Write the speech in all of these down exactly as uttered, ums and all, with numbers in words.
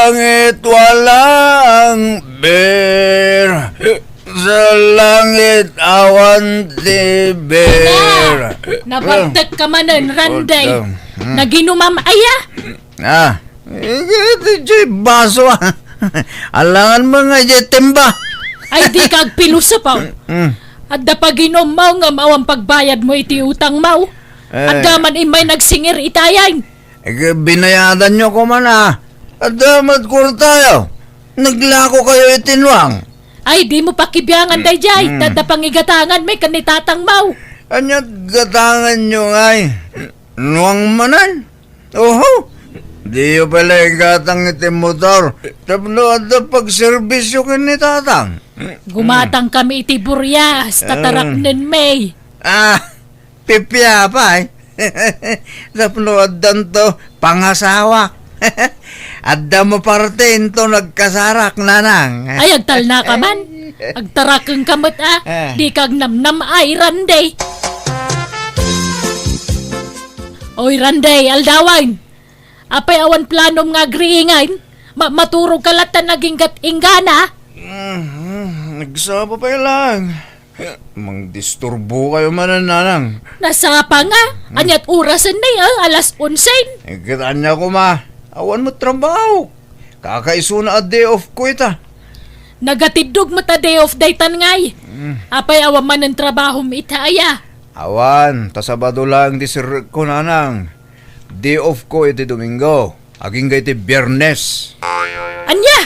langit walang beer. Sa langit awan ti beer. Na, nabartekka manen, Randay. Putang. Hmm. Naginumam aya? Ah, iti baso, ah. Alangan mo nga iti timba. Ay, di ka agpilosopaw. Mm. Adda paginummaw nga awan pagbayad mo iti utang mo. Eh. Adda man immay nagsingir itayan. Eh, binayadan nyo ko man, ah. Adda met kurtayo. Naglako kayo iti nuang. Ay, di mo pakibiangan, mm, dayjay. Mm. Tadda pangigatangan mi ken ni tatang mo. Anya gatangan nyo ngay? Nuang manen? Oho! Diyo pala igatang iti motor tapno adda pagserbisyo ken ni tatang. Gumatang kami iti burias, tataraknen mi. Ah, pipia pay. Tapno addanto pangasawa. Adda mo parte into nagkasarak, nanang. Ay, agtalna ka man. Agtarakeng ka met, ah. Ah. Di ka agnamnam ay, Randy. Oy, Randy, aldawan. Apay awan planom nga agriingan? Ma-, maturog ka latta naginggat-inggana? Mm, nagsapa pay lang. Mangdisturbo kayo manen, nanang. Nasapa nga? Hmm. Aniat orasen na, eh, alas onse. Eh, ket ania koma, awan met trabaho. Kakaisuna a day off ko ita. Nagatiddog met a day off daytan ngay. Hmm. Apay awan manen trabahom ita aya? Awan, ta Sabado lang ti sirrek ko, nanang. Day off ko iti Domingo, agingga iti Biyernes. Ania?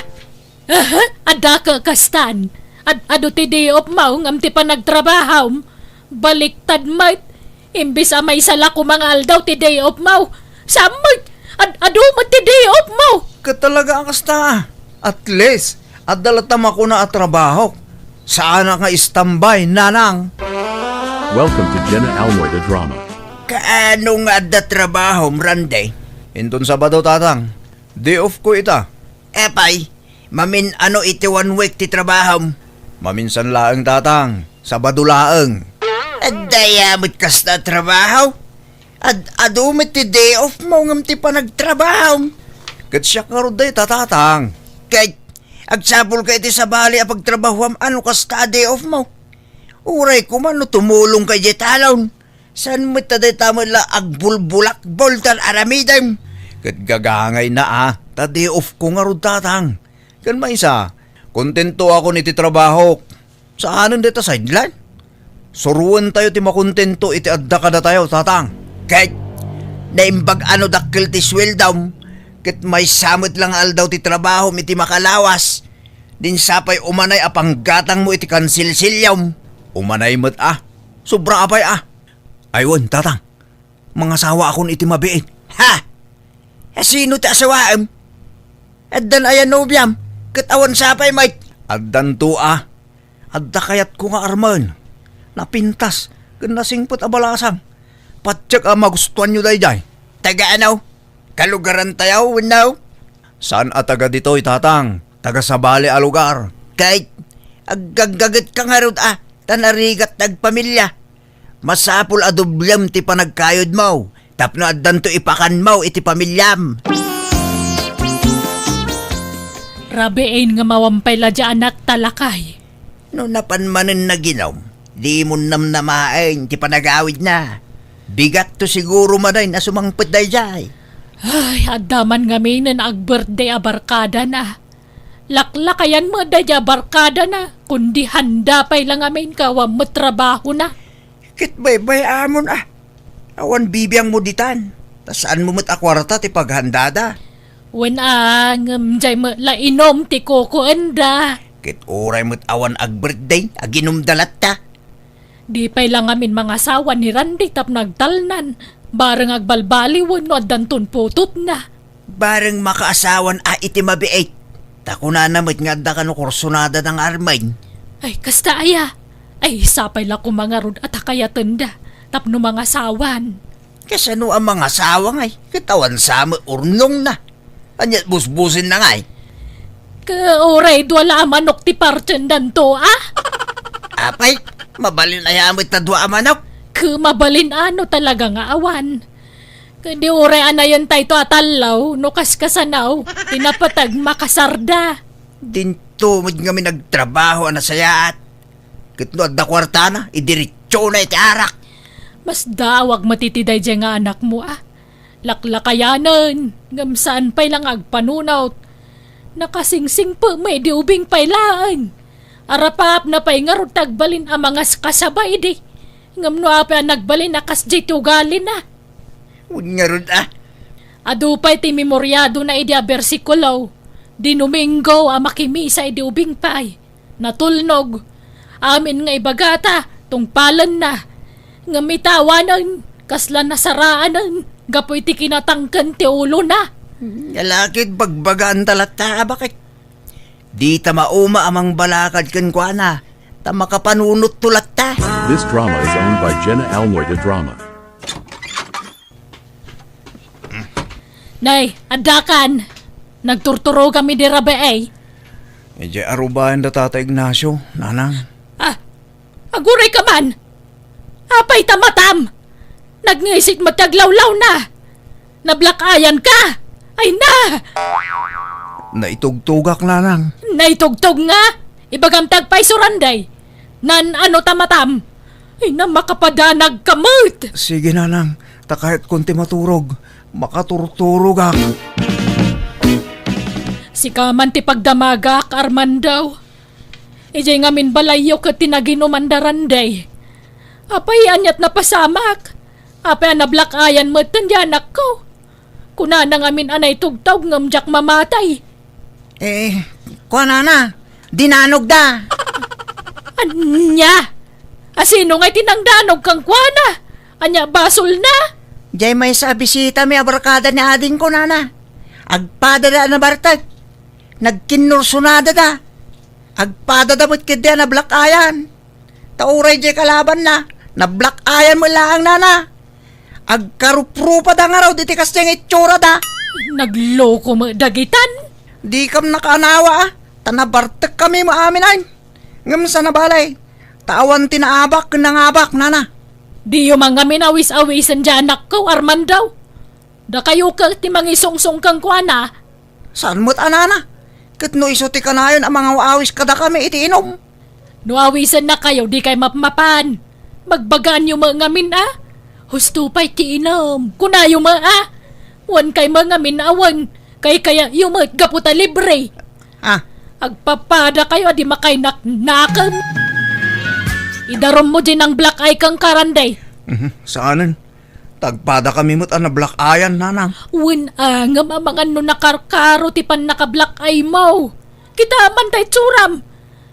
Aha, adda ka kastan. Ad-, adu ti day off mo ngem ti panagtrabahom. Baliktad met. Imbes a maysa la koma nga aldaw ti day off mo, saan met? Ad-, adu met ti day off mo. Ket talaga a kasta. At least, adda latta makuna a trabaho. Saanak nga istambay, nanang. Welcome to Jenna Almoy the Drama. Kaano nga adda trabahom, Randy? Inton Sabado, tatang. Day off ko ita. Apay, mamin-ano iti one week ti trabahom? Maminsan laeng, tatang. Sabado laeng. Adda aya met kasta a trabaho? Ad-, adu met ti day off mo ngem ti panagtrabahom. Ket siak ngarud dayta, tatang. Ket agsapulka iti sabali a pagtrabahoam a no kasta a day off mo. Uray koma no tumulongka idiay talon. Saan met ta dayta met la agbulbulakbol tan aramidem? Ket gagangayna a, ta day off ko ngarud, tatang. Ken maysa, kontentoakon iti trabahok. Saanen dayta sideline. Suroentayo ti makontento iti adda kadatayo, tatang. Ket naimbag a no dakkel ti sueldom, ket maysa met la nga aldaw ti trabahom iti makalawas, din sapay umanay a panggatangmo iti kansilsiliom. Umanay met a. Sobra apay a. Ay wen, tatang. Mangasawaakon iti mabiit. Ha? Sino ti asawaem? Addan aya nobiam? Ket awan sapay met? Addanto a. Adda kayatko nga armen. Napintas ken nasingpet a balasang. Patiek a magustuanyo daydiay. Taga ano? Kalugarantayo wenno? Saan a taga ditoy, tatang. Taga sabali a lugar. Ket aggaggagetka ngarud a, ta narigat ti agpamilia. Masapul a dublem ti panagkayodmo tapno addanto ipakanmo iti pamiliam. Rabiin nga mawampay la di anak ta lakay. No napan manen naginom, dimon namnamaen ti panagawidna. Bigatto siguro manen a sumangpet daydiay. Ay, adda man ngaminen agbirthday a barkadana. Laklakayan met daydiay a barkadana, kundi handa pay la ngamin ket awan met trabahona. Ket baybay-amon a, awan bibiangmo ditan, ta saanmo met a kuarta ti paghandada. Wen a, ngem diay met la inom ti kukuenda. Ket uray met awan agbirthday, aginumda latta. Di pay la ngamin mangasawa ni Randy tapno agtalnan. Bareng agbalbaliwen no addanton putotna. Bareng makaasawan a iti mabiit. Ta kunana met nga adda kano kursunada nga armen. Ay, kasta aya? Ay, sapay la koma ngarud a ta kayatenda tapno mangasawan. Kasano a mangasawa ngay? Ket awan sa met urnongna. Ania't busbusenna ngay? Ket uray dua la a manok ti partendanto, a? Apay, mabalin aya met ta dua a manok? Ket mabalin a no talaga nga awan. Ket di uray anayentayto a tallo, no kaskasano, ti napateg makasarda. Dinto met ngamin agtrabaho a nasayaat. Ket no adda kuartana, idiretsona iti arak. Masdaawak met iti daydiay nga anakmo, a. Laklakayanen, ngem saan pay la nga agpanunot. Nakasingsingpet met idi ubing pay laeng. Arapaapna pay ngarud ti agbalin a mangaskasaba idi. Ngem no apay a nagbalin a kasdiay ti ugalina. Wen ngarud, a. Adu pay ti memoriadona idi a bersikulo, di Domingo a makimisa idi ubing pay. Natulnog. Amin nga ibagata, tungpalenna. Ngem ita awanen, kasla nasaraanen, gapu iti kinatangken ti ulona. Ala ket bagbagaanta latta, a baket. Dita mauma a mangbalakad kenkuana, ta makapanunotto latta. This drama is owned by Jenna Almoy de Drama. Nay, addakan. Nagturturogam idi rabii. Idiay arubayan da Tata Ignacio, nanang. Ah, aguray ka man! Apay ta matam? Nagngisit met ti aglawlawna. Nablack-eyan ka. Ay na! Naitugtogak, nanang. Naitugtog nga? Ibagam ti agpayso, Randay. Nan-ano ta matam? Ay na, makapadanag ka met! Sige, nanang. Ta kayatkon ti maturog. Makaturturogak. Sika man ti pagdamagak, Armando. Idiay ngamin balayyo ket ti naginumanda, Randay. Apay, aniat napasamak? Apay a nablack-eyan metten ti anakko? Kunana ngamin a naitugtog ngem diak mamatay. Eh, kuanana, dinanogda. Ania? A sino ngay ti nangdanog kenkuana? Ania basolna? Diay maysa a bisitami a barkada ni adingko, nana. Agpadada a nabartek. Nagkinnursonadada. Agpadada met ketdi a nablack-eyan. Ta uray diay kalabanna, nablack-eyan met laeng, nana. Agkaruprupada ngarud iti kasdiay nga itsurada. Nagloko met dagitan. Dikam nakaanawa, a, ta nabartekkami met amin, ay. Ngem saan a balay, ta awan ti naabak ken nangabak, nana. Diyo man ngamin awis-awisen diay anakko, Armando. Dakayo ket ti mangisungsong kenkuana. Saan met a, nana? Ket no isu ti kanayon a mangaw-awis kadakami iti inum? No awisennakayo, dikay mapmapan. Magbagaanyo met ngamin, a? Husto pay ti inum. Kunayo met, a? Wen kay met ngamin a wen. Kaykayatyo met gapu ta libre. Ah. Agpapadakayo a di makainaknakem. Idarummo diay nang-black-eye kenka, Randay. Mhm, saanen. Ta agpadakami met a nablack-eyan, nanang. Wen, a, ngem amangan no nakarkaro ti pannaka-black-eye mo. Kitaem man ta itsuram.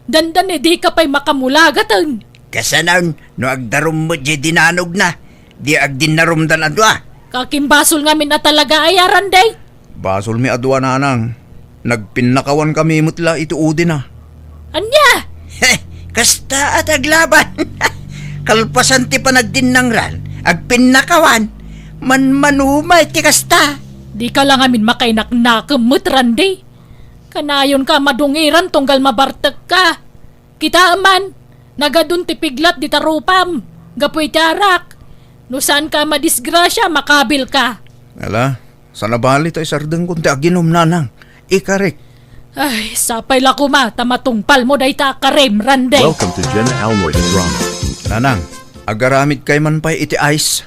Dandani dika pay makamulagaten. Kasanon, no agdarum met diay dinanogna, di agdinnarumdan a dua. Kakimbasol ngamin a talaga aya, Randay? Basolmi a dua, nanang. Nagpinnakawankami met la iti udina. Ania? He, kasta a ti aglaban. Kalpasan ti panagdinnangran, agpinnakawan. Manmanumay ti kasta. Dika la ngamin makainaknakem met, Randy. Kanayonka a madungiran tunggal mabartekka. Kitaem man, nagadun ti piglat dita rupam, gapu iti arak. No saanka a madisgrasia, makabilka. Ala, saan a bali ta isardengkon ti aginum, nanang. Ikarik. Ay, sapay la koma ta matungpalmo dayta a karim, Randy. Welcome to Jenna Almoy Drama. Nanang, agaramidkay man pay iti ice?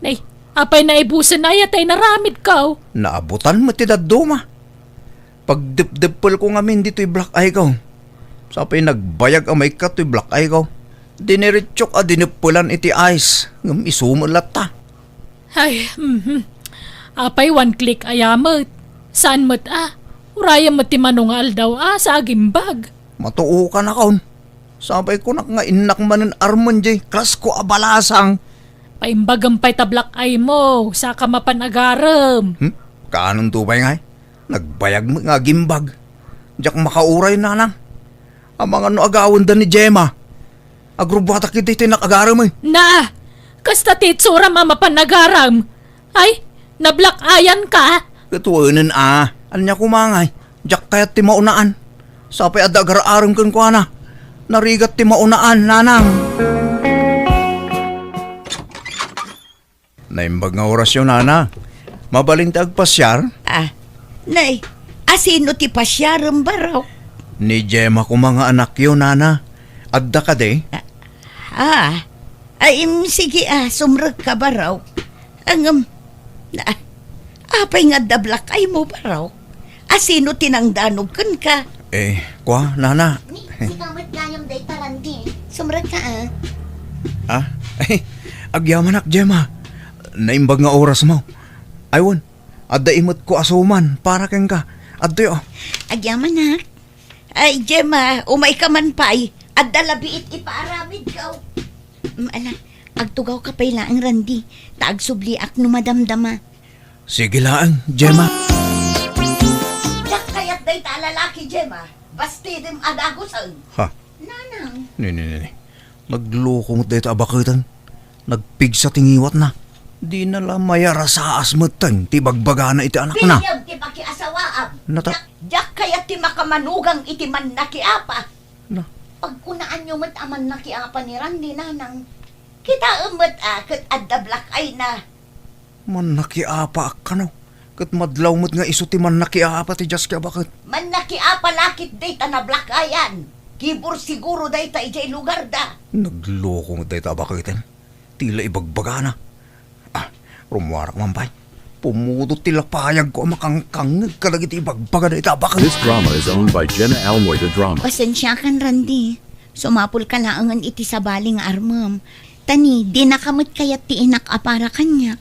Nay, apay naibusen aya tay naramidko? Naabutan met ti dadduma. Pagdepdeppelko ngamin ditoy black eye ko. Sapay nagbayag a maikkat toy black eye ko. Diniretsok a dineppelan iti ice, ngem isu met latta. Ay, mhm. Apay one click aya met? Saan met a? Urayem met ti mano nga aldaw a sa agimbag. Matuokan akon. Sapay kunak nga innak manen armen diay klasko a balasang. Paimbagem pay ta black eye mo, saka mapan agarem. Hmm? Kaanonto pay ngay? Nagbayag met nga agimbag. Diak makauray, nanang. Amangan no agawenda ni Gemma. Agrubbuatak iti, iti nakagarem, eh. Na, kasta ti itsuram a mapan agarem. Ay, nablack-eyan ka? Ket wenen a. Ania koma ngay? Diak kayat ti maunaan. Sapay adda agar-arem kenkuana. Narigat ti maunaan, nanang. Naimbag nga orasyo, nana. Mabalin ti agpasiar? Ah, nay, asino ti pasiarem, Barok? Ni Gemma koma nga anakyo, nana. Adda kadi? Ah, ah, ay, im, sige, ah, sumrekka, Barok. Ngem, ah, apay nga adda black eye mo, Barok? Asino ti nangdanog kenka? Eh, kua, nana. Ni, sika met gayam dayta, Randy. Sumrekka, ah. Ah? Ay, agyamanak, Gemma. Naimbag nga orasmo. Ay, wen, adda imetko a suman para kenka. Adtoy, oh. Agyamanak. Ay, Gemma, umayka man pay. Adda labi it ipaaramidko. Mm, ala, agtugawka pay laeng, Randy, ta agsubliak no madamdama. Sige laeng, Gemma. Diak kayat dayta a lalaki, Gemma. Bastidem a dagusen. Ha? Nanang. Ni, ni, ni, ni. Nagloko met dayta a baketen. Nagpigsa ti ngiwatna. Dina la mayarasaas metten ti ibagbagana iti anakna. Biag ti pakiasawaam. Nata- Diak, diak kayat ti makamanugang iti mannakiapa. Na. Pagkunaanyo met a mannakiapa ni Randy, nanang. Kitaem met a ket adda black eye na. Mannakiapaak kano. Ket madlaw met nga isu ti mannakiapa ti Dios ket abaket. Mannakiapa la ketdi ta nablack-eyan. Kibor siguro dayta idiay lugarda. Nagloko met dayta a baketen. Ti la ibagbagana. Ah, rummuarak man pay. Pumudot ti lapayagko a makangkangngeg kadagiti ibagbaga dayta a baketen. This drama is owned by Jenna Almoy the Drama. Pasensiakan, Randy. Sumapulka laengen iti sabali nga armem. Ta ni, dinaka met kayat ti inak a para kaniak.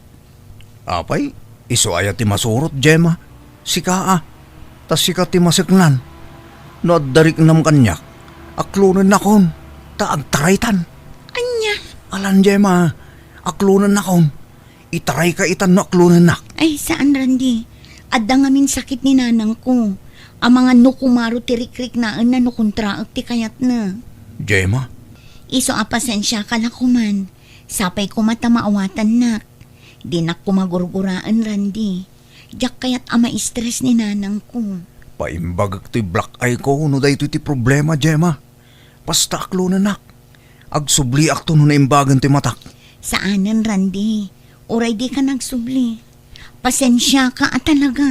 Apay, isu aya ti masurot, Gemma? Sika a, ta sika ti maseknan. No adda riknam kaniak, aklonennakon, ta agtaraytan. Ania? Alan, Gemma, aklonennakon. Itarayka itan no aklonennak. Ay, saan, Randy. Adda ngamin sakit ni nanangko. Amangan no kumaro ti rikriknaenna no kontraek ti kayatna. Gemma? Isu a pasensiaka la koman. Sapay koma ta maawatannak. Dinak koma gurguraen, Randy. Diak kayat a ma-stress ni nanangko. Paimbagek toy black eye ko no daytoy ti problema, Gemma. Basta aklonennak. Agsubliakto no naimbagen ti matak. Saanen, Randy. Uray dika nagsubli. Pasensiaka a talaga.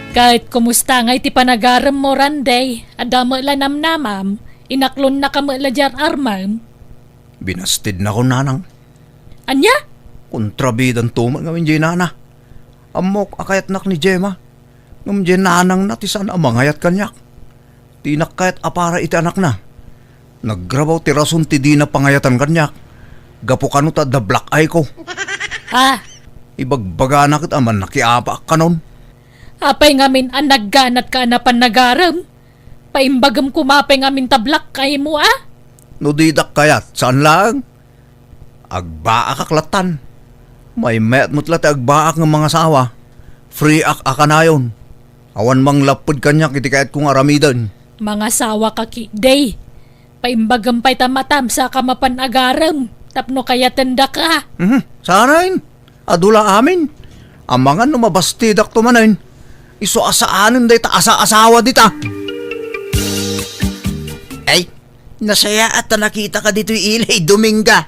Ket kumusta ngay ti panagaremmo, Randy? Adda met la namnamam? Inaklonnaka met la diay armem? Binastidnakon, nanang. Ania? Kontrabidanto met ngamin diay nana. Ammok a kayatnak ni Gemma. Ngem diay nanangna ti saan a mangayat kaniak. Dinak kayat a para iti anakna. Nagrabaw ti rason ti dina pangayatan kaniak. Gapu kano ta adda black eye ko. Ah. Ibagbagana ket a mannakiapaak kanon. Apay ngamin a nagganatka a napan nagarem? Paimbagem koma pay ngamin ta black eye mo, a? No didak kayat, saan laeng? Agbaakak lattan. Maymayat met la ti agbaak nga mangasawa. Free-ak a kanayon. Awan manglapped kaniak iti kayatko nga aramiden. Mangasawaka ketdi. Paimbagem pay ta matam saka mapan agarem tapno kayatendaka. Mhm. Saanen? Adu la amin. Amangan no mabastidakto manen. Isu a saanen dayta asa-asawa dita. Ay, nasayaat ta nakitaka ditoy ilay, Dominga.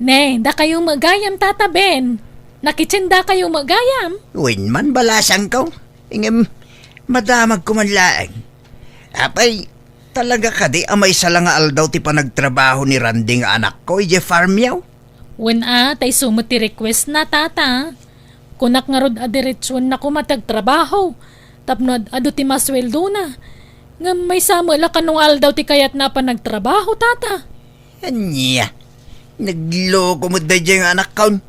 Ne, dakayo met gayam, Tata Ben. Nakitendakayo met gayam? Wen man, balasangko. Ngem, madamagko man laeng. Apay, talaga kadi a maysa la nga aldaw ti panagtrabaho ni Randy nga anakko idiay farmyo? Wen a, ta isu met ti request na, Tata. Kunak ngarud a diretsuenna koma ti agtrabaho, tapno ad-adu ti masueldona. Ngem maysa met la kano nga aldaw ti kayatna a panagtrabaho, Tata. Ania? Nagloko met daydiay nga anakkon.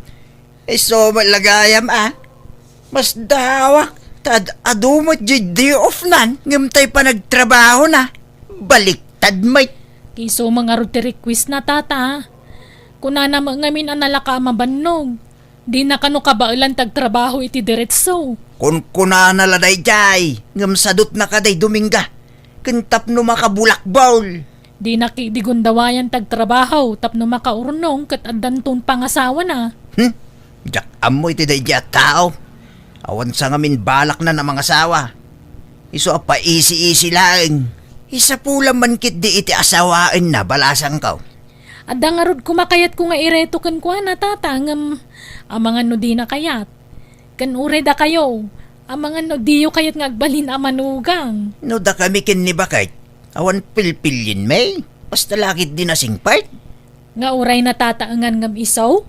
Isu met la gayam a. Masdaawak ta ad-adu met diay day off nan ngem tay panagtrabahona. Baliktad met. Isu met ngarud ti request na, Tata. Kunana met ngamin a nalaka a mabannog. Dina kano kabaelan ti agtrabaho iti diretso. Kunkunana la daydiay, ngem sadutna kadi, Dominga. Ken tapno makabulakbol. Dina ketdi gundawayan ti agtrabaho tapno makaurnong ket addanton pangasawana. Hmm? Diak ammo iti daydiay a tao. Awan sa ngamin balaknan a mangasawa. Isu a paisi-isi laeng. Isapulam man ketdi iti asawaenna, balasangko. Adda ngarud koma kayatko nga ireto kenkuana, tata, ngem amangan no dina kayat. Ken uray dakayo, amangan no diyo kayat nga agbalin a manugang. No dakami ken ni baket, awan pilpilienmi. Basta la ketdi nasingpet. Nga uray natataengan ngem isu,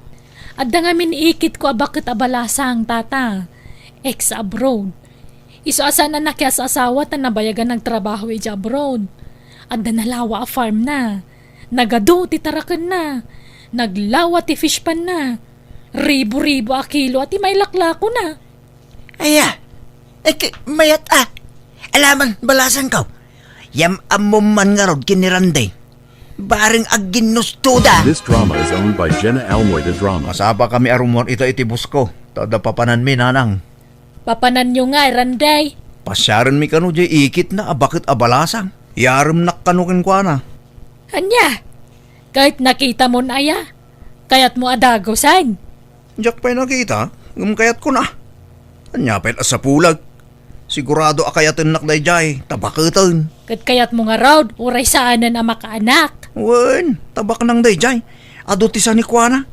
adda ngamin ikitko a baket a balasang, tata. Ex-abroad. Isu a saan a nakias-asawa ta nabayagan nagtrabaho idiay abroad. Adda nalawa a farm na. Nagadu ti tarakenna. Naglawa ti fish pond na. Ribu-ribu a kilo a ti mailaklako na. Aya, ket mayat a. Alaman, balasangko. Yam-ammom man ngarud ken ni Randy. Bareng agginnustoda. This drama is owned by Jenna Almoy de Drama. Masapakami a rummuar ita iti boss ko, ta adda papananmi, nanang. Papananyo ngay, Randy? Pasiarenmi kano diay ikitna a baket a balasang. Iyaremnak kano kenkuana. Ania? Ket nakitamon aya? Kayatmo a dagusen? Diak pay nakita, ngem kayatko na. Ania pay a sapulek? Sigurado a kayatennak daydiay, ta baketen. Ket kayatmo ngarud, uray saanen a makaanak? Wen, ta baknang daydiay. Adu ti sanikuana.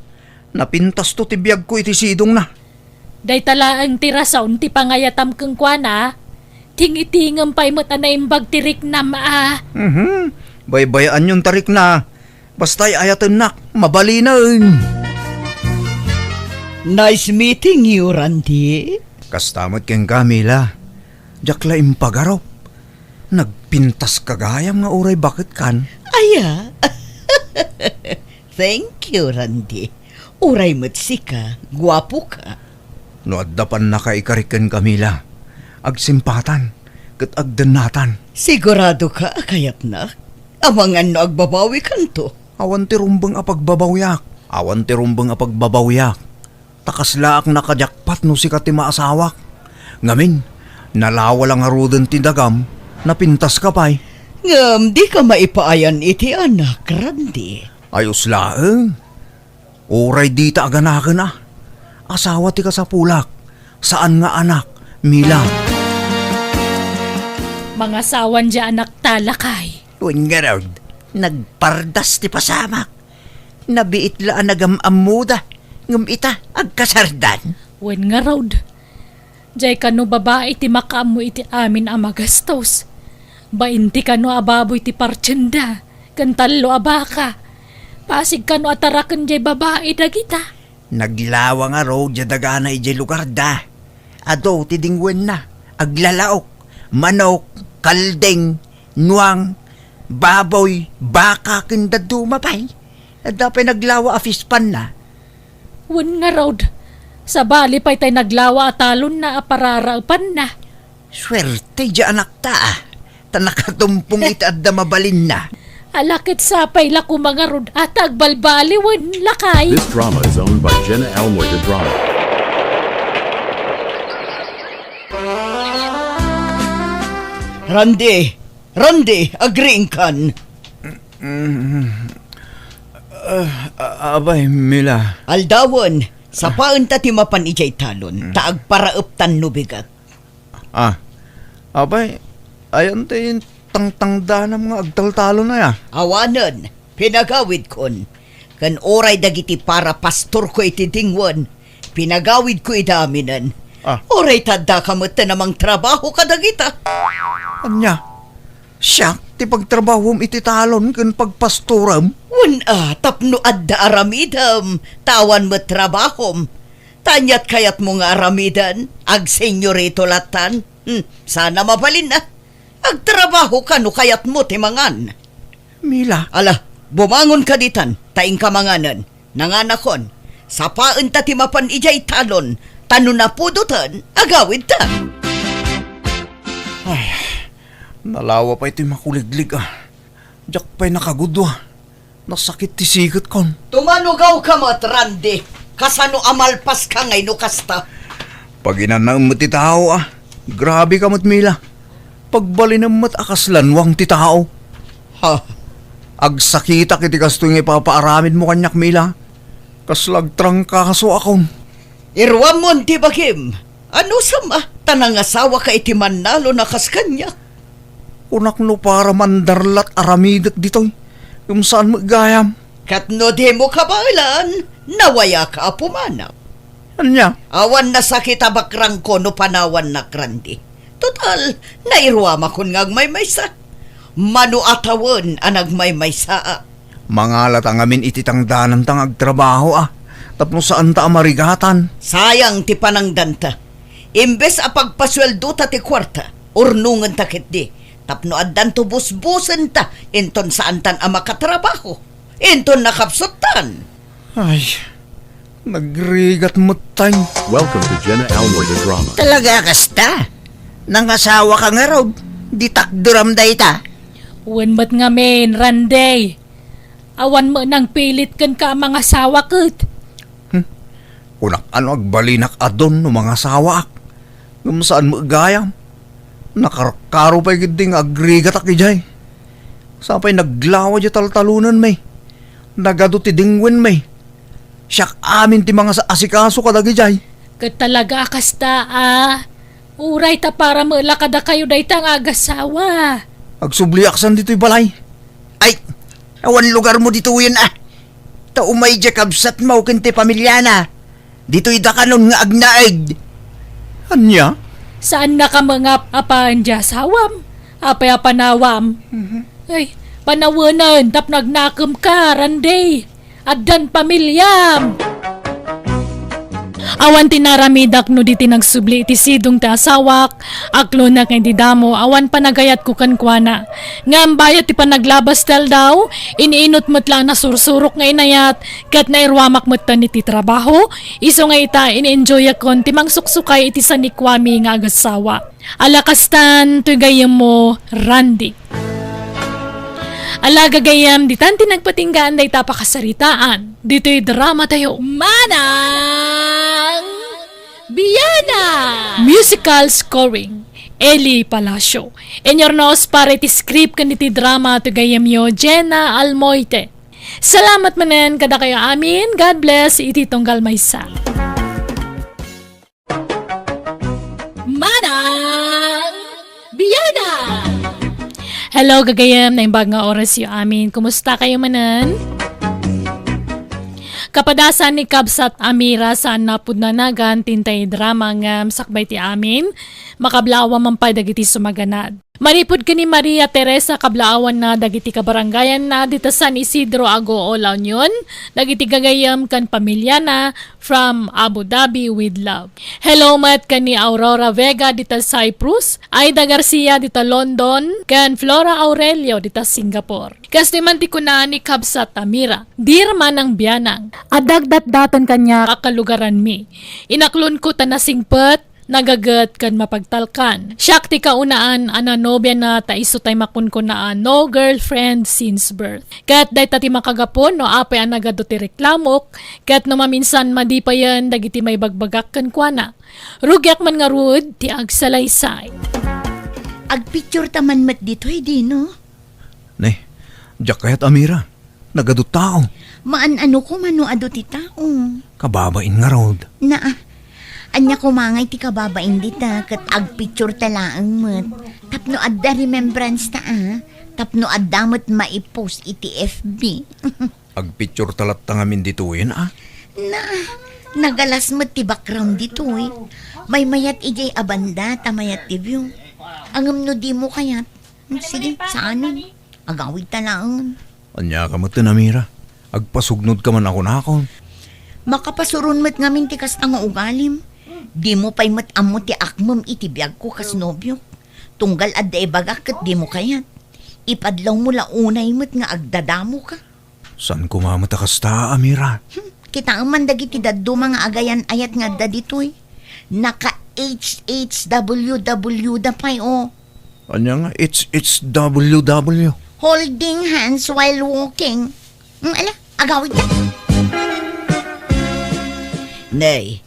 Napintasto ti biagko iti sidongna. Dayta laeng ti rason ti pangayatam kenkuana. Tingitingem pay met a naimbag ti riknam a. Mhm. Baybayaanyon ta rikna. Basta ay-ayatennak, mabalinen. Nice meeting you, Randy. Kasta met kenka, Mila. Diak la impagarup. Nagpintaska gayam nga uray baketkan. Aya? Thank you, Randy. Uray met sika, guapoka. No adda pannakaikarik kenka, Mila, agsimpatan ket agdennatan. Siguradoka a kayatnak? Amangan no agbabawikanto? Awan ti rumbeng a pagbabawiak. Awan ti rumbeng a pagbabawiak. Ta kaslaak nakajakpat no sika ti maasawak. Ngamin, nalawa la ngaruden ti dagam, napintaska pay. Ngem dika maipaayan iti anak, Randy. Ayos laeng. Uray dita aganaken a. Asawa ti kasapulak, saan nga anak, Mila. Mangasawan diay anakta, lakay. Wen ngarud, nagpardas ti pasamak. Nabiit la a nagam-ammoda, ngem ita, agkasardan. Wen ngarud, diay kano babai ti makaammo iti amin a magastos. Bain ti kano a baboy ti partienda, ken tallo a baka. Pasig kano a taraken diay babai dagita. Naglawa ngarud diay dagana idiay lugarda. Adu ti dingwenna, aglalaok, manok, kalding, nuang, baboy, baka, ken dadduma pay. Adda pay naglawa a fish pond na. Wen ngarud, sabali pay tay naglawa a talonna a pararaepanna. Suerte diay anakta, a. Ta nakatumpong iti adda mabalinna. Ala ket sapay la koma ngarud a ta agbalbaliwen, lakay. This drama is owned by Jenna Almoy de Drama. Randy! Randy! Agriingkan! Mm, ah, a-, abay, Mila. Aldawen, sapaenta ti mapan idiay talon, ta agparaeptan no bigat. Ah, apay, ayan ti tangtangdanam nga agtaltalon aya? Awanen, pinagawidkon. Ken uray dagiti para pastorko iti dingwen, pinagawidko ida aminen. Ah. Uray ta addaka met ti namangtrabaho kadagita. Ania? Siak ti pagtrabahom iti talon ken pagpastorem? Wen a, tapno adda aramidem, ta awan met trabahom. Ta aniat kayatmo nga aramiden? Agsenyorito latan? Hmm, sana mabalinna. Agtrabaho ka no kayatmo ti mangan. Mila. Ala, bumangon ka ditan, ta inka manganen. Nanganakon, sapaenta ti mapan idiay talon, ta no napudoten, agawidta. Ay, nalawa pay ti makuliglig, a. Diak pay nakagudua. Nasakit ti siketkon. Tumanugaw ka met, Randy. Kasano a malpas ka ngay no kasta? Paginanaem met ti tao, a. Grabe ka met, Mila. Pagbalinem met a kasla nuang ti tao. Ha? Agsakitak iti kastoy nga ipapaaramidmo kaniak, Mila. Kasla agtrangkaso akon. Iruammon ti bagim. Anusam a, ta nangasawaka iti mannalon a kas kaniak. Kunak no para mandarlat aramidek ditoy, ngem saan met gayam. Ket no dimo kabaelan, nawayaka a pumanaw. Ania? Awan nasakit a bakrangko no panawannak, Randy. Total, nairuamakon nga agmaymaysa. Mano a tawen a nagmaymaysa a. Mangalata ngamin iti tangdananta nga agtrabaho a, tapno saanta a marigatan. Sayang ti panangdanta. Imbes a pagpasueldota ti kuarta, urnongenta ketdi, tapno addanto busbusenta, inton saantan a makatrabaho, inton nakapsuttan. Ay, nagrigat metten. Welcome to Jenna Almoy the Drama. Talaga kasta? Nangasawaka ngarud, di takderam dayta? Wen met ngamin, Randy. Awan met nangpilit kenka a mangasawa ket. Hmm. Kunak ano agbalinak a don no mangasawaak. Ngem saan met gayam. Nakarkaro pay ketdi nga agrigatak idiay. Sapay naglawa diay taltalonenmi. Nagadu ti dingwenmi. Siak amin ti mangaasikaso kadagidiay. Ket talaga a kasta a. Uray ta para met la kadakayo dayta nga agasawa. Agsubliak san ditoy balay. Ay, awan lugarmo ditoyen a. Ta umay diay kabsatmo ken ti pamiliana. Ditoy dakanon nga agnaed. Ania? Saannaka met nga apaen diay asawam? Apay a panawam? Mhm. Ay, panawenen tapno agnakemka, Randy. Addan pamiliam! Awan ti naramidak no di ti nagsubli iti sidong ti asawak, aklonak nga iti damo, awan panagayatko kenkuana. Ngem bayat ti panaglabas ti aldaw, iniinut met la a nasursurok nga inayat, ket nairuamak metten iti trabaho, isu nga ita, in-enjoyakon ti mangsuksukay iti sanikuami nga agasawa. Ala kastan, toy gayyemmo, Randy. Ala gagayyem, ditan ti nagpatinggaan dayta a pakasaritaan. Ditoy drama tayo. Manang Biana! Musical scoring, Eli Palacio. Inyornos para iti script ken iti drama, toy gayyemyo, Jenna Almoite. Salamat manen kadakayo amin. God bless iti tunggal maysa. Manang Biana! Hello, gagayyem, naimbag nga orasyo amin. Kumusta kayo manen? Kapadasan ni Kabsat Amira saan napudno a nagan ti intay drama ngem sakbay ti amin, makablaawan man pay dagiti sumaganad. Manipud ken ni Maria Teresa, kablaawanna dagiti kabarangayanna dita San Isidro Agoo, La Union, dagiti gagayyem ken pamiliana, from Abu Dhabi with love. Hello met ken ni Aurora Vega dita Cyprus, Aida Garcia dita London, ken Flora Aurelio dita Singapore. Kastoy man ti kuna ni Kabsat Amira, Dear Manang Bianang, adda agdatdaton kaniak a kalugaranmi. Inaklonko ta nasingpet, nagaget ken mapagtalkan. Siak ti kaunaan a nanobiana ta isu tay makunkuna a no girlfriend since birth. Ket dayta ti makagapu no apay a nagadu ti reklamok, ket no maminsan madipayen dagiti maibagbagak kenkuana. Rugiak man ngarud ti agsalaysay. Agpicture ta man met ditoy, Dino? Ne, diak kayat a Mira. Nagadu tao. Maan-ano koma no adu ti tao. Kababain ngarud. Naa. Ania koma ngay ti kababain dita ket agpicture ta laeng met. Tapno adda remembrance ta a. Tapno adda met maipost iti F B. Agpicture ta latta ngamin ditoyen a. Na, nagalas met ti background ditoy. Maymayat idiay a banda ta mayat ti view. Ngem no dimo kayat, hmm, sige, saanen. Agawid ta laeng. Ania ka met, Amira? Agpasugnod ka man a kunakon. Makapasuron met ngamin ti kasta nga ugalim. Dimo pay met ammo ti akmem iti biagko kas nobiok. Tunggal adda ibagak ket dimo kayat. Ipadlawmo la unay met nga agdadamoka. Saan koma met a kasta, Amira? Hmm, kitaem man dagiti dadduma nga agayan-ayat nga adda ditoy. Naka H H W W da pay, o. Ania nga H H W W? Holding hands while walking. Hmm, ala, agawid ka. Nay,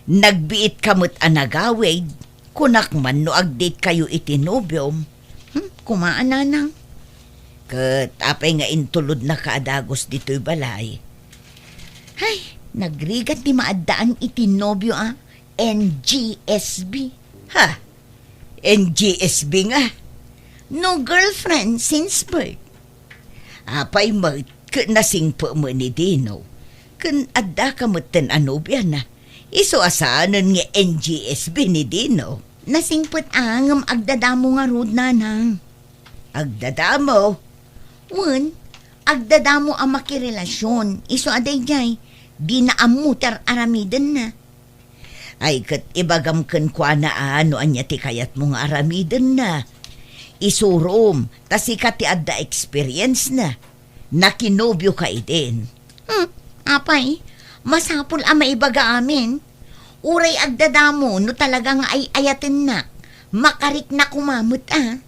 nagbiit ka met a nagawid. Kunak man no ag-date kayo iti nobiom. Hmm, kumaa, nanang. Ket apay nga intulodnaka a dagus ditoy balay? Hay, nagrigat ti maaddaan iti nobio a N G S B. Ha? N G S B nga? No girlfriend since birth. Apay met Ket nasingpet met ni Dino. Ken addaka metten a nobiana. Isu a saanen nga N G S B ni Dino. Nasingpet a ngem agdadamo ngarud, nanang. Agdadamo? Wen, agdadamo a makirelasion. Isu a daydiay, dina ammo ti ar-aramidenna. Ay, ket ibagam kenkuana a no ania ti kayatmo nga aramidenna. Isurom, ta sika ti adda experience na. Nakinobio ka idin. Hmm, apay, masapul a maibaga amin. Uray agdadamo no talaga nga ay-ayatennak, makarikna koma met a.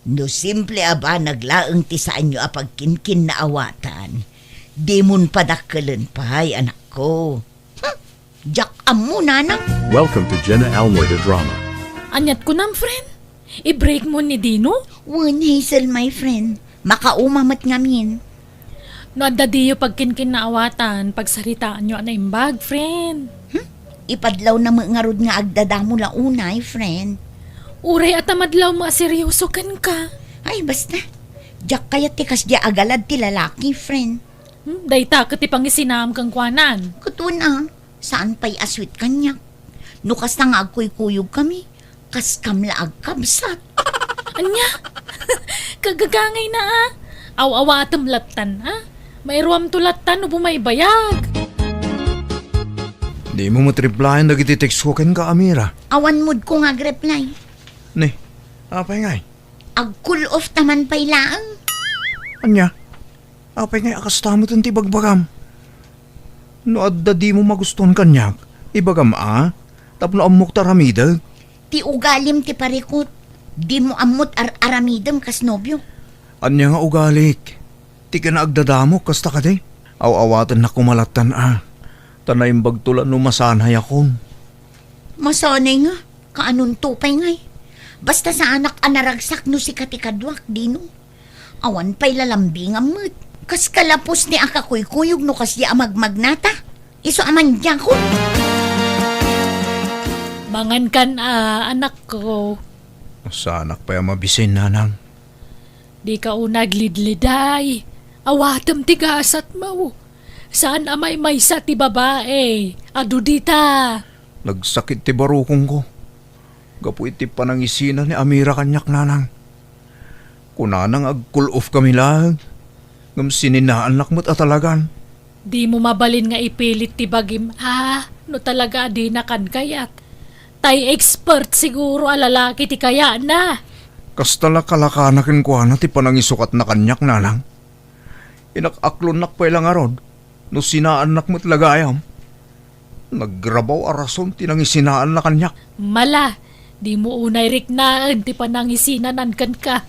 No simple a banag laeng ti saanyo a pagkinkinnaawatan, dimon padakkelen pay, anakko. Hmm, diak ammo, nanang. Welcome to Jenna Almoy the Drama. Aniat kunam, friend? I-break mo ni Dino? Wen, Hazel, my friend. Makauma met ngamin. No adda diyo pagkinkinnaawatan, pagsaritaanyo a naimbag, friend. Hmm? Ipadlaw na met ngarud nga agdadamo la unay, friend. Uray a tamadlaw mo a seryoso kenka. Ay, basta. Diak kayat ti kasdiay a galad ti lalaki, friend. Hmm? Dayta ket ti pangisinaam kenkuanan. Ket wen a, saan pay a sweet kaniak. No kasta nga agkuykuyog kami, kaskam la agkabsat. Ania? Kagagangay na a. Aw-awatem lattan a. Mairuamto lattan no bumaybayag. Dimo met replyan dagiti text ko kenka, Amira. Awan mood ko nga agreply. Ni, apay ngay? Ag-cool off ta man pay laeng. Ania? Apay ngay a kasta met ti bagbagam? No adda dimo magustuan kaniak, ibagam a, tapno ammok ta aramidek. Ti ugalim ti parikut, dimo ammot ar-aramidem kas nobio. Ania nga ugalik? Ti ken agdadamok kasta kadi? Aw-awatennak koma lattan a, ta naimbagto la no masanayakon. Masanay nga, kaanonto pay ngay? Basta saanak a naragsak no sika ti kaduak, Dino. Awan pay lalambingam met. Kas kalapos ni a kakuykuyog no kasdiay a magmagnata. Isu a mandiakon. Mangankan a, anakko. Saanak pay a mabisin, nanang. Dika unay aglidliday. Awatem ti gasatmo. Saan a maymaysa ti babai. Adu dita. Nagsakit ti barukongko gapu iti panangisina ni Amira kaniak, nanang. Kunana nga ag-cool off kami laeng, ngem sininaannak met a talagan. Dimo mabalin nga ipilit ti bagim a, no talaga a dina kan kayat. Tay expert siguro a lalaki ti kayatna. Kasta la kalakana kenkuana ti panangisukatna kaniak, nanang. Inak-aklonnak pay la ngarud no sinaannak met la gayam. Nagrabaw a rason ti nangisinaanna kaniak. Mala, dimo unay riknaen ti panangisinanan kenka.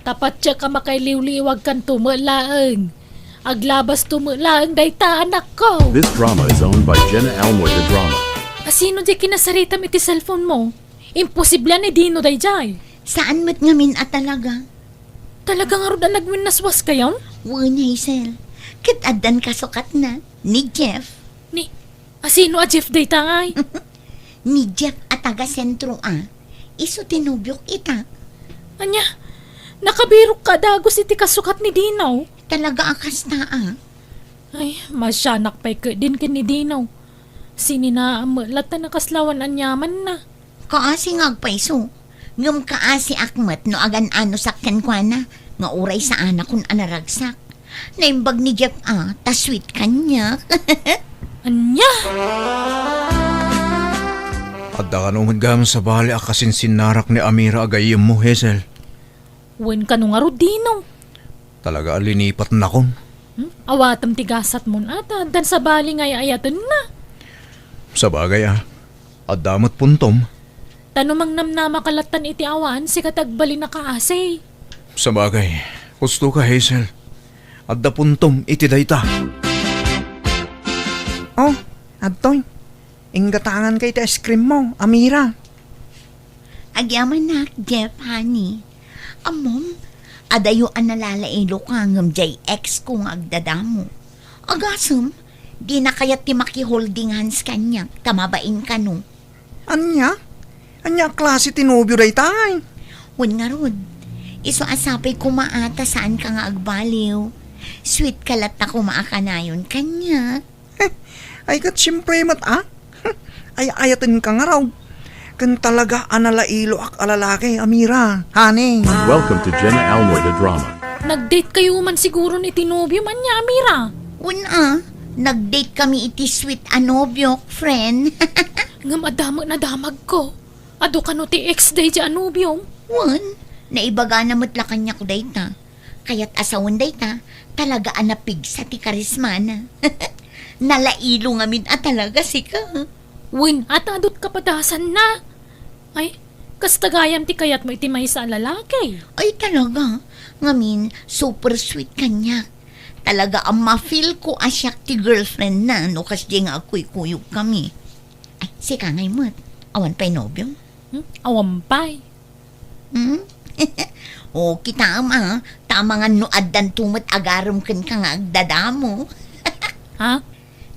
Ta patiek a makailiwliwag kanto met laeng. Aglabasto met laeng dayta, anakko. This drama is owned by Jenna Almoy the Drama. Asino di kinasaritam iti cellphone mo? Imposible a ni Dino daydiay. Saan met ngamin a talaga? Talaga ngarud a nagwinnaswaskayon? Wen, Hazel. Ket addan kasukatna, ni Jeff. Ni, asino a Jeff dayta ngay? Ni Jeff a taga sentro a. Isu ti nobiok ita. Ania, nakabirok ka a dagus iti kasukat ni Dino? Talaga a kasta a. Ay, masianak pay ketdin ken ni Dino. Sininaam met latta a kaslawan aniamanna. Kaasi nga agpayso. Ngem kaasiak met no agan-anosak kenkuana nga uray saanakon a naragsak. Naimbag ni Jeff a, ta sweet kaniak. Ania? Adda kano met gayam sabali a kasinsinnarak ni Amira a gayyemmo, Hazel. Wen kano ngarud, Dino? Talaga a linipatnakon. Hmm? Awatem ti gasatmon a, ta addan sabali nga ay-ayatenna. Sabagay a, adda met puntom. Ta no mangnamnama ka lattan iti awan, sika ti agbalin a kaasi. Sabagay, husto ka, Hazel. Adda puntom iti dayta. Oh, adtoy. Inggatangan ka iti ice cream mo, Amira. Agyamanak, Jeff, honey. Ammom, adayo a nalalailo ka ngem diay ex ko nga agdadamo. Agasem, dina kayat ti makiholding hands kaniak ta mabain kano. Ania? Ania a klase ti nobio daytay? Wen ngarud, isu a sapay koma a ta saan ka nga agbaliw. Sweet ka latta koma a kanayon kaniak. Ay, ket siempre met, a? Ay-ayatenka ngarud. Ken talaga a nalailoak a lalaki, Amira, honey. Welcome to Jenna Almoy the Drama. Nag-date kayo man siguro iti nobiom ania, Amira? Wen a, nag-date kami iti sweet a nobiok, friend. Ngem adda met nadamagko. Adu kano ti ex daydiay a nobiom? Wen, naibagana met la kaniak dayta. Kayat a sawen dayta, talaga a napigsa ti karismana. Nalailo ngamin a talaga sika. Wen, ata adut kapadasanna. Ay, kasta gayam ti kayatmo iti maysa a lalaki. Ay, talaga. Ngamin, super sweet kaniak. Talaga a ma-feel ko a siak ti girlfriend na no kasdiay nga agkuykuyog kami. Ay, sika ngay met. Awan pay nobiom? Hmm? Awan pay. Hmm? O, kitaem a, ta amangan no addanto met agarem kenka nga agdadamo. Ha?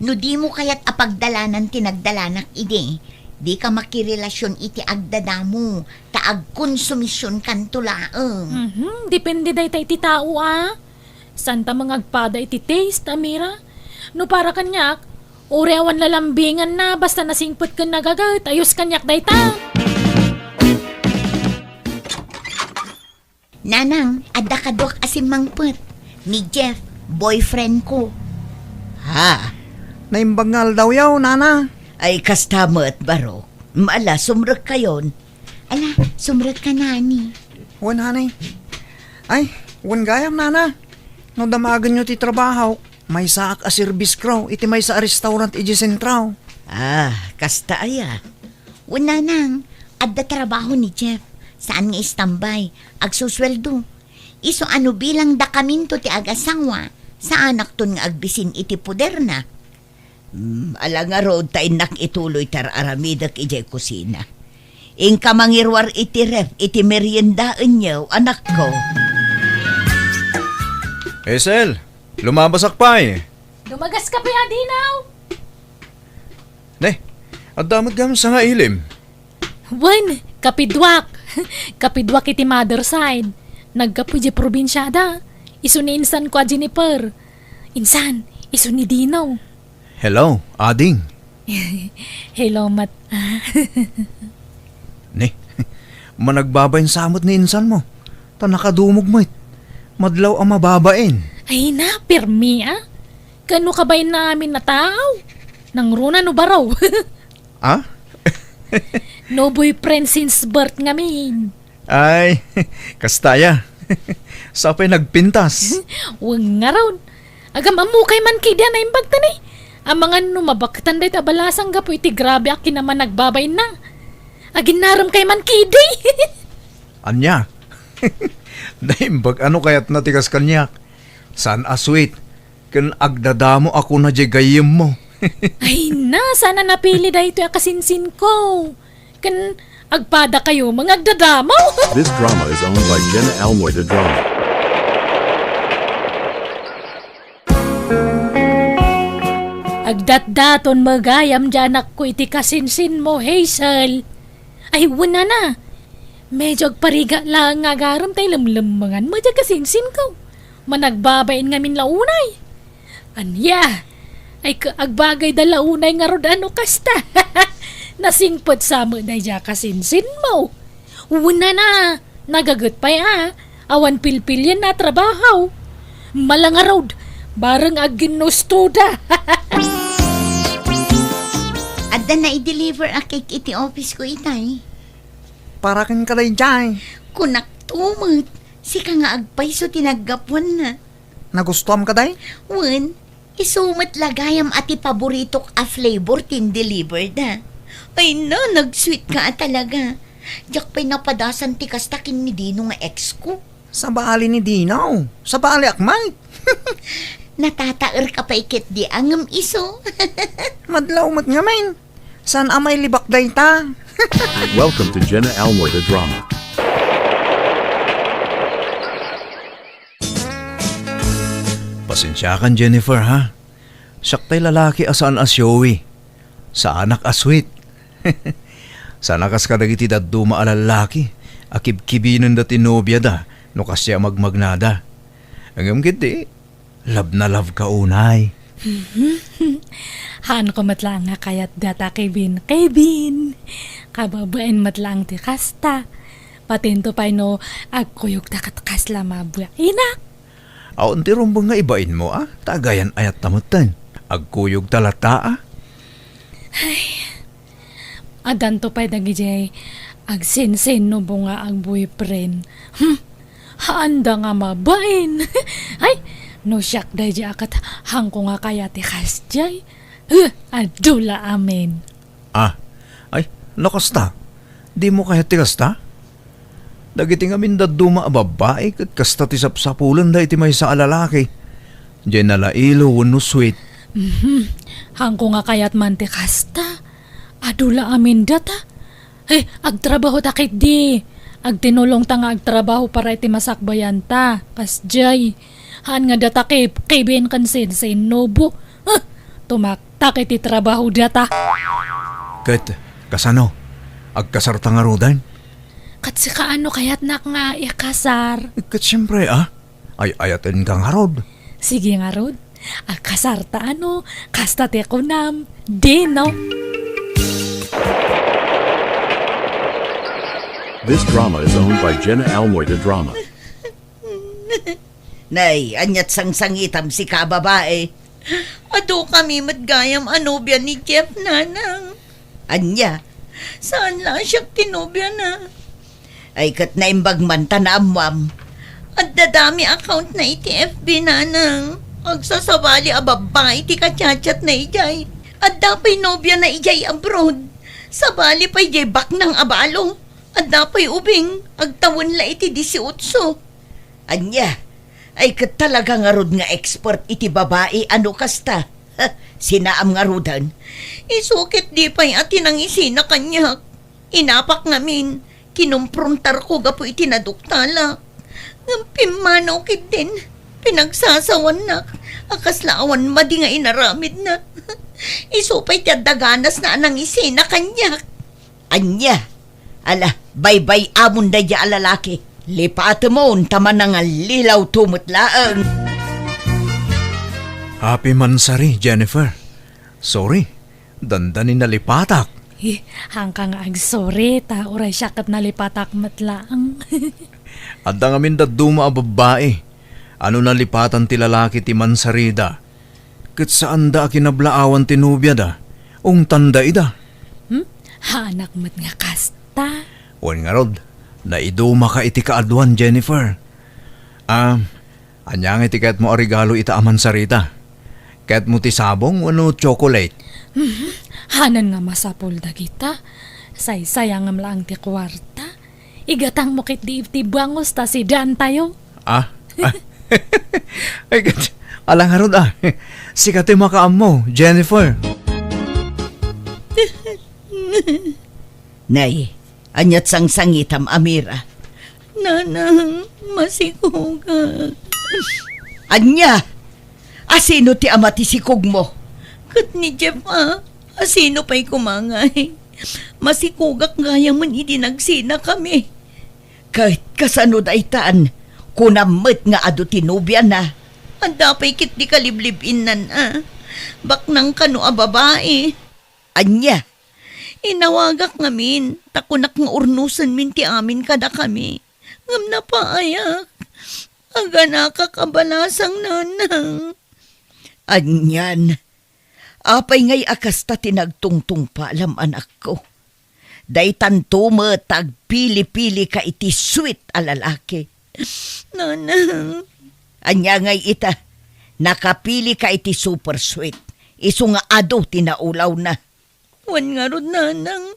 No dimo kayat a pagdalanan ti nagdalanak idi, dika makirelasion iti agdadamo, ta agkonsumisionkanto laeng. Mhm, depende dayta iti tao a. Saan ta mangagpada iti taste, Amira? No para kaniak, uray awan lalambinganna, basta nasingpet ken nagaget, ayos kaniak dayta. Nanang, adda kaduak a simmangpet. Ni Jeff, boyfriend ko. Ha? Naimbag nga aldawyo, nana? Ay, kasta met, barok. Ala, sumrekkayon. Ala, sumrekka, nani. Wen, honey. Ay, wen gayam, nana. No damagenyo ti trabaho, maysaak a service crew iti maysa a restaurant iti sentro. Ah, kasta aya? Wen, nanang, adda trabaho ni Jeff. Saan nga istambay. Agsusueldo. Isu a no bilang dakaminto ti agasawa, saanakton nga agbisin iti poderna. Hmm, ala ngarud ta innak ituloy ti ar-aramidek idiay kusina. Inka mangiruar iti ref iti meriendaenyo, anakko. Hazel, lumabasak pay. Dumagas ka pay a dinaw. Ne, adda met gayam sangailim. Wen, kapiduak. Kapiduak iti mother side. Naggapu idiay probinsiada. Isu ni insanko a Jennifer. Insan, isu ni Dino. Hello, ading. Hello, mat-, ah. Ne, managbabain sa met ni insanmo. Ta nakadumog met. Madlaw a mababain. Ay na, pirmi, ah. Kano kabain na amin a tao? Nangruna no baro. Ah? No boyfriend since birth ngamin. Ay, kasta aya. Sapay nagpintas. Wen ngarud. Agam-ammokay man kidi a naimbag ta ni. Amangan no mabaketan dayta a balasang gapu iti grabe a kinamanagbabainna. Aginnaremkay man kidi. Ania? Naimbag a no kayatna ti kas kaniak. Saan a sweet. Ken agdadamo a kuna diay gayyemmo. Ay na, saan a napili daytoy a kasinsinko. Ken agpadakayo nga agdadamo. This drama is owned by Jenna Almoy the Drama. Agdatdaton met gayam diay anakko iti kasinsinmo, Hazel. Ay, wen a. Medyo agparigat laeng nga agarem ta ilemlemmenganmo diay kasinsinko. Managbabain ngamin la unay. Ania? Ay, ka-, agbagayda la unay ngarud a no kasta. Nasingpet sa met daydiay a kasinsinmo. Wen a, nagaget pay a. Awan pilpilienna a trabaho. Mala ngarud, bareng agginnustoda. Adda nai-deliver a cake iti office ko itay. Para kenka daydiay. Kunak to met, sika nga agpayso ti naggapuanna. Nagustuam kadi? Wen, isu met la gayam a ti paboritok a flavor ti in-deliver da. Ay na, nag-sweet ka a talaga. Diak pay napadasan ti kasta ken ni Dino nga ex ko. Sabali ni Dino. Sabaliak met. Natataer ka pay ketdi a ngem isu. Madlaw met ngamin. Saan a mailibak dayta? Welcome to Jenna Almoy the Drama. Pasensiakan, Jennifer, ha? Siak tay lalaki a saan a showy. Saanak a sweet. Saan a kas kadagiti dadduma a lallaki a kibkibinenda ti nobiada no kasdiay a magmagnada. Ngem ketdi, Love na love ka unay. Haanko met laeng nga kayat data, Kevin. Kevin! Kababain met laeng ti kasta. Patinto pay no agkuyogta ket kasla mabuainak. Awan ti rumbeng nga ibainmo, a? Ta agayan-ayatta metten. Agkuyogta latta, a? Addanto pay dagidiay agsinsinnubo nga agboyfriend. Hmm, haanda nga mabain. Ay, no siak daydiay a ket haanko nga kayat ti kasdiay. Huh, adu la amin. Ah, ay, no kasta? Dimo kayat ti kasta? Dagiti ngamin dadduma a babbai ket kasta ti sapsapulenda iti maysa a lalaki. Diay nalailo wenno sweet. Mhm. Haanko nga kayat man ti kasta. Adu la amin data. Eh, agtrabaho ta ketdi. Agtinulong ta nga agtrabaho para iti masakbayan ta. Kasdiay. Haan nga data kay Kevin ken Sense Nobo. Huh! Tumaktak iti trabaho data. Ket, kasano? Agkasarta ngaruden? Ket sika ano kayatnak nga ikasar? Ket siyempre, ah. Ay-ayatenka ngarud. Sige ngarud. Agkasarta ano, kasta ti kunam. Dino? This drama is owned by Jenna Almoy de Drama. Nay, ania't sangsangitam sika, babai? Adu kami met gayam a nobia ni Jeff, nanang. Ania? Saan la a siak ti nobiana? Ay, ket naimbag man ta naammuam. Adda dami account na iti F B, nanang. Agsasabali a babbai ti kachatchat na idiay. Adda pay nobia na idiay abroad. Sabali pay diay baknang a balo. Adda pay ubing. Agtawen la iti disiotso. Ania? Ay, ket talaga ngarud nga expert iti babai a no kasta. Sinaam ngaruden. Isu ket di pay a ti nangisina kaniak. Inapak ngamin, kinumprontarko gapu iti naduktalak. Ngem pimmanaw ketdin, pinagsasawannak, a kasla awan madi nga inaramidna. Isu pay ti adda ganasna a nangisina kaniak. Ania? Ala, baybay-amon daydiay a lalaki. Lipatemon ta manangallilaw to met laeng. Happy mansari, Jennifer. Sorry, dandani nalipatak. Eh, haanka nga agsorry, ta uray siak ket nalipatak met laeng. Adda ngamin dadduma a babbai. Ano nalipatan ti lalaki ti mansarida? Ket saanda a kinablaawan ti nobiada, ungtanda ida. Hmm? Haanak met nga kasta? Wen ngarud, naidumaka iti kaaduan, Jennifer. Ah, ania ngay ti kayatmo a regalo ita a mansarita? Kayatmo ti sabong wenno chocolate? Mhm. Hanan nga masapul dagita. Saysayangem laeng ti kuarta. Igatangmo ketdi iti bangus ta sidaantayo. Ah? Ay, ket, ala ngarud, ah. Sika ti makaammo, Jennifer. Nay, ania't sangsangitam, Amira? Nanang, masikugak. Ania? Asino ti ama ti sikugmo? Ket ni Jeff, a. Asino pay koma ngay? Masikugak gayamen idi nagsinakami. Ket kasano daytan? Kunam met nga adu ti nobiana. Adda pay ketdi kaliblib-innan a. Baknang kano a babai. Ania? Inawagak ngamin, ta kunak nga urnosenmin ti amin kadakami. Ngem napaayak. Aganakak a balasang, nanang. Anian? Apay ngay a kasta ti nagtungtungpalam, anakko? Daytanto met ta agpili-pilika iti sweet a lalaki. Nanang. Ania ngay ita? Nakapilika iti super sweet. Isu nga adu ti naulawna. Wen ngarud, nanang.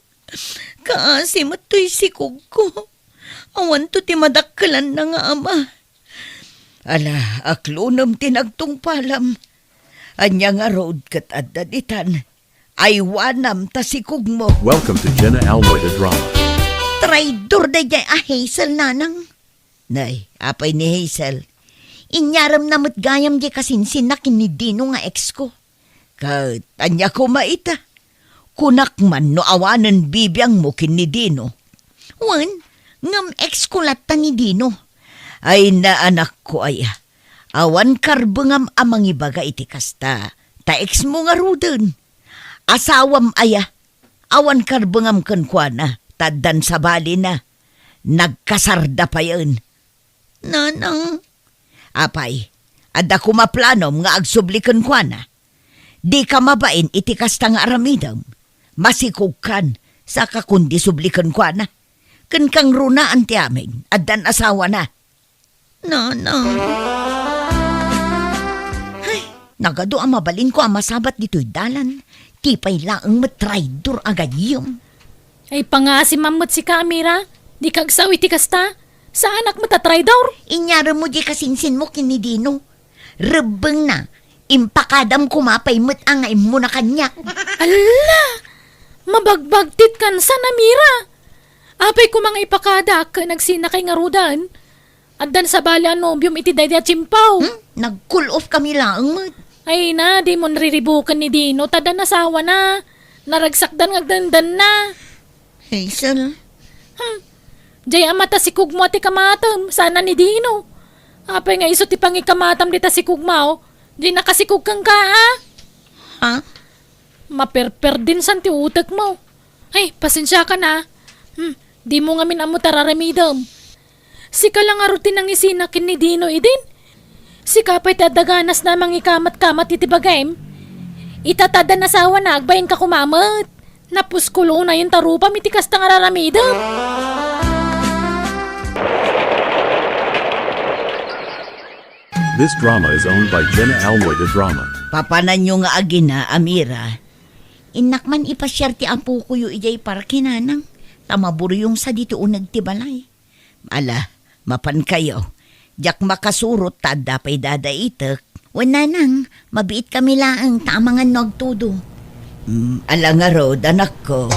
Kaasi met toy sikugko. Awanto ti madakkelanna nga ama. Ala, aklonem ti nagtungpalam. Ania ngarud ket adda ditan? Aywanam ta sikugmo. Welcome to Jenna Almoy the Drama. Traidor daydiay a Hazel, nanang. Nay, apay ni Hazel? Inyaremna met gayam di kasinsinna ken ni Dino nga ex ko. Ket ania koma ita? Kunak man no awanen bibiangmo ken ni Dino. Wen, ngem ex ko latta ni Dino. Ay, naanakko aya. Awan karbengam a mangibaga iti kasta, ta ex mo ngaruden. Asawam aya, awan karbengam kenkuana, ta addan sabalina. Nagkasarda payen. Nanang. Apay, adda koma planom nga agsubli kenkuana? Dika mabain iti kasta nga aramidem. Masikogkan, saka kundi subli kenkuana. Ken kangrunaan ti amin, addan asawana. Nanang. Ay, nagadu a mabalinko a masabat ditoy dalan. Ti pay laeng met traidor a gayyem. Ay, pangaasim met sika, Amira. Dika agsao iti kasta. Saanak met a traidor. Inyarem mo di kasinsin mo ken ni Dino. Rebbengna, impakadam koma pay met a nga immuna kaniak. Alla! Mabagbagtit kansan, Amira. Apay koma nga ipakadak ken agsinakay ngaruden? Addan sabali a nobiom iti daydi a tiempo. Hmm? Nag-cool off kami laeng met. Ay na, dimon riribuken ni Dino, ta addan asawana. Naragsakdan nga agdandanna. Hazel. Hmm. Jay a matasikog mo ti kamatam, sana ni Dino. Apay nga isu ti pangikamatam dita sikog mo? Di nakasikog kenka, a? Ha? Maperperdin san ti utek mo. Ay, pasensiakan, a. Hmm, di mo ngamin ammo ti ar-aramidem. Sika la ngarud ti nangisina ken ni Dino idin. Sika pay ti adda ganasna a mangikamat-kamat iti bagim. Ita ta addan asawana, agbainka koma met. Napuskulonayon ta rupam iti kasta nga ar-aramidem. This drama is owned by Jenna Almoy de Drama. Papananyo nga agina, Amira. Innak man ipasiar ti apokoyo idiay parke, nanang, ta maburiyong sa ditoy uneg ti balay. Ala, mapankayo. Diak makasurot ta adda pay dadaitek. Wen, nanang, mabiitkami laeng ta amangan no agtudo. Mm, ala ngarud, anakko.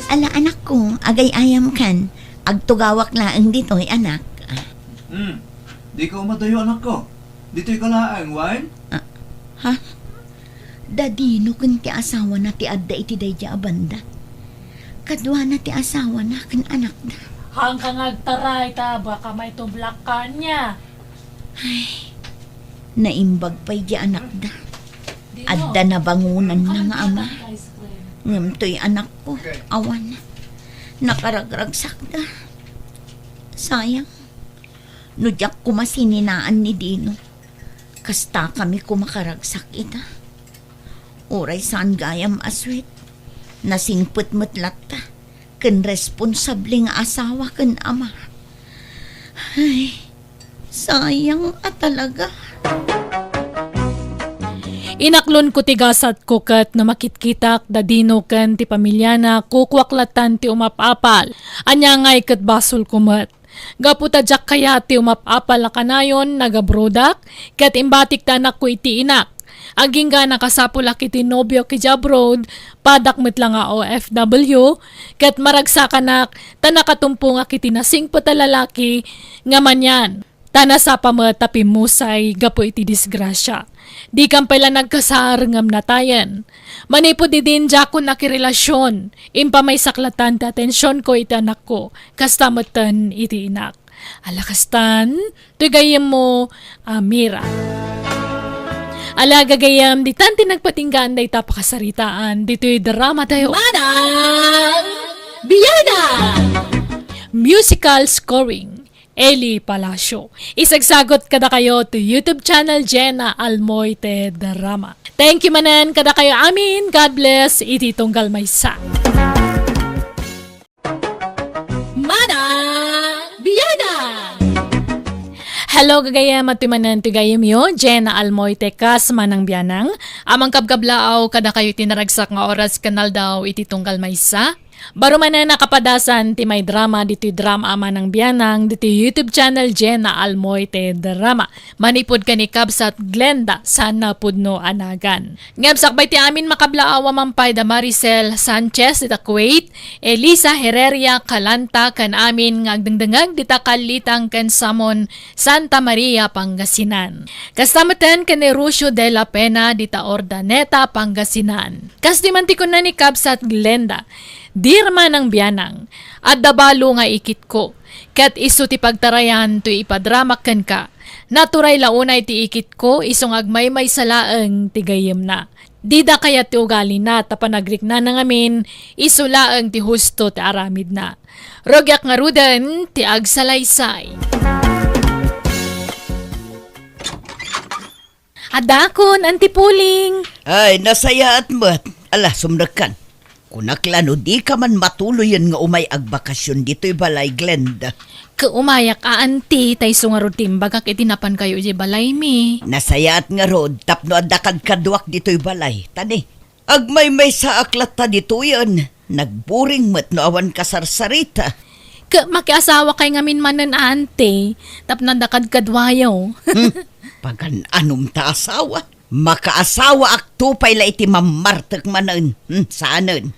Ala, anakko, agay-ayamkan. Agtugawak laeng ditoy, anak. Hmm, dika umadayo, anakko. Ditoyka laeng, wen? Ah, ha? Da Dino ken ti asawana ti adda iti daydi a banda. Kaduana ti asawana ken anakda. Haanka nga agtaray ta baka maitublak kaniak. Ay, naimbag pay di anakda. Dino, adda nabangonanna nga ama. Ice cream. Ngem toy anakko, awan. Nakaragragsakda. Sayang. No diak koma sininaan ni Dino, kastakami koma karagsak ita. Uray saan gayam a sweet, nasingpet met latta ken responsable nga asawa ken ama. Ay, sayang a talaga. Inaklonko ti gasatko ket no makitkitak da Dino ken ti pamiliana, kukuak lattan ti umap-apal. Ania ngay ket basolko met. Gapu ta diak kayat ti umap-apal a kanayon, nagabrodak, ket imbatik ti anakko iti inak. Agingga nakasapulak iti nobiok idiay abroad, padak met la nga O F W, ket maragsakanak ta nakatumpongak iti nasingpet a lalaki nga manian. Ta nasapa met ta pimmusay gapu iti disgrasia. Dikan pay la nagkasar ngem natayen. Manipud idin diakon a kirelasion, impamaysak lattan ti atensionko iti anakko, kasta metten iti inak. Ala kastan, toy gayyemmo, Amira. Ala gagayyem, ditan ti nagpatinggaan dayta pakasaritaan, ditoy drama tayo. Manang Biana! Musical scoring. Eli Palacio. Isagsagot kadakayo ti YouTube channel Jenna Almoite Drama. Thank you manen kadakayo amin. God bless iti tunggal maysa. Manang Biana! Hello, gagayem, at manen ti gayemyo, Jenna Almoite kas Manang Bianang. Amang kabkablaaw kadakayo ti naragsak nga oras ken aldaw iti tunggal maysa. Baro manen a kapadasan ti may drama ditoy drama a Manang Bianang ditoy YouTube channel Jenna Almoite Drama. Manipud ken ni Kabsat Glenda Sana Pudno a nagan. Ngem sakbay ti amin makablaaw a mampay da Maricel Sanchez dita Kuwait, Elisa Hereria Calanta ken amin nga agdengdengeg dita Kalitang ken Samon, Santa Maria, Pangasinan. Kasta metten ken ni Rusio de la Pena dita Urdaneta, Pangasinan. Kas di man ti kunna ni Kabsat Glenda, Dear Manang Bianang, adda balo nga ikitko, ket isu ti pagtarayan toy ipadramak kenka. Naturay la unay ti ikitko, isu nga agmaymaysa laeng ti gayyemna. Dida kayat ti ugalina, ta panagriknana ngamin, isu laeng ti husto ti aramidna. Rugiak ngaruden ti agsalaysay. Adakon, Auntie Puling. Ay, nasayaat met. Ala, sumrekkan. Kunak la no dika man matuloyen nga umay agbakasyon ditoy balay, Glenda. Ket umayak a, Auntie, ta isu ngarud ti imbagak iti napankayo idiay balaymi. Nasayaat ngarud, tapno adda kadkaduak ditoy balay. Tani, agmaymaysaak latta ditoyen. Nagburing met no awan kasarsarita. Ket makiasawakay ngamin manen, Auntie, tapno adda kadkaduayo. Hmm, pagan-anom ta asawa. Makaasawaak to pay la iti mammartek manen. Hmm, saanen.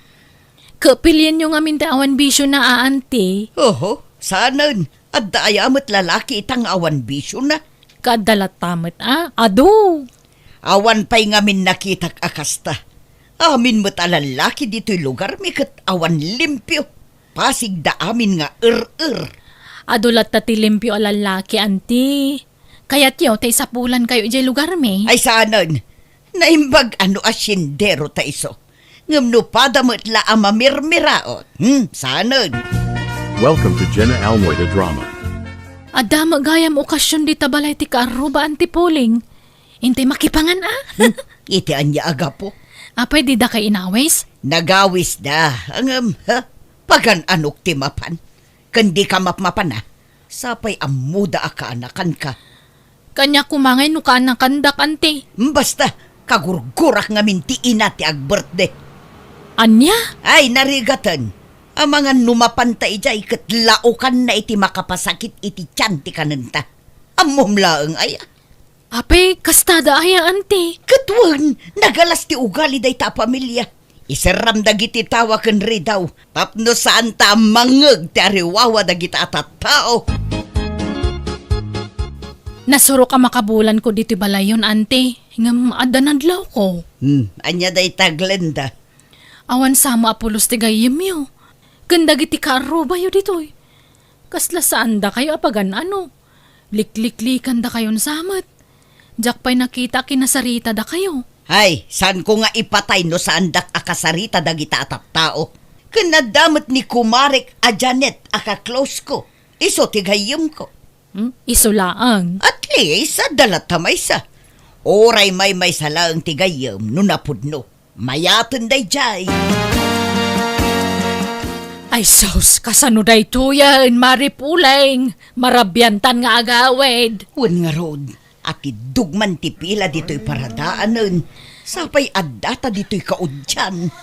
Ket pilienyo ngamin ti awan bisiona, Auntie. Oho, saanen. Adda aya met lalaki ita nga awan bisiona? Ket adda latta met a, adu. Awan pay ngamin nakitak a kasta. Amin met a lallaki ditoy lugarmi ket awan limpio. Pasigda amin nga er-er. Adu latta ti limpio a lallaki, Auntie. Kayatyo ta isapulankayo idiay lugarmi? Ay, saanen. Naimbag a no asyendero ta isu. Ngem no pada met la a mamirmiraot. Hmm, saanen. Welcome to Jenna Almoy the Drama. Adda met gayam okasyon dita balay ti kaarruba, Auntie Puling. Intay makipangan a. Hmm, iti ania a gapu? Apay, dida kay inawis? Nagawis da. Ngem, ha? Pagan-anok ti mapan. Ken dika mapmapan a. Sapay ammoda a kaanakanka. Kaniak koma ngay no kaanakandak, Auntie. Basta, kagurgurak ngamin ti ina ti agbirthday. Ania? Ay, narigaten. Amangan no mapanta idiay ket laokanna iti makapasakit iti tian ti kanenta. Ammom laeng aya? Apay, kastada aya, Auntie? Ket wen, nagalas ti ugali dayta a pamilia. Iserram dagiti tawa ken ridaw, tapno saanta a mangngeg ti ariwawa dagita a tattao. Nasurok a makabulanko ditoy balayyon, Auntie, ngem adda nadlawko. Hmm, ania dayta, Glenda? Awan sama a pulos ti gayyemyo ken dagiti kaarrubayo ditoy. Kasla saandakayo a pagan-ano. Likliklikandakayon sa met. Diak pay nakita a kinasaritadakayo. Ay, saanko nga ipatay no saandak a kasarita dagita a tattao. Ken adda met ni kumarek a Janet a ka-close ko. Isu ti gayyemko. Hmm? Isu laeng? At least, adda latta maysa. Uray maymaysa laeng ti gayyem no napudno. Mayaten daydiay. Ay sus, kasano daytoyen, Mari Puling? Marabiantan nga agawid. Wen ngarud, atiddog man ti pila ditoy paradaanen. Sapay addata ditoy kaudian.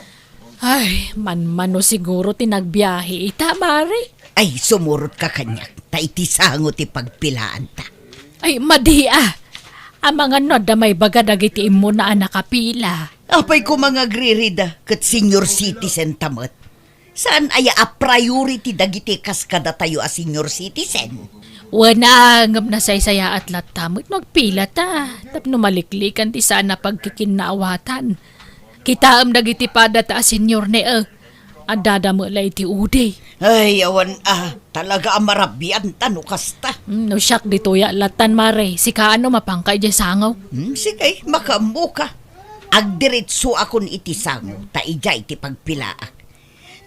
Ay, manmano siguro ti nagbiahe ita, Mari. Ay, sumurotka kaniak, ta iti sango ti pagpilaanta. Ay, madi a. Amangan no adda maibaga dagiti immuna a nakapila. Apay koma nga agririda ket senior citizen ta met? Saan aya a priority dagiti kas kadatayo a senior citizen? Wen a, ngem nasaysayaat latta met no agpila ta, tapno maliklikan ti saan a pagkikinnaawatan. Kitaem dagiti padata a senior ne, eh. Addada met la iti udi. Ay, awan a, talaga a marabian ta no kasta. Hmm, no siak ditoy a lattan, Mari, sika no mapanka idiay sango? Hmm, sige, makaammoka. Agdiretsoakon iti sango, ta idiay ti pagpilaak.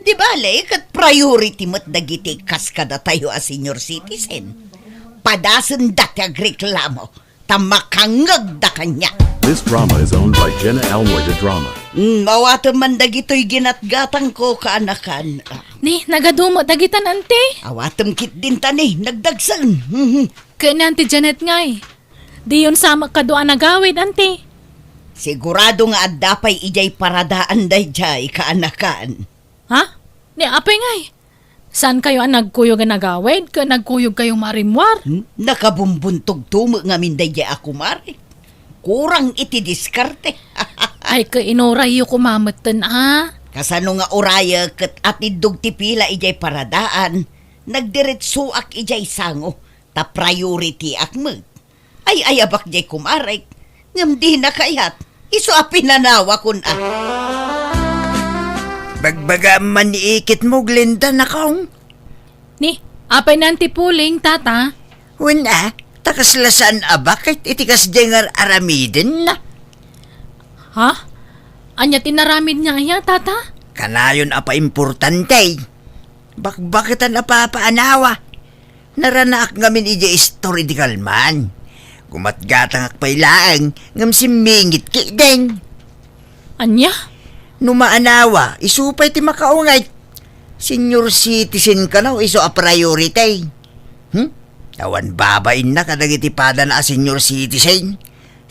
Di bale, ket priority met dagiti kas kadatayo a senior citizen. Padasenda ti agreklamo. Ta makangngegda kaniak. This drama is owned by Jenna Almoy the Drama. Hmm, awatem man dagitoy ginatgatangko, kaanakan. Ah. Ni, nagadumo dagitan, Auntie? Awatem ketdin ta ni, nagdagsen. Mhm. Ken ni Auntie Janet ngay. Diyon sa kadu a nagawid, Auntie. Sigurado nga adda pay idiay paradaan daydiay, kaanakan. Ha? Ni apay ngay? Saankayo a nagkuyog a nagawid ken nagkuyogkayo marimmuar? Hmm? Nakabumbuntogto met ngamin daydiay a kumare. Kurang iti diskarte. Ay, ket inurayyo koma metten a. Kasano nga urayek ket atiddog ti pila idiay paradaan, nagdiretsoak idiay sango, ta priority-ak met. Ay-ayabak diay kumarek, ngem dina kayat. Isu a pinanawakon a. Bagbagaam man ni ikitmo, Glenda, nakong. Ni, apay nan ti puling, tata? Wen a, ta kasla saan a bakit iti kasdiay nga aramiden na? Ha? Ania ti naramid nga aya, tata? Kanayon a paimportante. Bakbakitan a papaanawa. Naranaak ngamin idiay istor idi kalman. Gumatgatangak pay laeng ngem simmingit ketdin. Ania? No maanawa, isu pay ti makaunget. Senior citizen kano isu a priority. Hmm? Awan babainna kadagiti padana a senior citizen.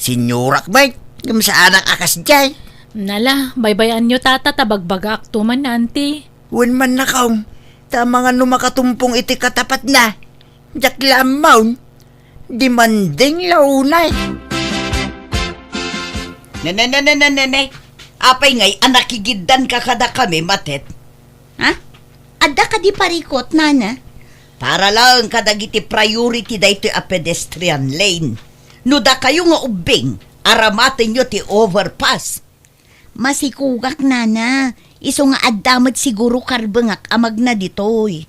Seniorak met, ngem saanak a kasdiay. Nala, baybay-anyo tata ta bagbagaakto man, auntie. Wen man, nakong, ta amangan no makatumpong iti katapatna. Diak la ammo. Demanding la unay. Ne, ne, ne, ne, ne, ne, ne. Apay ngay a nakigiddanka kadakami, Matet? Ha? Adda kadi parikut, nana? Para laeng kadagiti priority daytoy a pedestrian lane. No dakayo nga ubbing, aramatenyo ti overpass. Masikugak, nana. Isu nga adda met siguro karbengak a magna ditoy.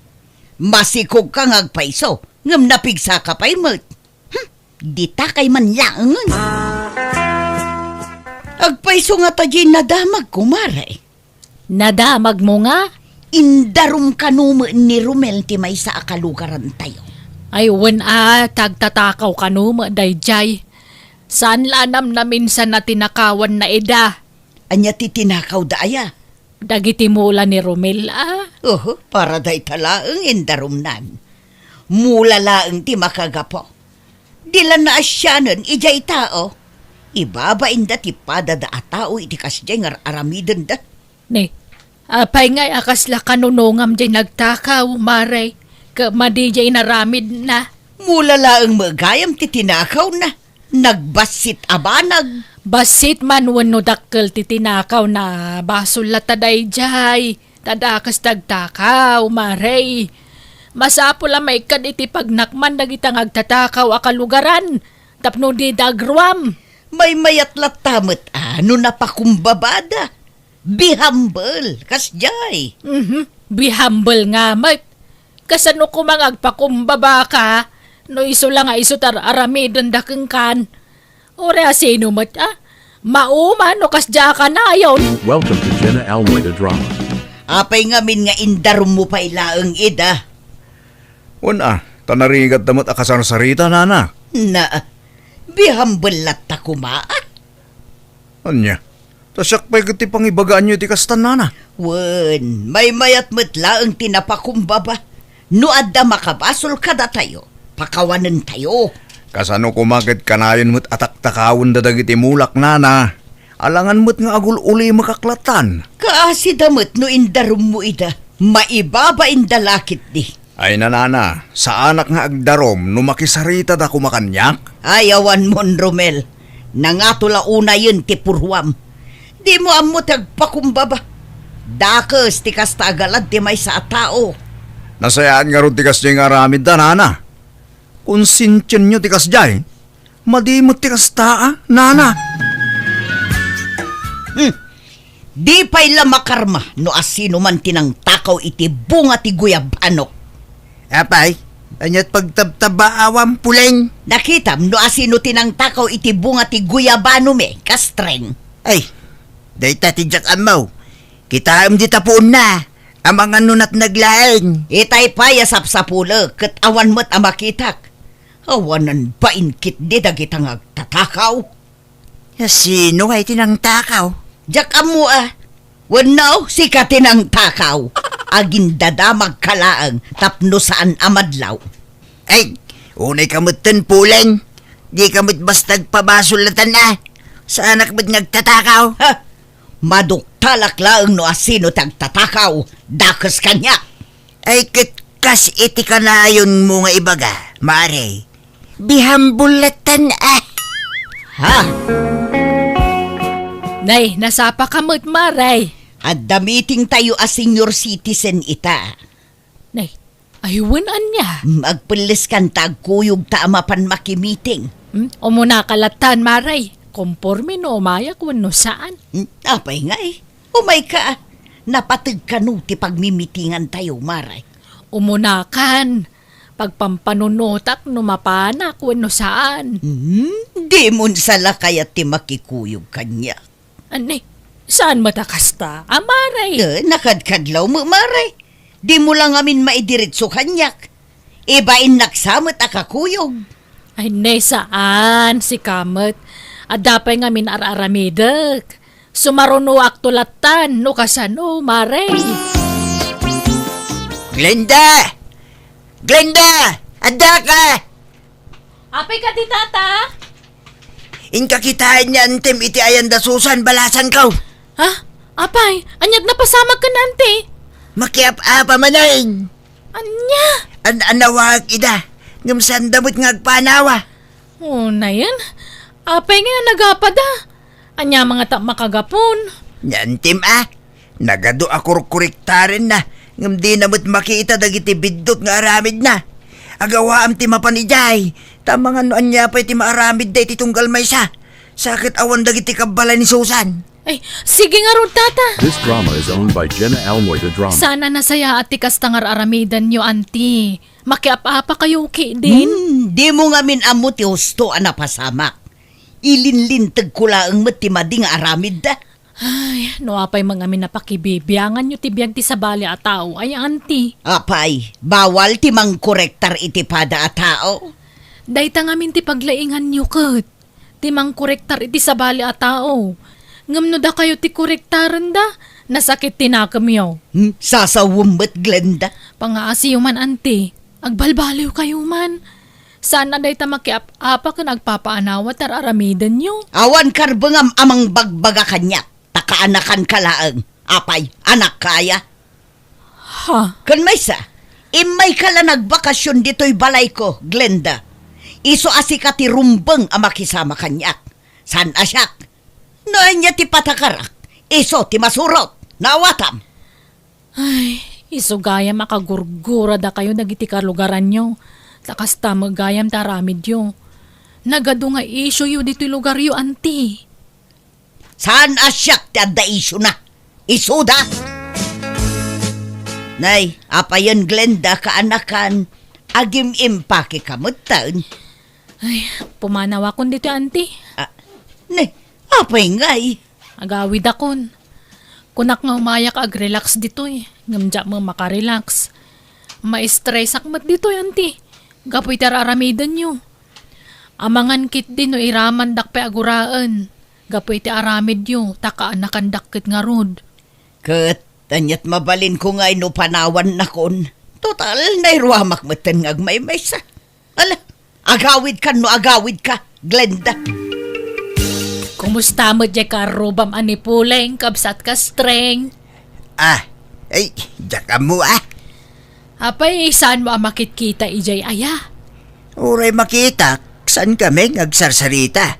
Masikugka nga agpayso, ngem napigsaka pay met. Hmm, dita kay man laengen. Agpayso ngata diay nadamagko, mare. Nadamagmo nga? Indarum kano met ni Romel ti maysa a kalugarantayo. Ay, wen a, tagtatakaw kano met daydiay. Saan la a namnaminsan a tinakawanna ida. Ania ti tinakawda aya? Dagiti mula ni Romel a. Oho, para dayta laeng indarumnan. Mula laeng ti makagapu. Di la naasianen idiay tao. Ibabainda ti padada a tao iti kasdiay nga ar-aramidenda. Ni, apay ngay a kasla kanunongam diay nagtakaw, mare, ket madi diay inaramidna? Mula laeng met gayam ti tinakawna. Nagbassit a banag. Bassit man wenno dakkel ti tinakawna, basol latta daydiay. Ta dakes ti agtakaw, mare. Masapul a maikkad iti pagnakman dagita nga agtatakaw a kalugaran tapno dida agruam. Maymayat latta met a no napakumbabada. Be humble, kasdiay. Mhm. Be humble nga met. Kasano koma nga agpakumbabaka no isu la nga isu ti ar-aramidenda kenkan? Uray a sino met a mauma no kasdiay a kanayon. Welcome to Jenna Almoida Drama. Apay ngamin nga indarummo pay laeng ida? Wen a, ta narigatta met a kasarsarita, nana. Na, be humble latta koma a. Ania? Ta siak pay ket ti pangibagaanyo iti kasta, nana. Wen, maymayat met laeng ti napakumbaba. No adda makabasol kadatayo, pakawanentayo. Kasano koma ket kanayon met a taktakawenda dagiti mulak, nana? Alangan met nga agul-ulimekak lattan. Kaasida met no indarummo ida. Maibabainda la ketdi. Ay, nanana, saanak nga agdarum no makisaritada koma kaniak? Ay, awanmon, Romel. Nangato la unayen ti purruam. Dimo ammo ti agpakumbaba. Dakes ti kasta a galad ti maysa a tao. Nasayaat ngarud ti kasdiay nga aramidda, nana. Konsensianyo ti kasdiay. Madi met ti kasta a, nana. Hmm. Di pay la makarma no asino man ti nangtakaw iti bunga ti guyabanok. Apay, ania't pagtabtabaawam, Puleng? Nakitam no asino ti nangtakaw iti bunga ti guyabanomi, Kastreng? Ay, dayta ti diak ammo. Kitaem dita puonna. Amangan no natnag laeng. Itay pay a sapsapulek ket awan met a makitak. Awanan bain ketdi dagita nga agtatakaw. Sino ngay ti nangtakaw? Diak ammo a. Wenno, sika ti nangtakaw. Agindadamagka laeng tapno saan a madlaw. Ay, unayka metten, Puleng. Dika met basta agpabasol lattan a. Saanak met nga agtatakaw. Ha? Maduktalak laeng no asino ti agtatakaw. Dakes kaniak. Ay, ket kas iti kanayonmo nga ibaga, mare, be humble lattan a. Ha? Nay, nasapaka met, mare. Adda meetingtayo a senior citizen ita. Nay, ay, wen ania? Mm, agpelleskan ta agkuyogta a mapan makimiting. Hmm? Umunaka lattan, mare. Komporme no umayak wenno saan. Hmm, apay ngay? Umayka a. Napateg kano ti pagmimitingantayo, Mare? Umunakan. Pagpampanunotak no mapanak wenno saan. Hmm, dimon sa la kayat ti makikuyog kaniak. Anne, saan met a kasta, a Mare? Eh, nakadkadlaw met, Mare. Dimo la ngamin maidiretso kaniak. Ibainnak sa met a kakuyog. Ay, ne, saan, sika met. Adda pay ngamin ar-aramidek. Sumarunoakto lattan, no kasano, Mare. Glenda! Glenda! Adda ka! Apay kadi, Tata? Inka kitaen ni Antem iti ayan da Susan, balasanko. Ha? Apay, aniat napasamak ken Ante? Makiap-apa manen. Ania? An-, anawag ida, ngem sanda met nga agpanawa. Oh, nayen? Apay nga nagapada? Ania nga ta makagapon? Ni Antem a, nagadu a kurkurektarenna, ngem dina met makita dagiti biddut nga aramidna. Agawaam ti mapan idiay, ta amangan no ania pay ti maaramidda iti tunggal maysa. Sa ket awan dagiti kabbalay ni Susan. Ay, sige ngarud, Tata. This drama is owned by Jenna Almoy the Drama. Saan a nasayaat ti kasta nga ar-aramidanyo, Anti. Makiap-apa kayo, Kidin. Hmm, dimo ngamin ammo ti husto a napasamak. Ilinlintegko laeng met ti madi nga aramidda. Ay, no apay man ngamin a pakibibianganyo ti biag ti sabali a tao, ay, Anti. Apay, bawal ti mangkorektar iti pada a tao? Dayta ngamin ti paglainganyo ket. Ti mangkorektar iti sabali a tao. Ngem no dakayo ti korektarenda, nasakit ti nakemyo. Hmm, sasawem met, Glenda. Pangaasiyo man, Anti. Agbalbaliw kayo man. Saan a dayta makiap-apa ken agpapaanawa ti ar-aramidenyo. Awan karbengam a mangbagbaga kaniak, ta kaanakanka laeng. Apay, anakka aya? Ha? Ken maysa, immayka la nagbakasion ditoy balayko, Glenda. Isu a sika ti rumbeng a makisama kaniak. Saan a siak? No ania ti patakarak, isu ti masurot. Naawatam? Ay, isu gayam a kagurgura dakayo dagiti kalugaranyo. Ta kasta met gayam ti aramidyo. Nagadu nga isioyo ditoy lugaryo, Anti. Saan a siak ti adda isiona? Isuda! Nay, apayen, Glenda, kaanakan, agim-impake ka metten. Ay, pumanawakon ditoy, Anti. Ah, ne, apay ngay? Agawidakon. Kunak nga umayak agrelax ditoy, ngem diak met makarelax. Maestresak met ditoy, Anti, gapu iti ar-aramidenyo. Amangan ketdi no iramandak pay a guraen gapu iti aramidyo, ta kaanakandak ket ngarud. Ket aniat mabalinko ngay no panawannakon? Total, nairuamak metten nga agmaymaysa. Ala, agawidkan no agawidka, Glenda. Kumusta met diay karrubam a ni Puleng, kabsat Kastreng? Ah, ay, diak ammo, ah. Apay, saanmo a makitkita idiay aya? Uray makitak, saan kami nga agsarsarita?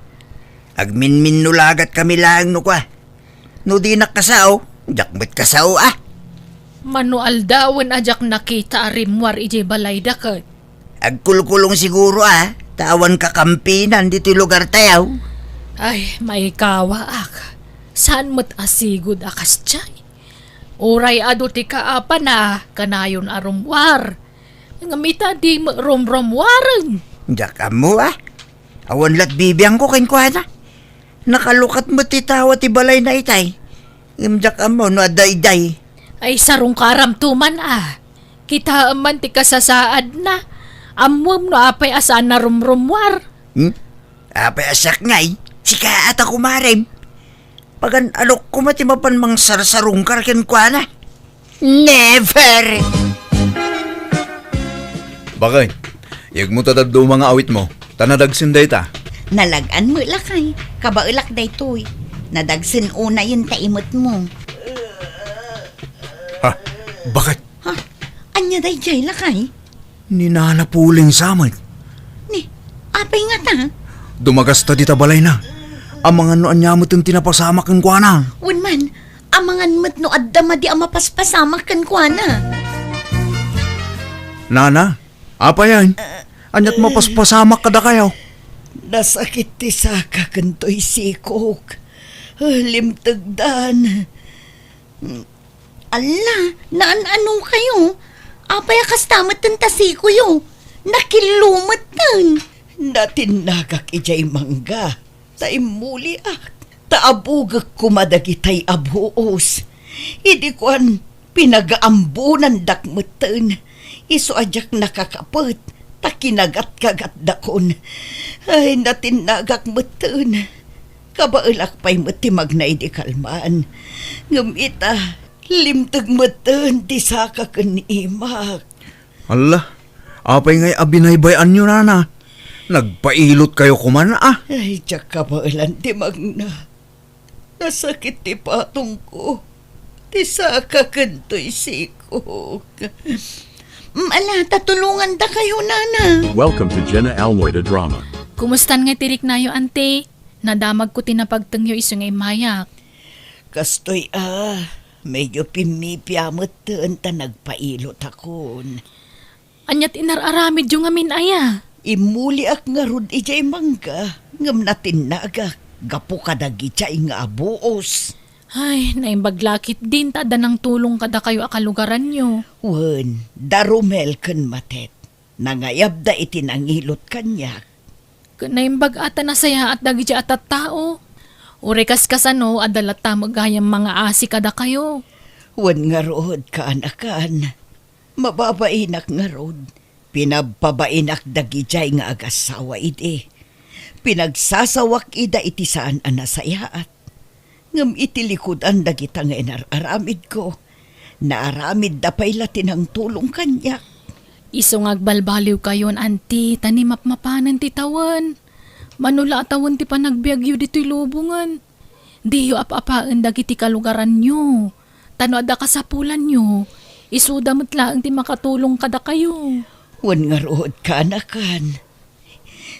Agminminnulagat kami laeng no kua. No dinak kasao, diak met kasao, ah. Mano aldawen a diak nakita a rimmuar idiay balayda ket. Agkulkulong siguro, ah, ta awan kakampinan ditoy lugartayo. Ay, maikawaak. Saan met a sigud a kasdiay? Uray adu ti kaapana, kanayon a rummuar. Ngem ita di met rumrummuaren. Diak ammo, ah. Awan lat bibiangko kenkuana. Nakalukat met ti tawa ti balayna itay. Ngem diak ammo no adda idiay. Ay, sarungkaramto man, ah. Kitaem man ti kasasaadna. Ammoem no apay a saan a rumrummuar. Hmm? Apay a siak ngay? Sika a ta kumarem. Pagan-anok koma ti mapan mangsarsarungkar kenkuana. Never! Bakay, iyegmo ta dadduma nga awitmo, ta nadagsen dayta. Nalag-an met, lakay. Kabaelak daytoy. Nadagsen unayen ta imetmo. Ha? Bakit? Ha? Ania daydiay, lakay? Ni Nana Puleng sa met. Ni, apay ngata? Dumagasta dita balayna. Amangan no ania met ti napasamak kenkuana. Wen man, amangan met no adda madi a mapaspasamak kenkuana. Nana, apay aya? Aniat mapaspasamak kadakayo? Nasakit ti saka ken toy sikok. Limtegdan. Alla, naan-ano kayo? Apay a kasta metten ta sikoyo? Nakillo metten. Natinnagak idiay mangga, ta immuliak, ta abugek koma dagitay a buos. Idi kuan, pinagaambonandak metten. Isu a diak nakakapet, ta kinagatkagatdakon. Ay, natinnagak metten. Kabaelak pay met ti magna idi kalman. Ngem ita, limteg metten ti saka ken imak. Alla, apay ngay a binaybay-anyo, nana? Nagpailot kayo koman, a? Ay, diak kabaelan ti magna. Nasakit ti patongko. Ti saka ken toy sikog. Mm, ala, ta tulonganta kayo, nana. Welcome to Jenna Almoida Drama. Kumustan nga ti riknayo, ante? Nadamagko ti napagtengyo isu nga immayak. Kastoy a, medyo pimmipia metten ta nagpailotakon. Ania ti inar-aramidyo ngamin aya? Immuliak ngarud idiay mangga, ngem natinnagak gapu kadagiti nga abuos. Ay, naimbag la ketdin ta adda nangtulong kadakayo a kalugaranyo. Wen, da Romel ken Matet. Nangayabda iti nangilot kaniak. Ket naimbag a ta nasayaat dagiti a tattao. Uray kaskasano, adda latta met gayam mangaasi kadakayo. Wen ngarud, kaanakan. Mababainak ngarud. Pinabpabainak dagidiay nga agassawa idi. Pinagsasawak ida iti saan a nasayaat. Ngem iti likudan dagita nga inar-aramidko, naaramidda pay la ti nangtulong kaniak. Isu nga agbalbaliwkayon, anti, ta ni mapmapanen ti tawen. Mano la a tawen ti panagbiagyo ditoy lubongen. Diyo ap-apaen dagiti kalugaranyo. Ta no adda kasapulanyo, isuda met laeng ti makatulong kadakayo. Wen ngarud, kaanakan.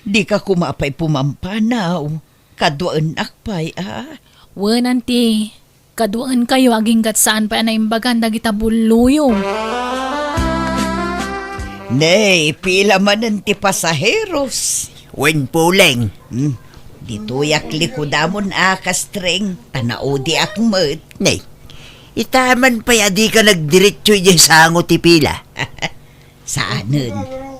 Dika koma pay pumampanaw. Kaduaennak pay, a? Wen, anti. Kaduaenkayo aginggat saan pay a naimbagan dagita bulloyo. Nay, pila manen ti pasaheros? Wen, Puleng. Hmm. Ditoyak likudamon a, Kastreng, ta naudiak met. Nay, ita man pay a dika nagdiretso idiay sango ti pila. Saanen,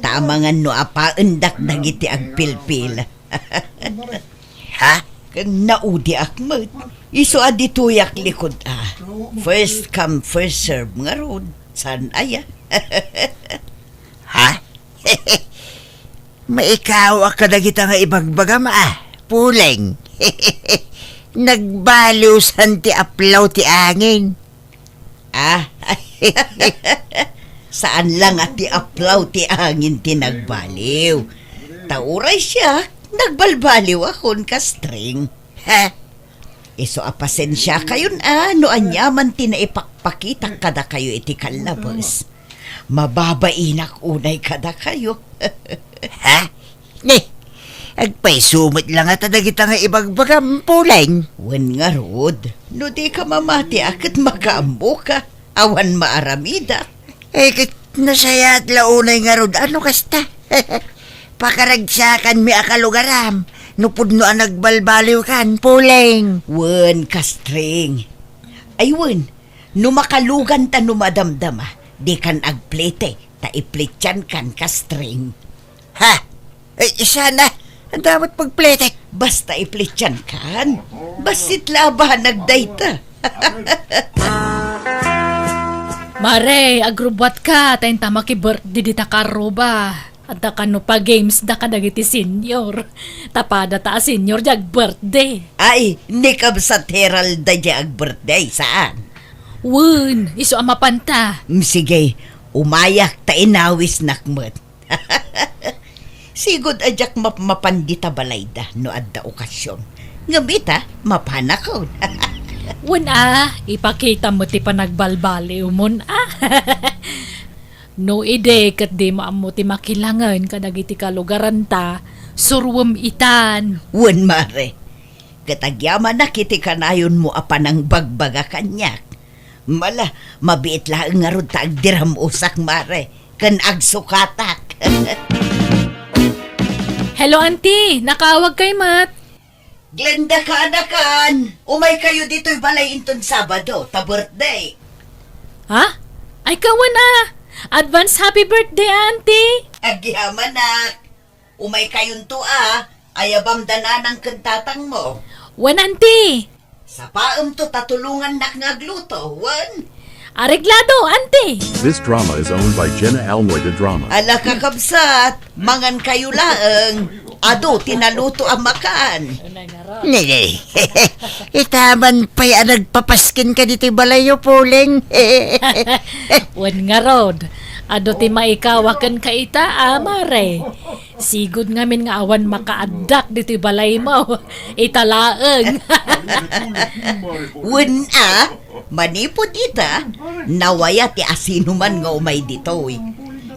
ta amangan no apaendak dagiti agpilpil. Ha? Ken naudiak met. Isu a ditoyak likud a. First come, first serve ngarud. Saan aya? Ha? Maikawak kadagita nga ibagbagam a, Puleng. Nagbaliwsan ti aplaw ti angin. Ah, saan la nga ti aplaw ti angin ti nagbaliw. Ta uray siak, nagbalbaliwakon, Kastreng. Ha? Isu a pasensiakayon a no aniaman ti naipakpakitak kadakayo iti kallabes. Mababainak unay kadakayo. Ha? Ni, agpayso met la ngata dagita nga ibagbagam, Puleng. Wen ngarud, no dika mamati a ket makaammoka, awan maaramidak. Eh, ket nasayaat la unay ngarud, ano kasta? Pakaragsakanmi a kalugaram, no pudno a nagbalbaliwkan, Puleng. Wen, Kastreng. Ay wen, no makaluganta no madamdama, dikan agplete, ta iplitsankan, Kastreng. Ha? Eh, sana, anda met pagpletek? Basta iplitsankan. Bassit la a banag dayta. Mare, agrubbuatka, ta inta maki-birthday dita karruba. Adda kano pa games da kadagiti senior. Tapada ta a senior di ag-birthday. Ay, ni kabsat Heralda di ag-birthday, saan? Wen, isu a mapanta. Mm, sige, umayak ta inawisnak met. Sigud a diak mapmapan dita balayda no adda okasion. Ngem ita, mapanakon. Wen a, ipakita met ti panagbalbaliwmon a. No idi ket dimo ammo ti makilangen kadagiti kalugaranta, suruem itan. Wen, mare. Ket agyamanak iti kanayonmo a panangbagbaga kaniak. Mala, mabiit laeng ngarud ta agdiram-osak, mare, ken agsukatak. Hello, auntie! Nakawag kay met? Glenda, kaanakan! Umay kayo ditoy balay inton Sabado, ta birthday. Ha? Ay, kawan a! Advance happy birthday, Auntie! Agyamanak! Umaykayonto a, ayabam da nanang ken tatangmo. Wen, Auntie! Sapaemto ta tulongannak nga agluto, wen? Areglado, Auntie! This drama is owned by Jenna Almoy de Drama. Ala, kakabsat, mangankayo laeng. Adu ti naluto a makan. Nini, ita man pay a nagpapaskin ka ditoy balayyo, Poleng. Wen ngarud, adu ti maikawa kenka ita, a, mare. Sigud ngamin nga awan makaaddak ditoy balaymo. Ita laeng. Wen a, manipud ita, nawaya ti asinoman nga umay ditoy.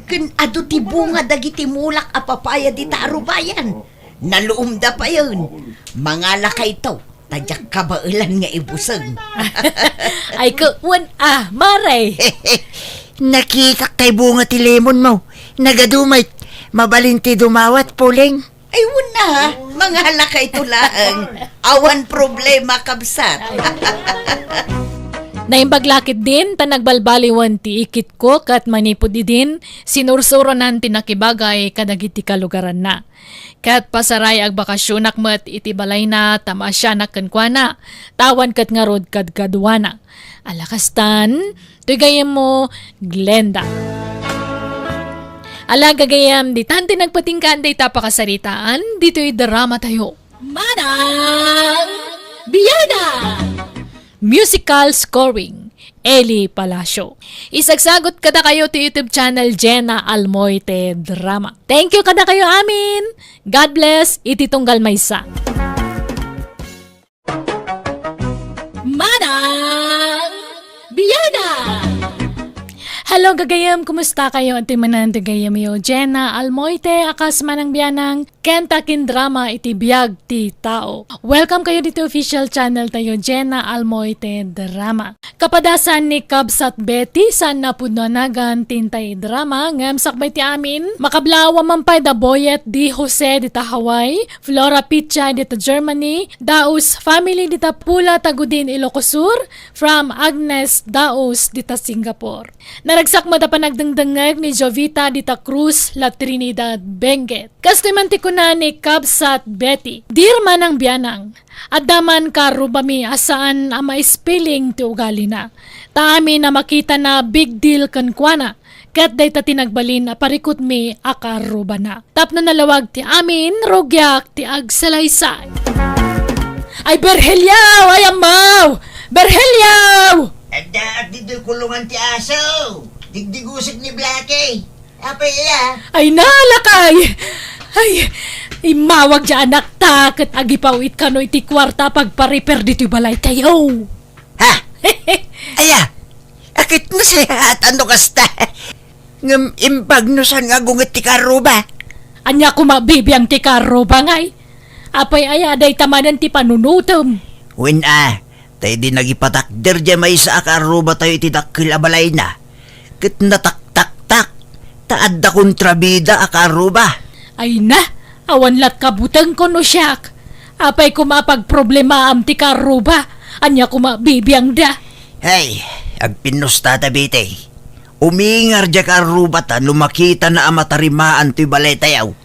Ken adu ti bunga dagiti mulak a papaya dita a rubayan. Naluomda payen. Mangalakayto, ta diak kabaelan nga ibuseng. Ay, kawan a, mare. Nakitak tay bunga ti lemonmo. Nagadu met, mabalin ti dumawat, Poleng. Ay, wen a, mangalakayto laeng. Awan problema, kabsat. Naimbag la ketdin ta nagbalbaliwen ti ikitko ket manipud idin, sinursuronan ti nakibagay kadagiti kalugaranna. Ket pasaray agbakasionak met iti balayna ta maasianak kenkuana, ta awan ket ngarud kadkaduana. Ala kastan, toy gayyemmo, Glenda. Ala gagayyem, ditan ti nagpatinggaan dayta a pakasaritaan ditoy dramatayo. Manang Bianang! Musical scoring, Eli Palacio. Isagsagut kadakayo ti YouTube channel Jenna Almoite Drama. Thank you kadakayo amin. God bless iti tunggal maysa. Manang Bianang! Hello, gagayem! Kumusta kayo? Iti manen ti gagayemyo, Jenna Almoite, a kas Manang Bianang, ken ta kindrama iti biag ti tao. Welcome kayo ditoy official channel tayo, Jenna Almoite Drama. Kapadasan ni Kabsat Betty, saan a pudno a nagan ti intay drama, ngem sakbay ti amin, makablawa man pay da Boyet D. Jose dita Hawaii, Flora Picha dita Germany, Daus family dita Pula, Tagudin, Ilocos Sur, from Agnes Daus dita Singapore. Naragsak met a panagdengdengngeg ni Jovita dita Cruz, La Trinidad, Benguet. Kastoy man ti kuna ni Kabsat Betty, Dear Manang Bianang, adda man kaarrubami a saan a maispiling ti ugalina. Ta amin a makitana big deal kenkuana, ket dayta ti nagbalin a parikutmi a kaarrubana. Tapno nalawag ti amin, rugiak ti agsalaysay. Ay, Berheliaw! Ay, ammaw! Berheliaw! Adda, adda ditoy kulungan ti aso. Digdigusik ni Blackie. Apay, iya? Ay, nalakay! Ay, immawag diay anakta, ket agipaw-it kano iti kuarta a pagpa-repair ditoy balaytayo. Ha? Aya? Aket no siya, no kasta? Ngem imbag no saan nga agunget ti kaarruba? Ania koma bibiang ti kaarruba, ngay? Apay aya, dayta manen ti panunotem? Wen a, ta idi nagipatakder diay maysa a kaarrubatayo iti dakkel a balayna, ket nataktaktak, ta adda kontrabida a kaarruba. Ay na, awan la't kabutengko no siak. Apay koma a pagproblemaam ti kaarruba? Ania koma bibiangda? Hay, agpinnustata, Betty. Umingar diay kaarrubata no makitana a matarimaan toy balaytayo.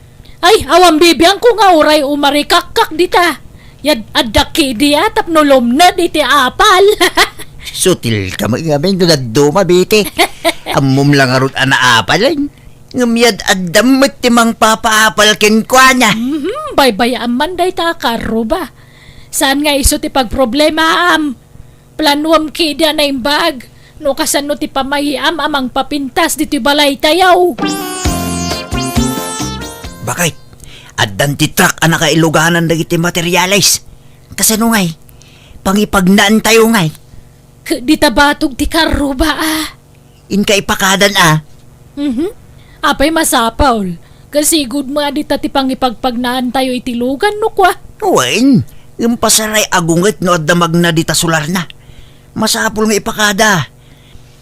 Ay, awan bibiangko nga uray umarikakkak dita. Yad-, adda kidi a tapno lumned iti apal. Sutil ka met ngamin no dadduma, Betty. Ammom la ngarud a naapalen. Ngem yad-addam met ti mangpapaapal kenkuana. Mhm, baybay-am man dayta a kaarruba. Saan nga isu ti pagproblemaam? Planuam kidi a naimbag no kasano ti pamayiam a mangpapintas ditoy balaytayo. Bakit? Addan ti truck a nakailuganan dagiti materials. Kasano ngay? Pangipagnaantayo ngay. Ket dita batog ti kaarruba a. Inka ipakadan a. Mhm. Apay masapul? Kasigud met a dita ti pangipagpagnaantayo iti lugan, no kua? Wen, ngem pasaray agunget no adda magna dita solarna. Masapul nga ipakada.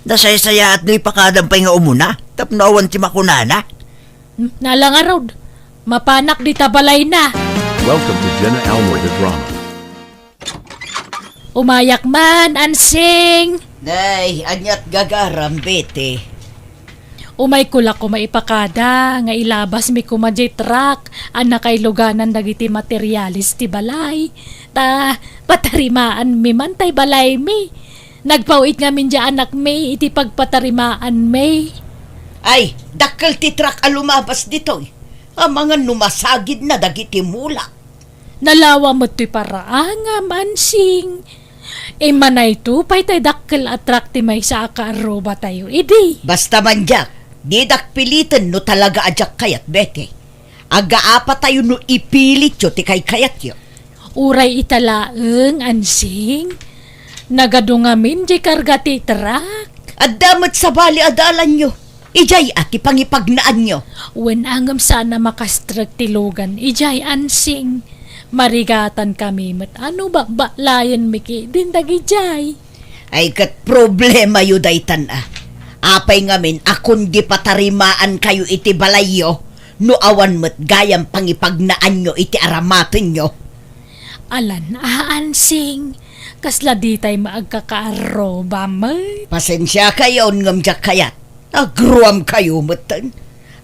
Nasaysayaat no ipakadam pay nga umuna, tapno awan ti makunana. Hmm, nala ngarud. Mapanak dita balayna. Welcome to Jenna Almoy the Drama. Umayak man, Ansing. Nay, aniat gagaram, Betty? Umayko la koma ipakada nga ilabasmi koma diay truck a nakailuganan dagiti materiales ti balay. Ta patarimaanmi man tay balaymi. Nagpaw-it ngamin diay anakmi iti pagpatarimaanmi. Ay, dakkel ti truck a lumabas ditoy. Amangan no masagidna dagiti mulak. Nalawa met toy paraangam, Ansing. Immanayto pay tay dakkel a truck ti maysa a kaarrubatayo idi. Basta man diak, didak piliten no talaga a diak kayat, Betty. Agaapatayo no ipilityo ti kaykayatyo. Uray ita laeng, Ansing. Nagadu ngamin diay karga ti truck. Adda met sabali a dalanyo. Idiay a ti pangipagnaanyo. Wen a ngem saan a makastrek ti lugan idiay, Ansing. Marigatankami met a no babbalayenmi ketdin dagidiay. Ay, ket problemayo daytan a. Apay ngamin a kundi patarimaankayo iti balayyo no awan met gayam pangipagnaanyo iti aramatenyo? Alan a, Ansing, kasla ditay maagkakaarruba met. Pasensiakayon ngem diak kayat. Agruamkayo metten.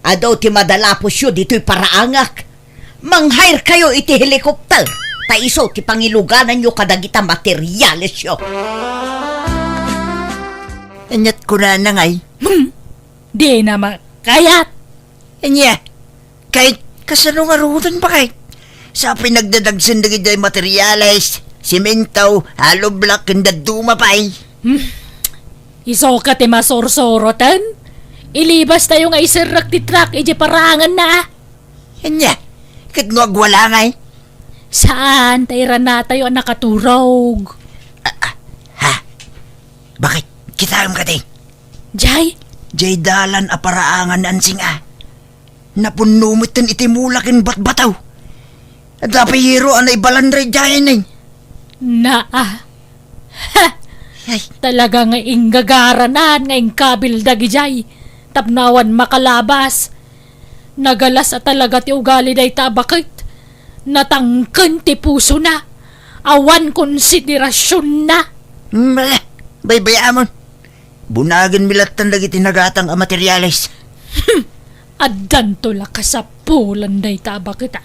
Adu ti madalapusyo ditoy paraangak. Manghayrkayo iti helicopter, ta isu ti pangilugananyo kadagita materialesyo. Aniat kunana ngay? Hmm, dina makayat. Ania? Kay, kasano ngaruden, bakit? Sa pinagdadagsen dagiti materiales, simento, hollow block, ken dadduma pay. Hmm. Isu ka ti masursuro ten? Ilibastayo nga iserrek ti truck iti paraanganna. Ania? Ket no agwala ngay? Saan, ta iranatayo a nakaturog. Ah, ah, ha? Bakit? Kitaem kadi? Jay? Jay dalan a paraangan ni Ansing a. Napunno metten iti mula ken batbataw. Adda pay yero a naibalan daydiay, Neng. Naa. Ha! Ay. Talaga nga inggagaranan nga inkabil dagijay tapno awan makalabas. Nagalas a talaga ti ugali dayta a baket. Natangken ti pusona. Awan konsiderasionna. Mm, baybay-amon. Bunagenmi lattan dagiti nagatang a materiales. Hmm. Addanto la kasapulan dayta a baket a.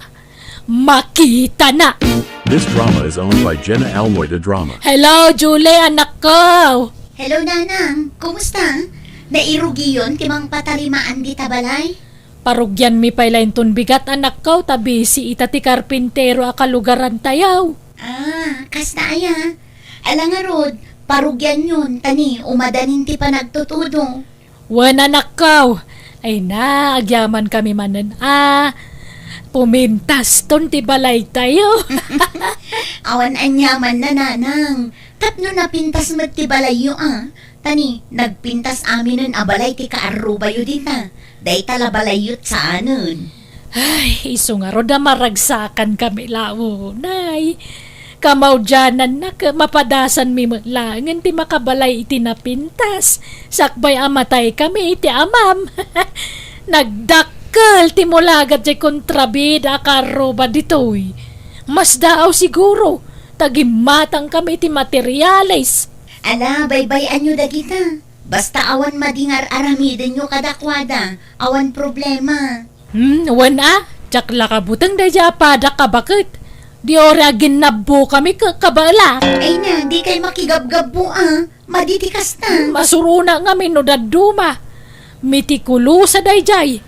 Makitana! This drama is owned by Jenna Almoy de Drama. Hello, Julie, anakko! Hello, Nanang. Kumusta? Nairugiyon ti mangpatarimaan dita balay? Parugianmi pay la inton bigat, anakko, ta busy ita ti karpintero a kalugarantayo. Ah, kasta aya? Ala ngarud, parugianyon, ta ni umadanin ti panagtutudo. Wen, anakko. Ay na, agyamankami manen a pumintaston ti balaytayo. Awan aniamanna, Nanang. Tapno napintas met ti balayyo a. Ta ni, nagpintas aminen a balay ti kaarrubayo dita. Dayta la balayyo saanen. Ay, isu ngarud a maragsakankami la unay. Kamaudiananna ket mapadasanmi met laengen ti makabalay iti napintas, sakbay a mataykami iti amam. Nagdakkel ti mulagat diay kontrabida a kaarruba ditoy. Masdaaw siguro, ta gimmatangkami iti materiales. Ala, baybay-anyo dagita. Basta awan madi nga ar-aramidenyo kadakuada, awan problema. Hmm, wen a, diak la kabuteng daydiay a padak a baket. Di uray aginnabbokami ket kabaelak. Ay na, dikay makigabgabbo a. Madi ti kasta. Hmm, masurona ngamin no dadduma. Mitikulosa daydiay.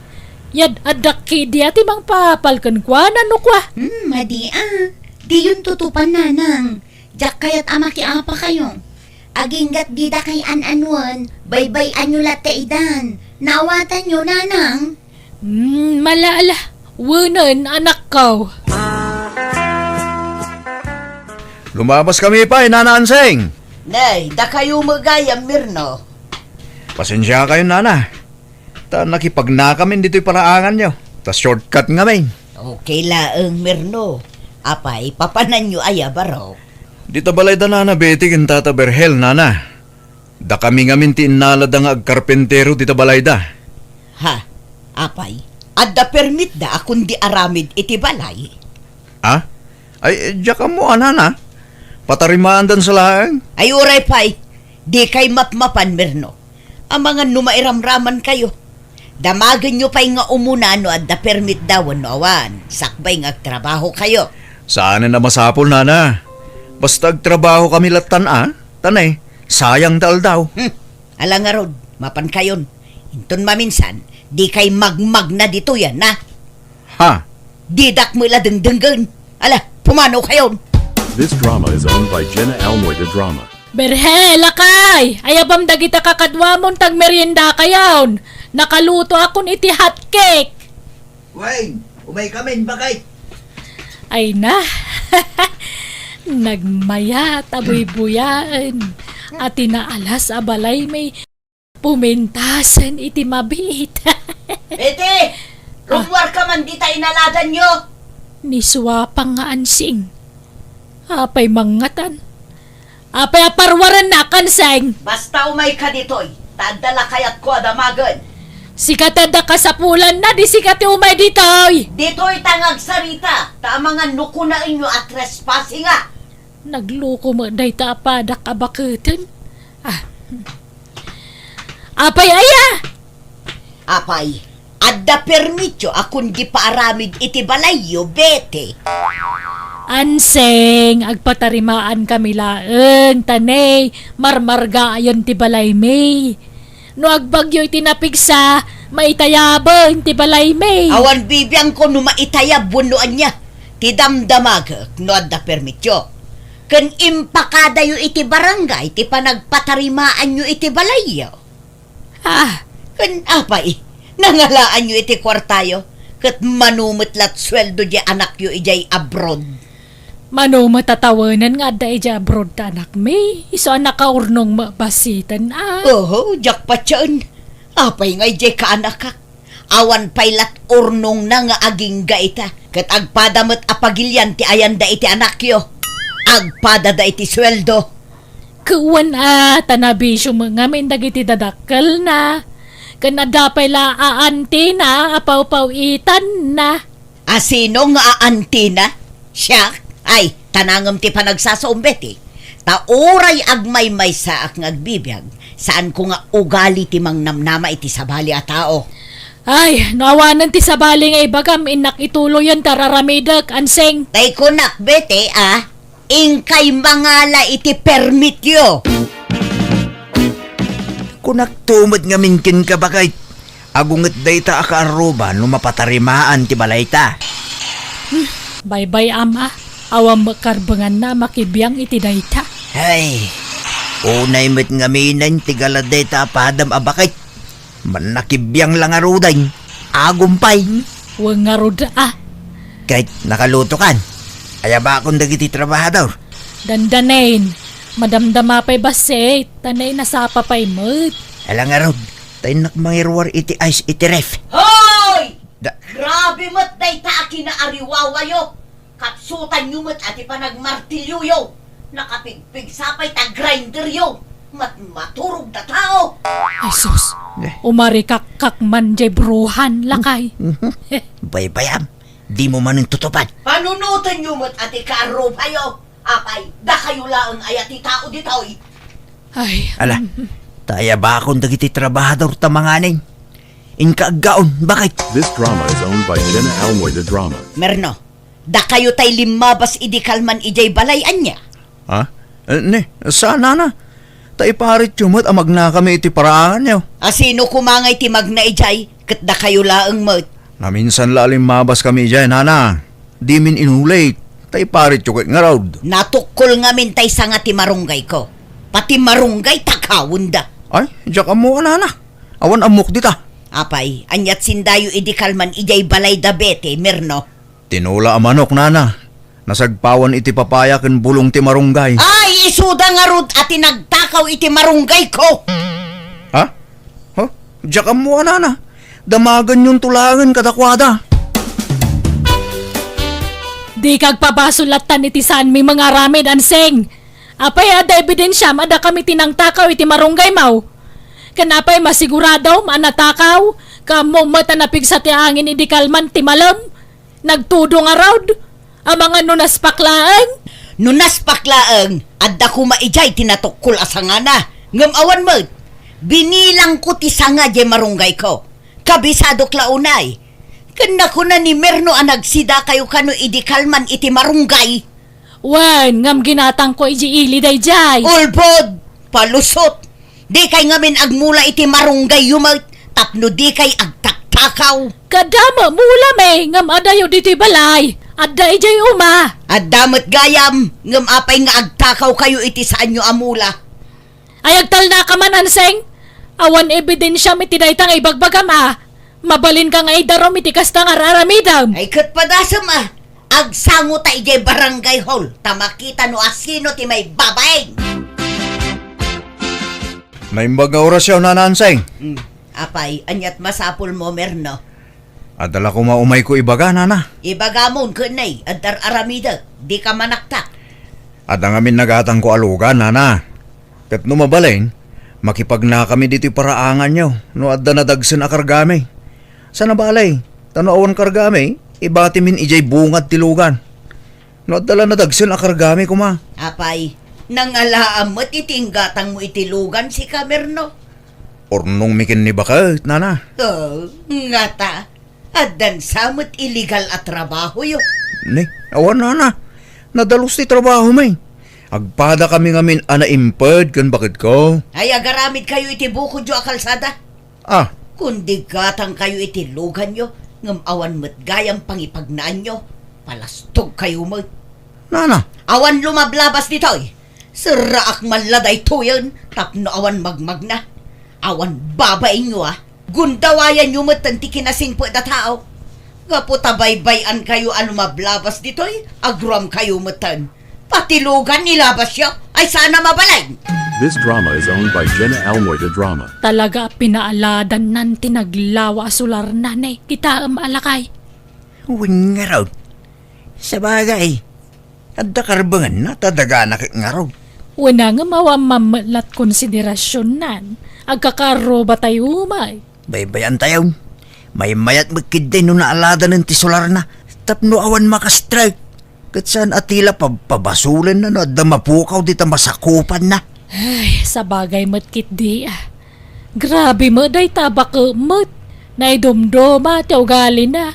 Yad-addak ketdi a ti mangpapal kenkuana no kua. Hmm, madi a. Diyon tutupan, Nanang. Diak kayat a makiapakayo. Aginggat didakay an-anuen, baybay-anyo latta idan. Naawatanyo, Nanang? Hmm, mala, ala. Wenen, anakko. Lumabaskami pay, Nana Anseng. Nay, dakayo met gayam, Mirno. Pasensiakayon, Nana. Ta nakipagnakamin ditoy paraanganyo. Ta shortcut ngamin. Okay laeng, Mirno. Apay, papananyo aya, barok? Dita balayda, Nana Betty ken Tata Berhel, Nana. Dakami ngamin ti innalada nga agkarpentero dita balayda. Ha? Apay, adda permitda a kundi aramid iti balay? Ha? Ay, diak ammo a, Nana. Patarimaandan sa laeng? Ay, uray pay. Dikay mapmapan, Mirno. Amangan no mairamramankayo. Damagenyo pay nga umuna no adda permitda wenno awan, sakbay nga agtrabahokayo. Saanen a masapul, nana. Basta agtrabahokami lattan a, ta ne, sayang ta aldaw. Hmm. Ala ngarud, mapankayon. Inton maminsan, dikay magmagna ditoy a, na? Ha? Didak met la dengdenggen. Ala, pumanokayon. This drama is owned by Jenna Almoy de Drama. Berhe, lakay! Ayabam dagita kakaduamon ta agmeriendakayon. Nakalutoakon iti hot cake. Wen, umaykamin, baket. Ay na. Nagmayat a buybuyaen a tinaalas a balaymi. Pumintasen iti mabiit. Iti, ah, rummuarka man dita inaladanyo. Ni suapang nga ansing. Apay mangngatan? Apay a parwarennak, ansing? Basta umayka ditoy, ta adda lakayatko a damagen. Sika ti adda kasapulanna, di sika ti umay ditoy. Ditoyta nga agsarita, ta amangan no kunaenyo a trespassing a. Nagluko met dayta a padak a baketen. Ah. Apay aya? Apay, adda permityo a kundi paaramid iti balayyo, Bete? Ansing, agpatarimaankami laeng, ta ne, marmargaayon ti balaymi. No agbagyo iti napigsa, maitayaben ti balaymi. Awan bibiangko no maitayab wenno ania. Ti damdamagek no adda permityo. Ken impakadayo iti barangay ti panagpatarimaanyo iti balayyo. Ah. Ken apay, nangalaanyo iti kuartayo, ket mano met lat sueldo diay anakyo idiay abroad. Mano met a tawenen nga adda idiay abroad ta anakmi, isu a nakaurnong met basiten a. Oho, diak patien. Apay nga idiay kaanakak? Awan pay lat urnongna nga agingga ita, ket agpada met a pagilian ti ayanda iti anakyo. Agpadada iti sueldo. Ket wen a, ta nabisio met ngamin dagiti dadakkelna. Ken adda pay la a antina a pawpaw-itanna. A sino nga aantina? Siak? Ay, tanangem ti panagsasao, Betty. Ta uray agmaymaysaak nga agbibiag, saanko nga ugali ti mangnamnama iti sabali a tao. Ay, no awanen ti sabali nga ibagam, innak ituloyen ta raramidek, ansing. Tay kunak, Betty, a, inkay mangala iti permityo. Kunakto met ngamin kenka, baket. Agunget dayta a kaarruba no mapatarimaan ti balayta. Hmm, baybay-am a, awan met karbenganna a makibiang iti dayta. Ay, unay met ngaminen ti gala dayta a padam a baket. Mannakibiang la ngaruden, agum pay. Wen ngarud a. Ket nakalutokan. Ayabakon dagiti trabahador. Dandanen, madamdama pay bassit, ta nainasapa pay met. Ala ngarud, ta innak mangiruar iti ice iti ref. Hoy! Da- Grabe met dayta a kinaariwawayo. Kapsutanyo met a ti panagmartilyoyo. Nakapigpigsa pay ta grinderyo. Mat-, maturog ta tao. Ay sus, eh, umarikakkak man jay bruhan, lakay. Mhm. Baybayam, dimo manen tutupad. Panunotenyo met a ti kaarrubayo. Apay, dakayo laeng aya ti tao ditoy? Ay. Ala, ta ayabakon dagiti trabahador ta manganen. Inka aggaon, baket. This drama is owned by Jenna Almoy de Drama. Merno, dakayo tay limmabas idi kalman idiay balay, ania? Ha? Eh, ne, saan, nana? Ta iparityo met a magnakami iti paraanganyo. A sino koma ngay ti magna idiay, ket dakayo laeng met? Naminsan la a limmabaskami idiay, nana. Dimin inulit, ta iparityo ket ngarud. Natukkol ngamin tay sanga ti marunggayko. Pati marunggay, takawenda. Ay, diak ammo, nana. Awan ammok dita. Apay, aniat sindayo idi kalman idiay balay da Bete, Merno? Tinola a manok, nana. Nasagpawan iti papaya ken bulong ti marunggay. Ay, isuda ngarud a ti nagtakaw iti marunggayko. Ha? Huh? Diak ammo, nana. Damagenyon to laengen kadakuada. Dika agpabasol lattan iti saanmi mangaramid, Ansing. Apay, adda ebidensiam a dakami ti nangtakaw iti marunggaymo? Ken apay, masiguradom a natakaw? Ket ammom met a napigsa ti angin idi kalman ti malem? Nagtudong ngarud? Amangan no naspak laeng? No naspak laeng, adda koma idiay ti natukkol a sangana. Ngem awan met, binilangko ti sanga diay marunggayko. Kabisadok la unay. Ken nakuna ni Merno a nagsidakayo kano idi kalman iti marunggay. Wen, ngem ginatangko idiay ili daydiay. Ulbod! Palusot! Dikay ngamin agmula iti marunggayyo met tapno dikay agtaktakaw. Kaada met mula mi, ngem adayo ditoy balay. Adda idiay uma. Adda met gayam, ngem apay nga agtakawkayo iti saanyo a mula? Ay, agtalnaka man, Anseng? Awan ebidensiam iti dayta nga ibagbagam a. Mabalinka nga idarum iti kasta nga ar-aramidem. Ay, ket padasem a. Agsango ta idiay barangay hall, ta makita no asino ti maibabain. Naimbag nga orasyo, Nana Anseng. Hmm. Apay, aniat masapulmo, Merno? Adda la koma umayko ibaga, Nana. Ibagamon ken nay, adda ar-aramidek, dika manaktak. Adda ngamin nagatangko a lugan, Nana. Ket no mabalin, makipagnakami ditoy paraanganyo no adda nadagsen a kargami. Saan a bale, ta no awan kargami, ibatimin idiay bungad ti lugan. No adda la nadagsen a kargami koma. Apay, nangalaam met iti inggatangmo iti lugan, sika, Merno? Urnongmi ken ni baket, Nana. Oh, ngata, addan sa met illegal a trabahoyo? Ni, awan, Nana. Nadalus ti trabahomi. Agpadakami ngamin a naimped ken baketko. Ay, agaramidkayo iti bukodyo a kalsada? Ah. Kundi gatangkayo iti luganyo, ngem awan met gayam pangipagnaanyo, palastogkayo met. Nana. Awan lumablabas ditoy. Serraak man la daytoyen tapno awan magmagna. Awan babainyo a. Gundawayanyo metten ti kinasingpet a tao. Gapu ta baybay-ankayo a lumablabas ditoy, agruamkayo metten. Pati lugan ilabasyo, ay saan a mabalin. This drama is owned by Jenna Almoy de Drama. Talaga a pinaaladannan ti naglawa a solarna, ne. Kitaem a lakay. Wen ngarud. Sabagay, adda karbengenna ta dagana ket ngarud. Wen a ngem awan mammet la ti konsiderasionnan. Agkakaarrubatayo met. Baybay-antayon. Maymayat met ketdi no naaladanen ti solarna tapno awan makastrike. Ket saan a ti la pabpabasolenna no adda mapukaw dita masakupanna. Ay, sabagay met ketdi a. Grabe met dayta a baket met. Naidumduma ti ugalina.